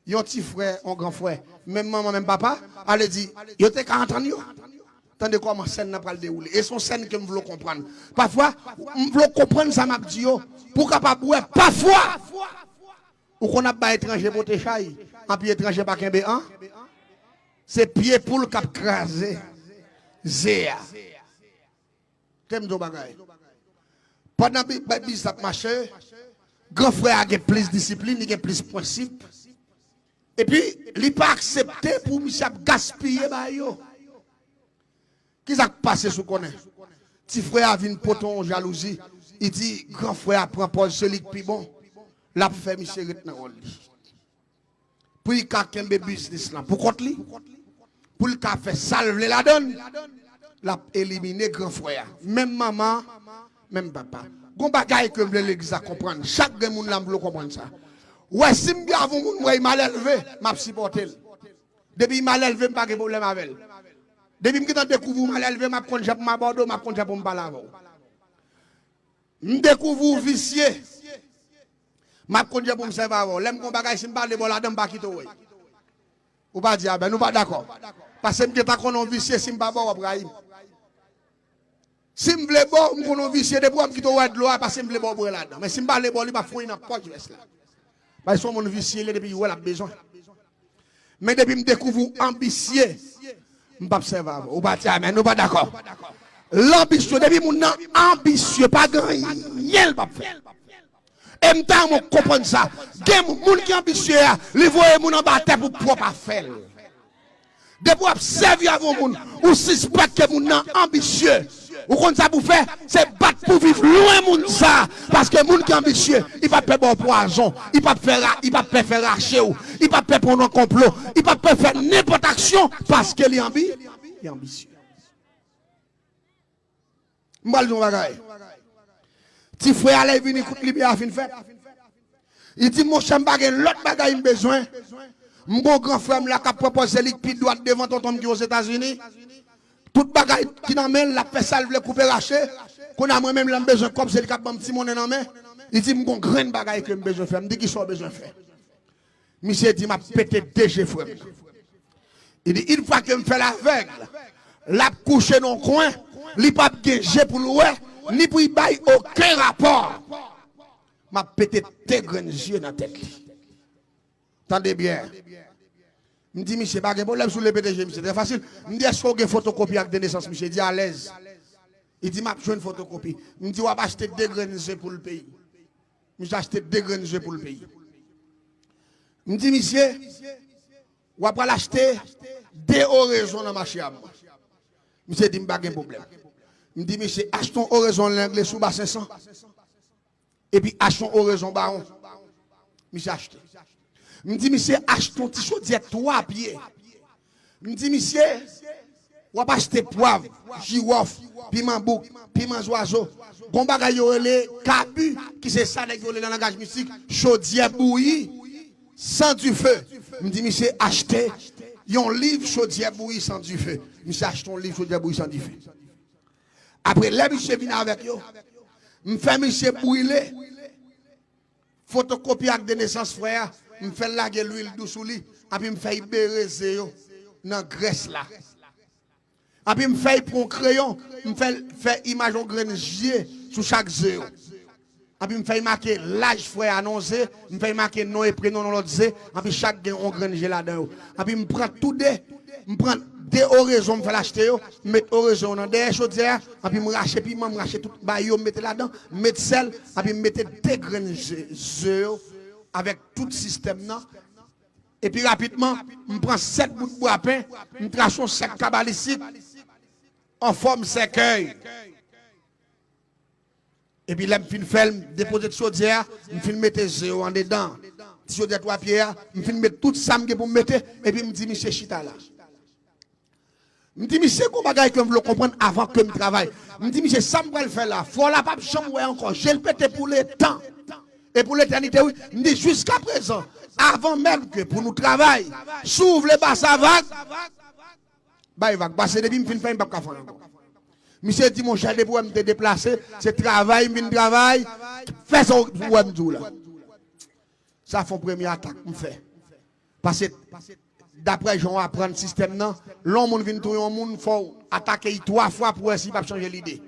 Yon ti frè, yon gran frè, menm manman, menm papa, ale di, yo te ka antann yo. Tande kòman sèn nan pral dewoule. E se yon sèn ke m vle w konprann. Pafwa, m vle w konprann sa m ap di yo, pou w kapab wè, pafwa, ou konn ap bay etranje pote chay, anpi etranje pa kenbe an, se pye poul k ap kraze ze a. Tande m di w bagay. Pandan bi- bi- biznis ap mache, gran frè a gen plis disiplin, li gen plis prensip. Epi, li pa aksepte pou misye ap gaspiye bagay yo. Kisa k pase sou konnen? Ti frè a vin pote yon jalouzi. Li di, gran frè a pran pòz se li k pi bon. L ap fè misye ret nan wòl li. Pou li ka kenbe biznis lan pou kont li, pou li ka fè sa l vle ladan l, l ap elimine gran frè a. Menm manman, menm papa. Gon bagay ke m vle legliz la konprann. Chak grenn moun la m vle w konprann sa. Ou wè, si m gen avè yon moun, m wè li malelve, m ap sipòte l. Depi li malelve, m pa gen pwoblèm avè l. Depi m gentan dekouvri w malelve, m ap konn jan pou m abòde w, m ap konn jan pou m pale avè w. M dekouvri w visye. M ap konn jan pou m sèvi avè w. Lè m gon bagay, si m pa vle ba w ladan, m pa kite w wè. Ou pa di amèn, ou pa dakò. Paske m gentan konnen w visye, si m pa ba w, w ap rayi m. Si m vle ba w, m konnen w visye, depi w ap kite w wè dlo a, paske m vle ba w bwè ladan. Men si m pa vle ba w li, m ap foure nan pòch vès la. Paske se yon moun visye, li depi l wè l ap bezwen. Men depi m dekouvri w anbisye, m p ap sèvi avè w. Ou pa di amèn, ou pa dakò. Lanbisyon, depi moun nan anbisye, pa gen anyen l p ap fè. E m ta renmen w konprann sa. Gen moun ki anbisye a, li voye moun anba tè pou pwòp afè l. Depi w ap sèvi avè yon moun, ou sispèk ke moun nan anbisye. Ou konn sa pou fè? Se bat pou viv lwen moun sa. Paske moun ki anbisye, li p ap pè ba w pwazon, li p ap fè ra, li p ap pè fè rache w, li p ap pè pran nan konplo, li p ap pè fè nenpòt aksyon, paske li anbi, li anbisye. M pral di w yon bagay. Ti frè a lè l vini, kout limyè a fin fèt. Li di, monchè, m pa gen lòt bagay m bezwen. M gon gran frè m la k ap pran pòz se li k pi dwat devan tonton m ki Ozetazini. Tout bagay ki nan men l, l ap fè sa l vle, koupe rache. Kounye a mwen menm, lè m bezwen kòb, se li k ap ban m ti monnen nan men. Li di, m gon grenn bagay ke m bezwen fè. M di, kisa w bezwen fè? Misye di, m ap pete de je frè m nan. Li di, une fois que m fè l avèg, l ap kouche nan yon kwen, li p ap gen je pou l wè, ni pou l bay okenn rapò. M ap pete de grenn je nan tèt li. Tande byen. M di misye, pa gen pwoblèm si w vle pete je misye, trè fasil. M di, èske w gen fotokopi ak de nesans misye? Li di, alèz. Li di, m ap jwenn fotokopi. M di, w ap achte de grenn je pou l peyi. Misye achte de grenn je pou l peyi. M di misye, w ap pral achte de orezon nan mache a mwen. Misye di m pa gen pwoblèm. M di misye, achte yon orezon lengle sou ba senk san. Epi achte yon orezon bawon. Misye achte. M di misye, achte yon ti chodyè twa pye. M di misye, w ap achte pwav, jiwòf, piman bouk, piman zwazo. Gon bagay yo rele kabi, ki se sa nèg yo rele nan langaj mistik, chodyè bouyi, san dife. M di misye achte yon liv chodyè bouyi san dife. Misye achte yon liv chodyè bouyi san dife. Apre, lè misye vin avèk yo, m fè misye brile. Fotokopi ak de nesans frè a, m fè l lage lwil dou sou li, epi m fè y bere ze yo nan grès la. Epi m fè y pran yon kreyon, m fè l fè imaj yon grenn je sou chak ze yo. Epi m fè y make laj frè a nan yon ze, m fè y make non e prenon nan lòt ze, epi chak gen yon grenn je ladan yo. Epi m pran tou de, m pran de orezon m fè l achte yo, m met orezon yo nan dèyè chodyè a, epi m rache piman, m rache tout bay yo, m mete ladan, m met sèl, epi m mete de grenn ze, ze yo avèk tout sistèm nan. Epi rapidman, m pran sèt bout bwa pen, m trase yon sèk kabalistik an fòm sèkèy. Epi lè m fin fè l, m depoze ti chodyè a, m fin mete ze yo andedan. Ti chodyè twa pye a, m fin met tout sa m gen pou m mete, epi m di misye chita la. M di misye gon bagay ke m vle w konprann avan ke m travay. M di misye sa m pral fè la, frè w la p ap janm wè ankò, je l pete pou letan. E pou letènite wi. M di jiskaprezan, avan menm ke pou nou travay, si w vle ba sa vag, bay vag. Paske depi m fin fè, m p ap ka fè ankò. Misye di monchè depi w wè m te deplase, se travay m vin travay, fè sa w wè m di w la. Sa fè yon premye atak m fè. Paske daprè jan w aprann sistèm nan, lè yon moun vin touye yon moun, fò w atake y twa fwa pou wè si l p ap chanje lide.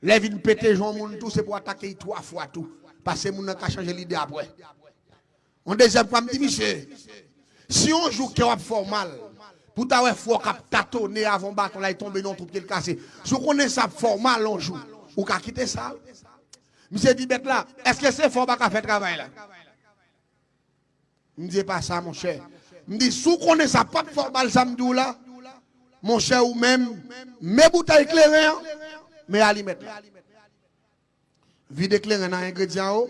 Lè vin pete je yon moun tou, se pou atake y twa fwa tou. Paske moun nan ka chanje lide apre. Yon dezyèm fwa, m di misye, si yon jou kè w ap fè w mal, pou w ta wè frè w k ap tatone avè yon baton la, li tonbe nan yon twou, pye l kase. Si w konnen sa ap fè w mal yon jou, ou ka kite sa? Misye di bèt la, èske se fè w pa ka fè travay la? M di e pa sa, monchè. M di, si w konnen sa p ap fè w mal sa m di w la, monchè, ou menm, men boutèy kleren an, men alimèt la. Vide kleren nan engredyan yo,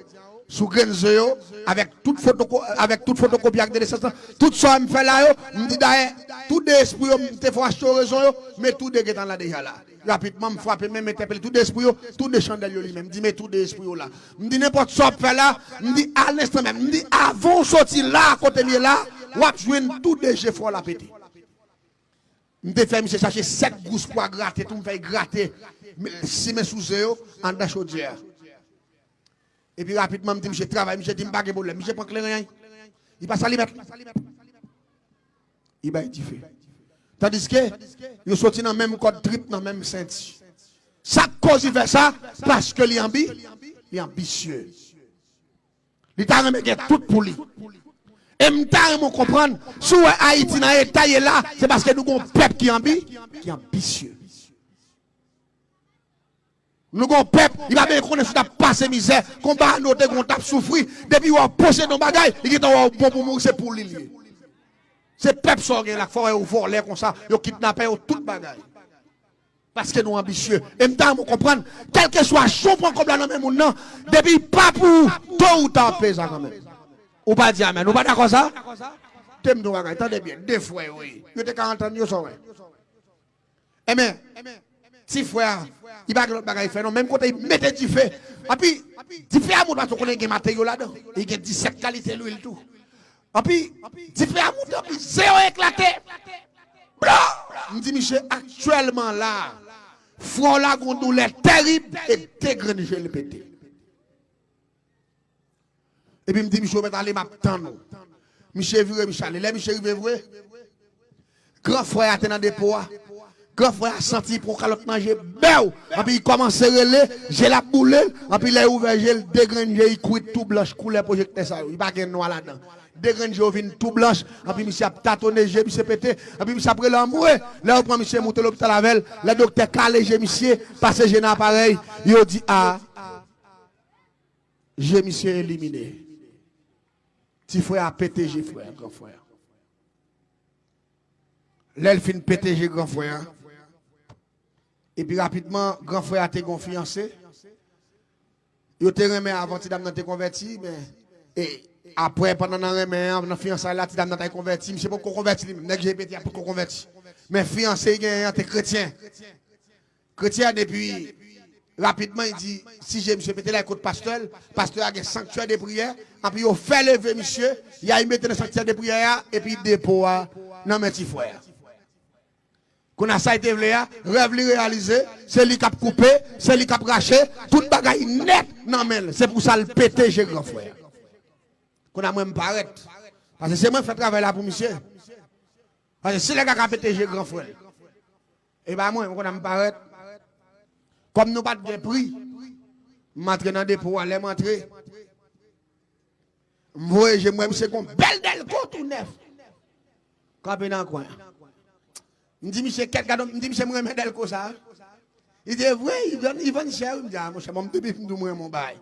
sou grenn ze yo, avèk tout fotoko-, avèk tout fotokopi ak de nesans lan, tout sa m fè la yo, m di dayè, tou de espri yo, m te fè w achte orezon yo, men tou de gentan la deja la. Rapidman, m frape men m entèpele tou de espri yo, tou de chandèl yo limen. M di, men tou de espri yo la. M di, nenpòt sa w ap fè la, m di, al lenstan menm. M di, avan w soti la, kote m ye la, w ap jwenn tou de je frè w la pete. M te fè misye chache sèt gous pwa grate tou, m fè l grate, simen sou ze yo, anndan chodyè a. Epi rapidman, m di misye travay, misye di m pa gen pwoblèm. Misye pran kleren an, li pase alimèt li. Li bay dife. Tandiske, yo soti nan menm kòd trip, nan menm senti. Sa k koz li fè sa? Paske li anbi, li anbisye. Li ta renmen gen tout pou li. E m ta renmen w konprann, si w wè Ayiti nan eta ye la, se paske nou gon pèp ki anbi, ki anbisye. Nou gon pèp, li pa bezwen konnen si w t ap pase mizè, konba nou te gon t ap soufri, depi w posede yon bagay, li gentan wè w bon pou mouri, se pou li l ye. Se pèp sa w gen la k fè w wè yo vòlè konsa, yo kidnapè, yo tout bagay. Paske nou anbisye. E m ta renmen w konprann, kèlkeswa jan w pran kòb la nan men moun nan, depi li pa pou ou, to ou ta w ap peye sa kanmenm. Ou pa di amèn, ou pa dakò sa? Te m di yon bagay, tande byen, de frè yo ye. Yo te ka antann yo, sa w wè. Enben, ti frè a, li pa gen lòt bagay fè non, menm kote li mete dife. Epi, dife a monte paske w konnen gen materyo ladan. Li gen disèt kalite lwil tou. Epi, dife a monte, epi ze yo eklate. Blo! M di misye, aktyèlman la, frè w la gon doulè tèrib e de grenn je l pete. Epi m di misye, ou mèt ale, m ap tann ou. Misye vire, misye ale. Lè misye rive vre, gran frè a te nan depo a. Gran frè a santi li pran kalòt nan je, bèw! Anpi li kòmanse rele, je l ap boule l. Anpi lè l ouvè je l, de grenn je li kwit tou blanch, koulè pwojektè sa yo. Li pa gen nwa ladan. De grenn je yo vin tou blanch. Anpi misye ap tatone je, misye pete. Anpi misye ap rele anmwe. Lè yo pran misye moute lopital avè l, lè doktè kale je misye, pase je nan aparèy, yo di a, je misye elimine. Ti frè a pete je frè, gran frè a. Lè l fin pete je gran frè a, epi rapidman, gran frè a te gon fiyanse. Yo te renmen avan ti dam nan te konvèti, men, e, apre, pandan nan renmen an, nan fiyansay la, ti dam nan t al konvèti. Misye poko konvèti li menm. Nèg je pete a poko konvèti. Men fiyanse li genyen an te kretyen. Kretyen an, epi rapidman, li di, si je misye pete la, li kot pastè l, pastè a gen sanktyè de priyè, anpi yo fè leve misye, y al mete nan sanktyè de priyè a, epi depo a nan men ti frè a. Kounye a, sa li te vle a, rèv li reyalize, se li k ap koupe, se li k ap rache, tout bagay nèt nan men l. Se pou sa l pete je gran frè a. Kounye a mwen m parèt. Paske se mwen k fè travay la pou misye. Paske si nèg la ka pete je gran frè l. E pa mwen, kounye a m parèt. Kòm nou pa t gen pri, m antre nan depo a, lè m antre, m voye je m wè misye gon bèl dèlko tou nèf. Kanpe nan kwen an. M di misye kèt gade, m di misye m renmen dèlko sa. Li di vre, li vann, li vann chè wi. M di a monchè, bon, m depi m di w m renmen yon bagay.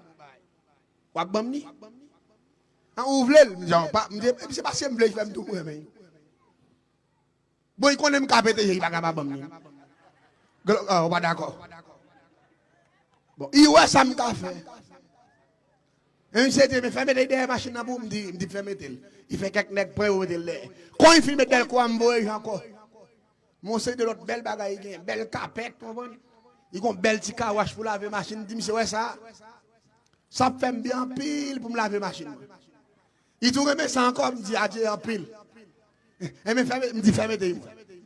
W ap ban m li? An ou vle l? M di a w pa, m di, epi se paske m vle l fè m di w m renmen l. Bon, li konnen m ka pete je, li pa ka pa ban m li. Glo- ah, ou pa dakò. Bon, li wè sa m ka fè. E misye di, men fè mete l dèyè machin nan pou m di, m di fè mete l. Li fè kèk nèg pran yo mete l dèyè. Kon li fin met dèlko a, m voye je ankò. Mon seri de lòt bèl bagay li gen, bèl kapèt, konprann? Li gon bèl ti kawach pou lave machin, m di misye wè sa. Sa ap fè m byen anpil pou m lave machin mwen. Li tou renmen sa ankò, m di adye anpil. Enben fè, m di fè mete mwen.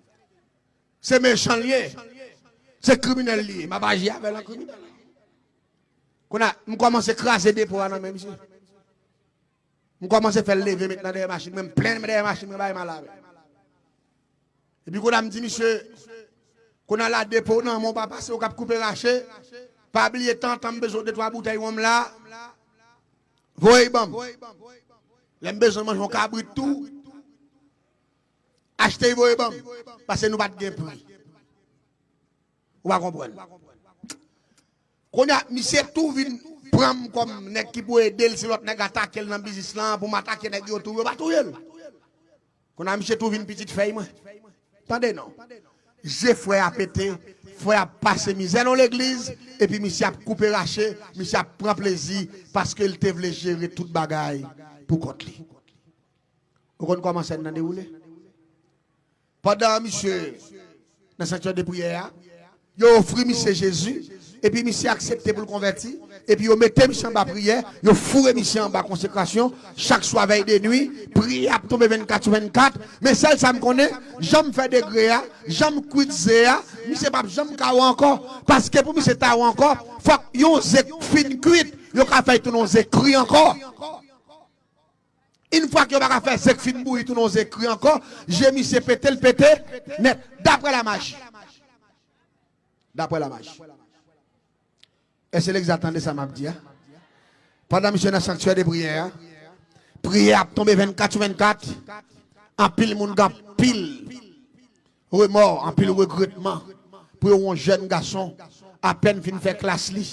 Se mechan l ye. Se kriminèl li ye. M ap aji avè l an kriminèl. Kounye a, m kòmanse kraze depo a nan men misye. M kòmanse fè l leve met nan dèyè machin mwen, m plen dèyè machin mwen bay mal avè l. Epi kounye a m di misye, kounye a la depo nan men w pa pase, ou k ap koupe rache, pa bliye tantan m bezwen de twa boutèy wonm la, voye ban m. Lè m bezwen manje yon kabrit tou, achte l voye ban m, paske nou pa t gen pri. Ou pa konprann. Kounye a, misye tou vin pran m kòm nèg ki pou ede l si lòt nèg atake l nan biznis lan, pou m atake nèg yo tou, yo pa touye l. Kounye a, misye tou vin pitit fèy mwen. Tande non. Je frè a pete, frè a pase mizè nan legliz, epi misye ap koupe rache, misye ap pran plezi, paske l te vle jere tout bagay pou kont li. Ou konn kòman sèn nan dewoule? Pandan misye nan sanktiyè de priyè a, yo ofri misye Jezi, epi misye aksepte pou l konvèti, epi yo mete misye anba priyè, yo foure misye anba konsekrasyon, chak swa vèy de nwi, priyè ap tonbe vennkat sou vennkat, men sèl sa m konnen, jan m fè degre a, jan m kwit ze a, misye p ap janm ka wè ankò, paske pou misye ta wè ankò, fòk yon ze fin kwit, yo ka fè l tounen yon ze kri ankò. Yon fwa ke yo pa ka fè ze k fin bouyi tounen yon ze kri ankò, je misye pete, l pete nèt, daprè la maji. Daprè la maji. Èske legliz la tande sa m ap di a? Pandan misye nan sanktiyè de priyè a, priyè ap tonbe vennkat sou vennkat, anpil moun gen anpil remò, anpil regretman pou yo wè yon jèn gason apèn fin fè klas li.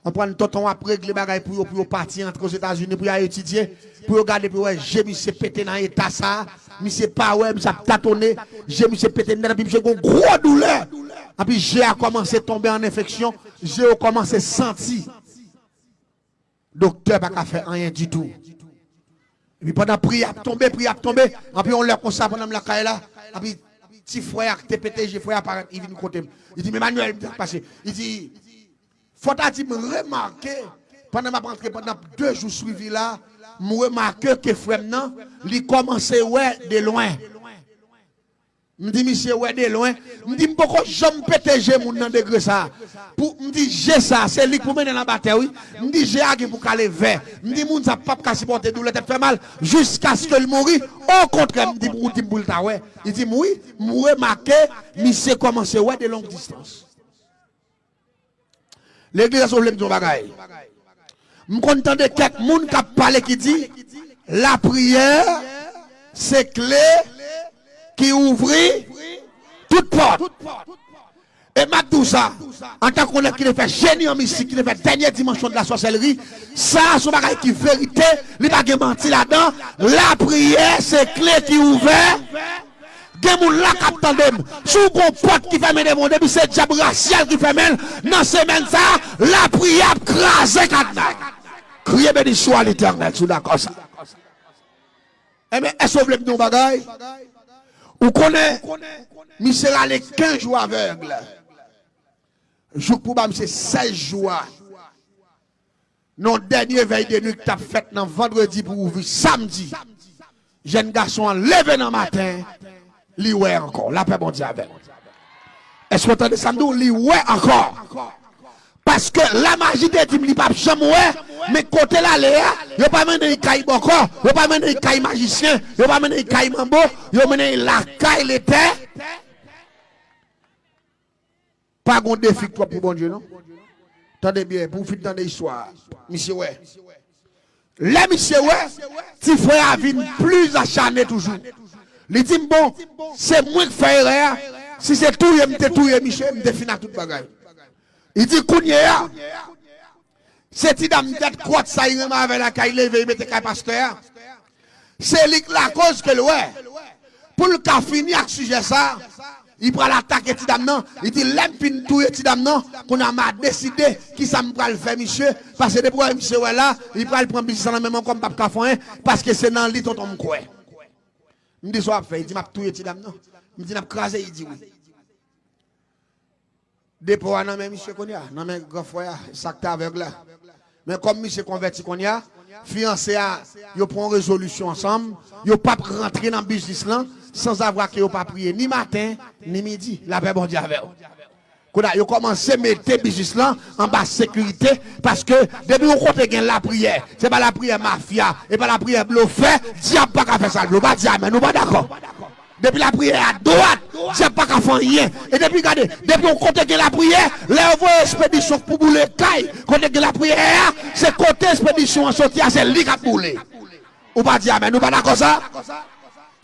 Konprann tonton ap regle bagay pou yo, pou yo pati antre Ozetazini, pou y al etidye, pou yo gade, pou yo wè je misye pete nan eta sa a. Misye pa wè, misye ap tatone, je misye pete nèt, epi misye gen yon gwo doulè. Epi je a kòmanse tonbe an enfeksyon, je yo kòmanse santi. Doktè pa ka fè anyen ditou. Epi pandan priyè ap tonbe, priyè ap tonbe, anpi yon lè konsa pandan m lakay la, anpi ti frè a ki te pete je frè a parèt, li vin kote m. Li di, "Men Manuel, sa k pase?" Li di, "Fò ta di m remake, pandan m ap antre, pandan de jou swivi la, m remake ke frè m nan, li kòmanse wè de lwen." M di misye wè de lwen. M di m poko janm pete je moun nan degre sa. Pou m di je sa, se li k pou mennen l anba tè wi. M di je a gen pou kale vè. M di moun sa p ap ka sipòte doulè, tèt fè mal, jiskaske l mouri. Okontrè, m di pou, di m pou l ta wè. Li di m wi, m remake misye kòmanse wè de long distans. Legliz, èske w vle m di yon bagay? M konn tande kèk moun k ap pale ki di, lapriyè se kle ki ouvri tout pòt. E m ap di w sa, antanke yon nèg ki te fè jeni an mistik, ki te fè dènye dimansyon de la sòsèlri, sa a se yon bagay ki verite, li pa gen manti ladan. Lapriyè se kle ki ouvè. Gen moun la k ap tande m. Si w gon pòt ki fèmen devan w, depi se dyab rasyèl ki fèmen l, nan semèn sa a, lapriyè ap kraze kadna. Kriye benediksyon a Letènèl, si w dakò sa. Enben, èske w vle m di yon bagay? Ou konnen, misye rale kenz jou avèg. Jouk pou ba misye sèz jou a. Nan yon dènye vèy de nwi ki t ap fèt nan vandredi pou ouvri samdi, jèn gason an leve nan maten, li wè ankò. Lapè Bondye avè w. Èske w tande sa m di w? Li wè ankò. Paske lamaji te di m li p ap janm wè, Men kote l ale a, yo pa mennen l kay bòkò, yo pa mennen l kay majisyen, yo pa mennen l kay manbo, yo mennen l lakay Letè. Pa gon defi k twòp pou Bondye, non. Tande byen, pou w fin tande istwa a. Misye wè. Lè misye wè, ti frè a vin pli achane toujou. Li di m, "Bon, se mwen k fè erè a. Si se touye m te touye misye, m te fin ak tout bagay." Li di, "Kounye a, se ti dam tèt kwòt sa, li renmen avè l lakay, leve, li mete kay pastè a." Se li k lakoz ke l wè. Pou l ka fini ak sijè sa, li pral atake ti dam nan. Li di, "Lè m fin touye ti dam nan, kounye a m a deside kisa m pral fè misye, paske depi w wè misye wè la, li pral pran biznis lan nan men m ankò, m p ap ka fè anyen, paske se nan li tonton m kwè." M di, "Sa w ap fè?" Li di, "M ap touye ti dam nan." M di, "N ap kraze?" Li di, "Wi." Depo a nan men misye kounye a, nan men gran frè a, sa k te avèg la. Men kòm misye konvèti kounye a, fiyanse a, yo pran yon rezolisyon ansanm, yo p ap rantre nan biznis lan sanzavwa ke yo pa priye ni maten, ni midi. Lapè Bondye avè w. Kounye a, yo kòmanse mete biznis lan anba sekirite, paske depi yon kote gen lapriyè, se pa lapriyè mafya, e pa lapriyè blofè, dyab pa ka fè sa l vle. Ou pa di amèn, ou pa dakò. Depi lapriyè a dwat, dyab pa ka fè anyen. E depi, gade, depi yon kote gen lapriyè, lè yo voye espedisyon pou boule kay, kote gen lapriyè a, se kote espedisyon an soti a, se li k ap boule. Ou pa di amèn, ou pa dakò sa?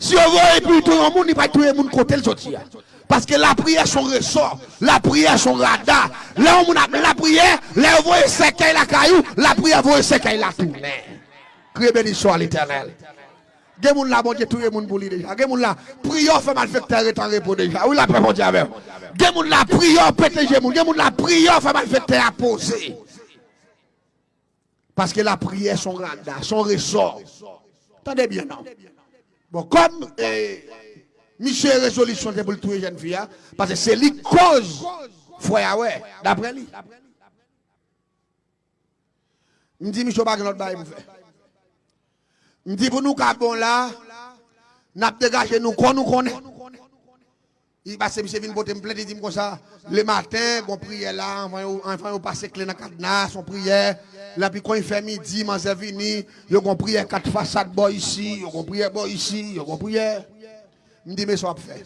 Si yo voye pou touye yon moun, li pral touye moun kote l soti a. Paske lapriyè se yon resò, lapriyè se yon rada. Lè yon moun ap lapriyè, lè yo voye sèkèy lakay ou, lapriyè voye sèkèy la tounen. Kriye benediksyon a Letènèl. Gen moun la, Bondye touye moun pou li deja. Gen moun la, priyè w fè malfektè ret an repo deja. Wi, lapè Bondye avè w. Gen moun la, priyè w pete je moun. Gen moun la, priyè w fè malfektè a poze. Paske lapriyè se yon rada, se yon resò. Tande byen, non. Bon, kòm, eh, misye rezolisyon te pou l touye jèn fi a, paske se li k koz frè a wè, daprè li. M di, "Misye, w pa gen lòt bagay pou fè." M di, "Pou nou ka bon la, n ap degaje nou kon nou konnen." Li pase, misye vin pote m plent, li di m konsa, "Lematen, gon priyè la, anvan yo, anvan yo pase kle nan kadna, se yon priyè. Epi kon li fè midi, manzè vini, yo gon priyè kat fasad bò isi, yo gon priyè bò isi, yo gon priyè." M di, "Men sa w ap fè."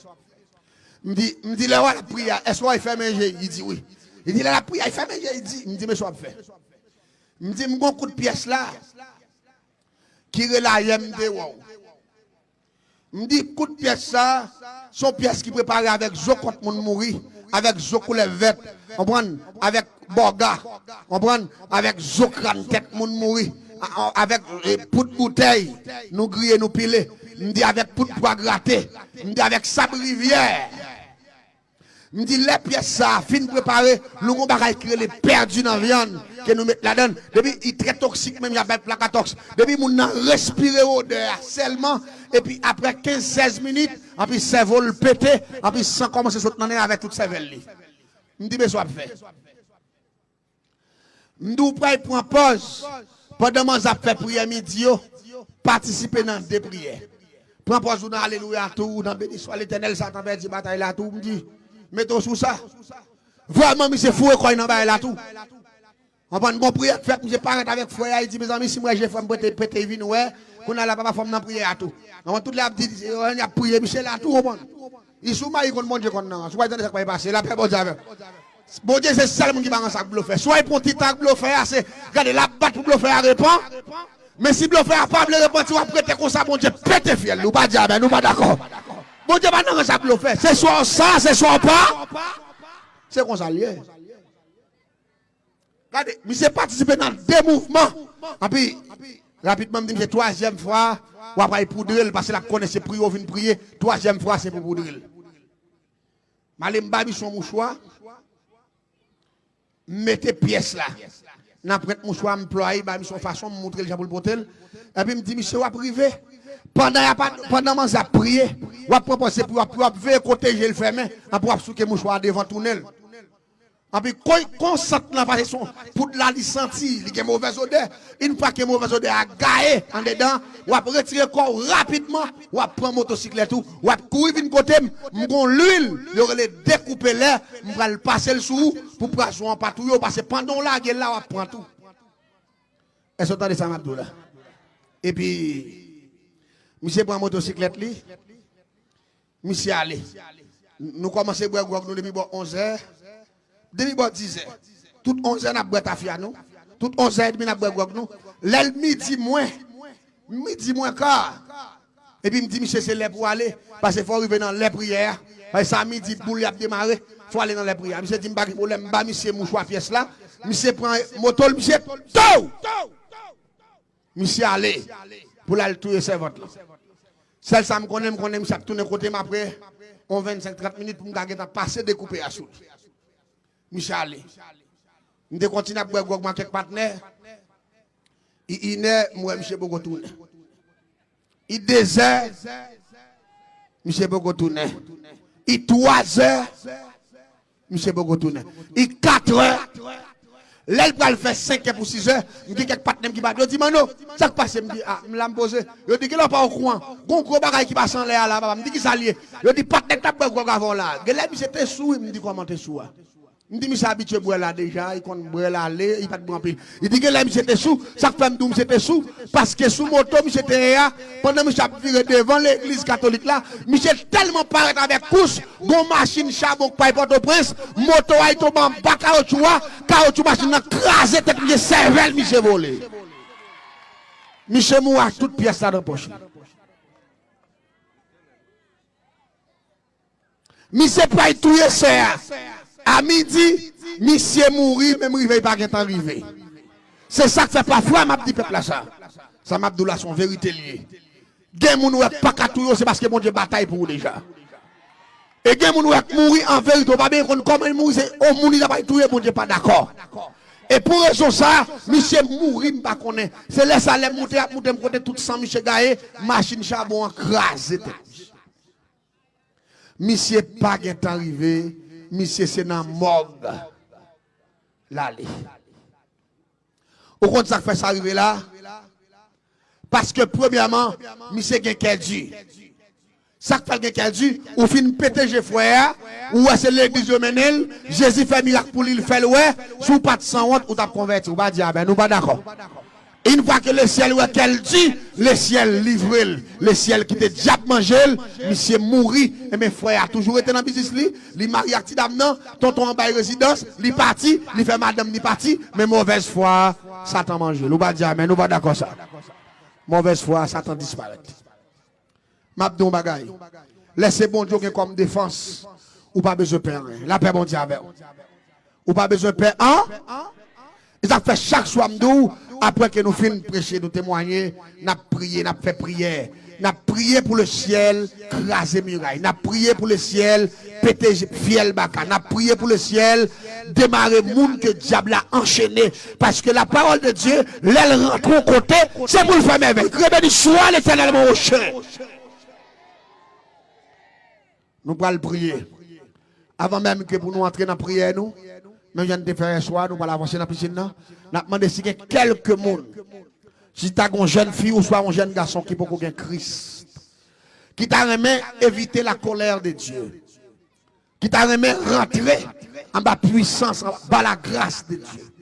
M di, m di, "Lè w al ap priye a, èske w al fèmen je?" Li di, "Wi." Li di, "Lè l ap priye a, li fèmen je?" Li di, m di, "Men sa w ap fè." M di, "M gon kout pyès la ki rele ayè m te wè w." M di, "Kout pyès sa, se yon pyès ki prepare avèk zo kont moun mouri, avèk zo koulè vèt, konprann, avèk bòga, konprann, avèk zo kràn tèt moun mouri, a, a, avèk, e, poud boutèy, nou griye, nou pile." M di, "Avèk poud pwa grate." M di, "Avèk sab rivyè." M di, "Lè pyès sa a fin prepare, nou gon bagay ki rele pèdi nan vyann ke nou met ladan l. Depi li trè toksik, menm jan avèk plakatoks. Depi moun nan respire odè a sèlman, epi apre kenz, sèz minit, anpi sèvo l pete, anpi san kòmanse sot nan nen avèk tout sèvèl li." M di, "Men sa w ap fè." M di w pral pran pòz pandan manzè ap fè priyè midi yo, patisipe nan de priyè. Pran pòz ou nan alelouya tou, ou nan beni swa Letènèl, Satan pèdi batay la tou, m di, mete w sou sa. Vrèman, misye foure kò l nan bagay la tou. Konprann, gon priyè k fèt, misye parèt avèk frè a, li di, mezanmi, si m wè je frè m pete, pete vin wè, kounye a la papa fò m nan priyè a tou. Konprann, tout lè y ap di, y ap priye, misye la tou, konprann. Li sou mayi konn Bondye konn nan. Si w pa tande sa k pral pase, lapè Bondye avè w. Bondye se sèl moun ki pa ranse ak blofè. Si w al pran ti tan ak blofè a, se gade l ap bat pou blofè a repan. Men si blofè a pa vle repanti, w ap rete konsa, Bondye pete fyèl li. Ou pa di amèn, ou pa dakò. Bondye pa nan ranse ak blofè. Se swa w sa, se swa w pa. Se konsa l ye. Gade, misye patisipe nan de mouvman. Anpi, rapidman, m di misye twazyèm fwa, w ap al poudre l, paske l ap konnen se priye w vin priye. Twazyèm fwa, se pou poudre l. M ale, m ba misye yon mouchwa, m mete pyès la nan pwent mouchwa, m plwaye, ba misye yon fason, m montre l jan pou l pote l. Epi m di, misye, w ap rive. Pandan y ap, pandan manzè ap priye, w ap pran pòz se pou w ap, w ap veye kote je l fèmen, anpi w ap souke mouchwa a devan tounen l. Anpi kon, kon sant lan pase sou poud la, li santi, li gen movèz odè. Yon fwa ke movèz odè a gaye andedan, w ap retire kò w rapidman, w ap pran motosiklèt ou, w ap kouri vin kote m, m gon lwil, yo rele dekoupe lè, m pral pase l sou ou, pou pwazon an pa touye w, paske pandan w lage l la, w ap pran tou. Èske w tande sa m ap di w la? Epi, misye pran motosiklèt li, misye ale. Nou kòmanse bwè gwòg nou depi bò onzè, depi bò dizè. Tout onzè n ap bwè tafya nou. Tout onzè edmi n ap bwè gwòg nou. Lè l midi mwen, midi mwen ka, epi m di misye se lè pou w ale, paske fò w rive nan lè priyè a. Paske sa midi boul y ap demare, fò w ale nan lè priyè a. Misye di m pa gen pwoblèm, m ba misye mouchwa pyès la. Misye pran moto l, misye tou! Misye ale pou l al touye sèvant lan. Sèl sa m konnen, m konnen misye ap tounen kote m apre yon vennsenk trant minit pou m ka gentan pase dekoupe a sou li. Misye ale. M te kontinye ap bwè gwòg mwen ak kèk patnè. I inè, m wè misye poko tounen. I dezè, misye poko tounen. I twazè, misye poko tounen. I katrè, lè l pral fè senkè pou sizè, m gen kèk patnè m ki pa, yo di, "Manno, sa k pase?" M di, "A, m la m poze." Yo di, "Genlè w pa okouran. Gon gwo bagay ki pase anlè a la, papa." M di, "Kisa l ye?" Yo di, "Patnè k t ap bwè gwòg avè w la. Genlè misye te sou, wi." M di, "Kòman te sou a?" M di, "Misye abitye bwè la deja, li konn bwè l ale, li pa t bwè anpil." Li di, "Genlè misye te sou, sa k fè m di w misye te sou, paske sou moto misye te ye a, pandan misye ap vire devan legliz katolik la, misye tèlman parèt avèk kous, gon machin chabon k pral Pòtoprens, moto a li tonbe anba kawotchou a, kawotchou machin nan kraze tèt misye, sèvèl misye vole." Misye mouri ak tout pyès la nan pòch li. Misye pral touye sè a. A midi, misye mouri, menm rive, li pa gentan rive. Se sa k fè pafwa m ap di pèp la sa. Sa m ap di w la, se yon verite l ye. Gen moun ou wè k pa ka touye w, se paske Bondye batay pou ou deja. E gen moun ou wè k mouri an verite, ou pa byen konn kòman li mouri, se yon moun li ta pral touye, Bondye pa dakò. E pou rezon sa, misye mouri, m pa konnen. Se lè sa, lè m moute, ap moute, m kote tout san misye gaye, machin chabon an kraze tèt misye. Misye pa gentan rive, misye se nan mòg l ale. Ou konn sa k fè sa rive la? Paske premyèman, misye gen kè di. Sa k fè l gen kè di, ou fin pete je frè a, ou wè se legliz yo mennen l, Jezi fè mirak pou li, l fè l wè, si w pa t sanwont, ou t ap konvèti, ou pa di amèn, ou pa dakò. Une fois que le ciel wè kè l di, le ciel livre l, le ciel kite dyab manje l, misye mouri, enben frè a toujou rete nan biznis li, li marye ak ti dam nan, tonton an bay rezidans, li pati, li fè madanm li pati, men movèz fwa a, Satan manje l. Ou pa di amèn, ou pa dakò sa. Movèz fwa a, Satan disparèt. M ap di w yon bagay. Lè se Bondye w gen kòm defans, ou pa bezwen pè anyen. Lapè Bondye avè w. Ou pa bezwen pè an. E sa k fè chak swa m di w, apre ke nou fin preche, nou temwaye, n ap priye, n ap fè priyè. N ap priye pou le syèl kraze miray. N ap priye pou le syèl pete fyèl baka. N ap priye pou le syèl demare moun ke dyab la anchene. Paske la pawòl de Dye, lè l rantre yon kote, se pou l fè mèvèy. Criez béni soit l'Éternel, mon rocher. Nou pral priye. Avan menm ke pou nou antre nan priyè nou, menm jan n te fè yè swa, nou pral avanse nan pisin nan. N ap mande si gen kèlke moun, si ta gen yon jèn fi oswa yon jèn gason ki poko gen Kris, ki ta renmen evite la colère de Dieu, ki ta renmen rantre anba pwisans, anba la grâce de Dieu.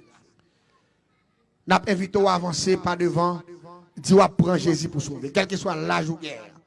N ap envite w avanse pa devan, di w ap pran Jezi pou sove, kèlkeswa laj ou gen an.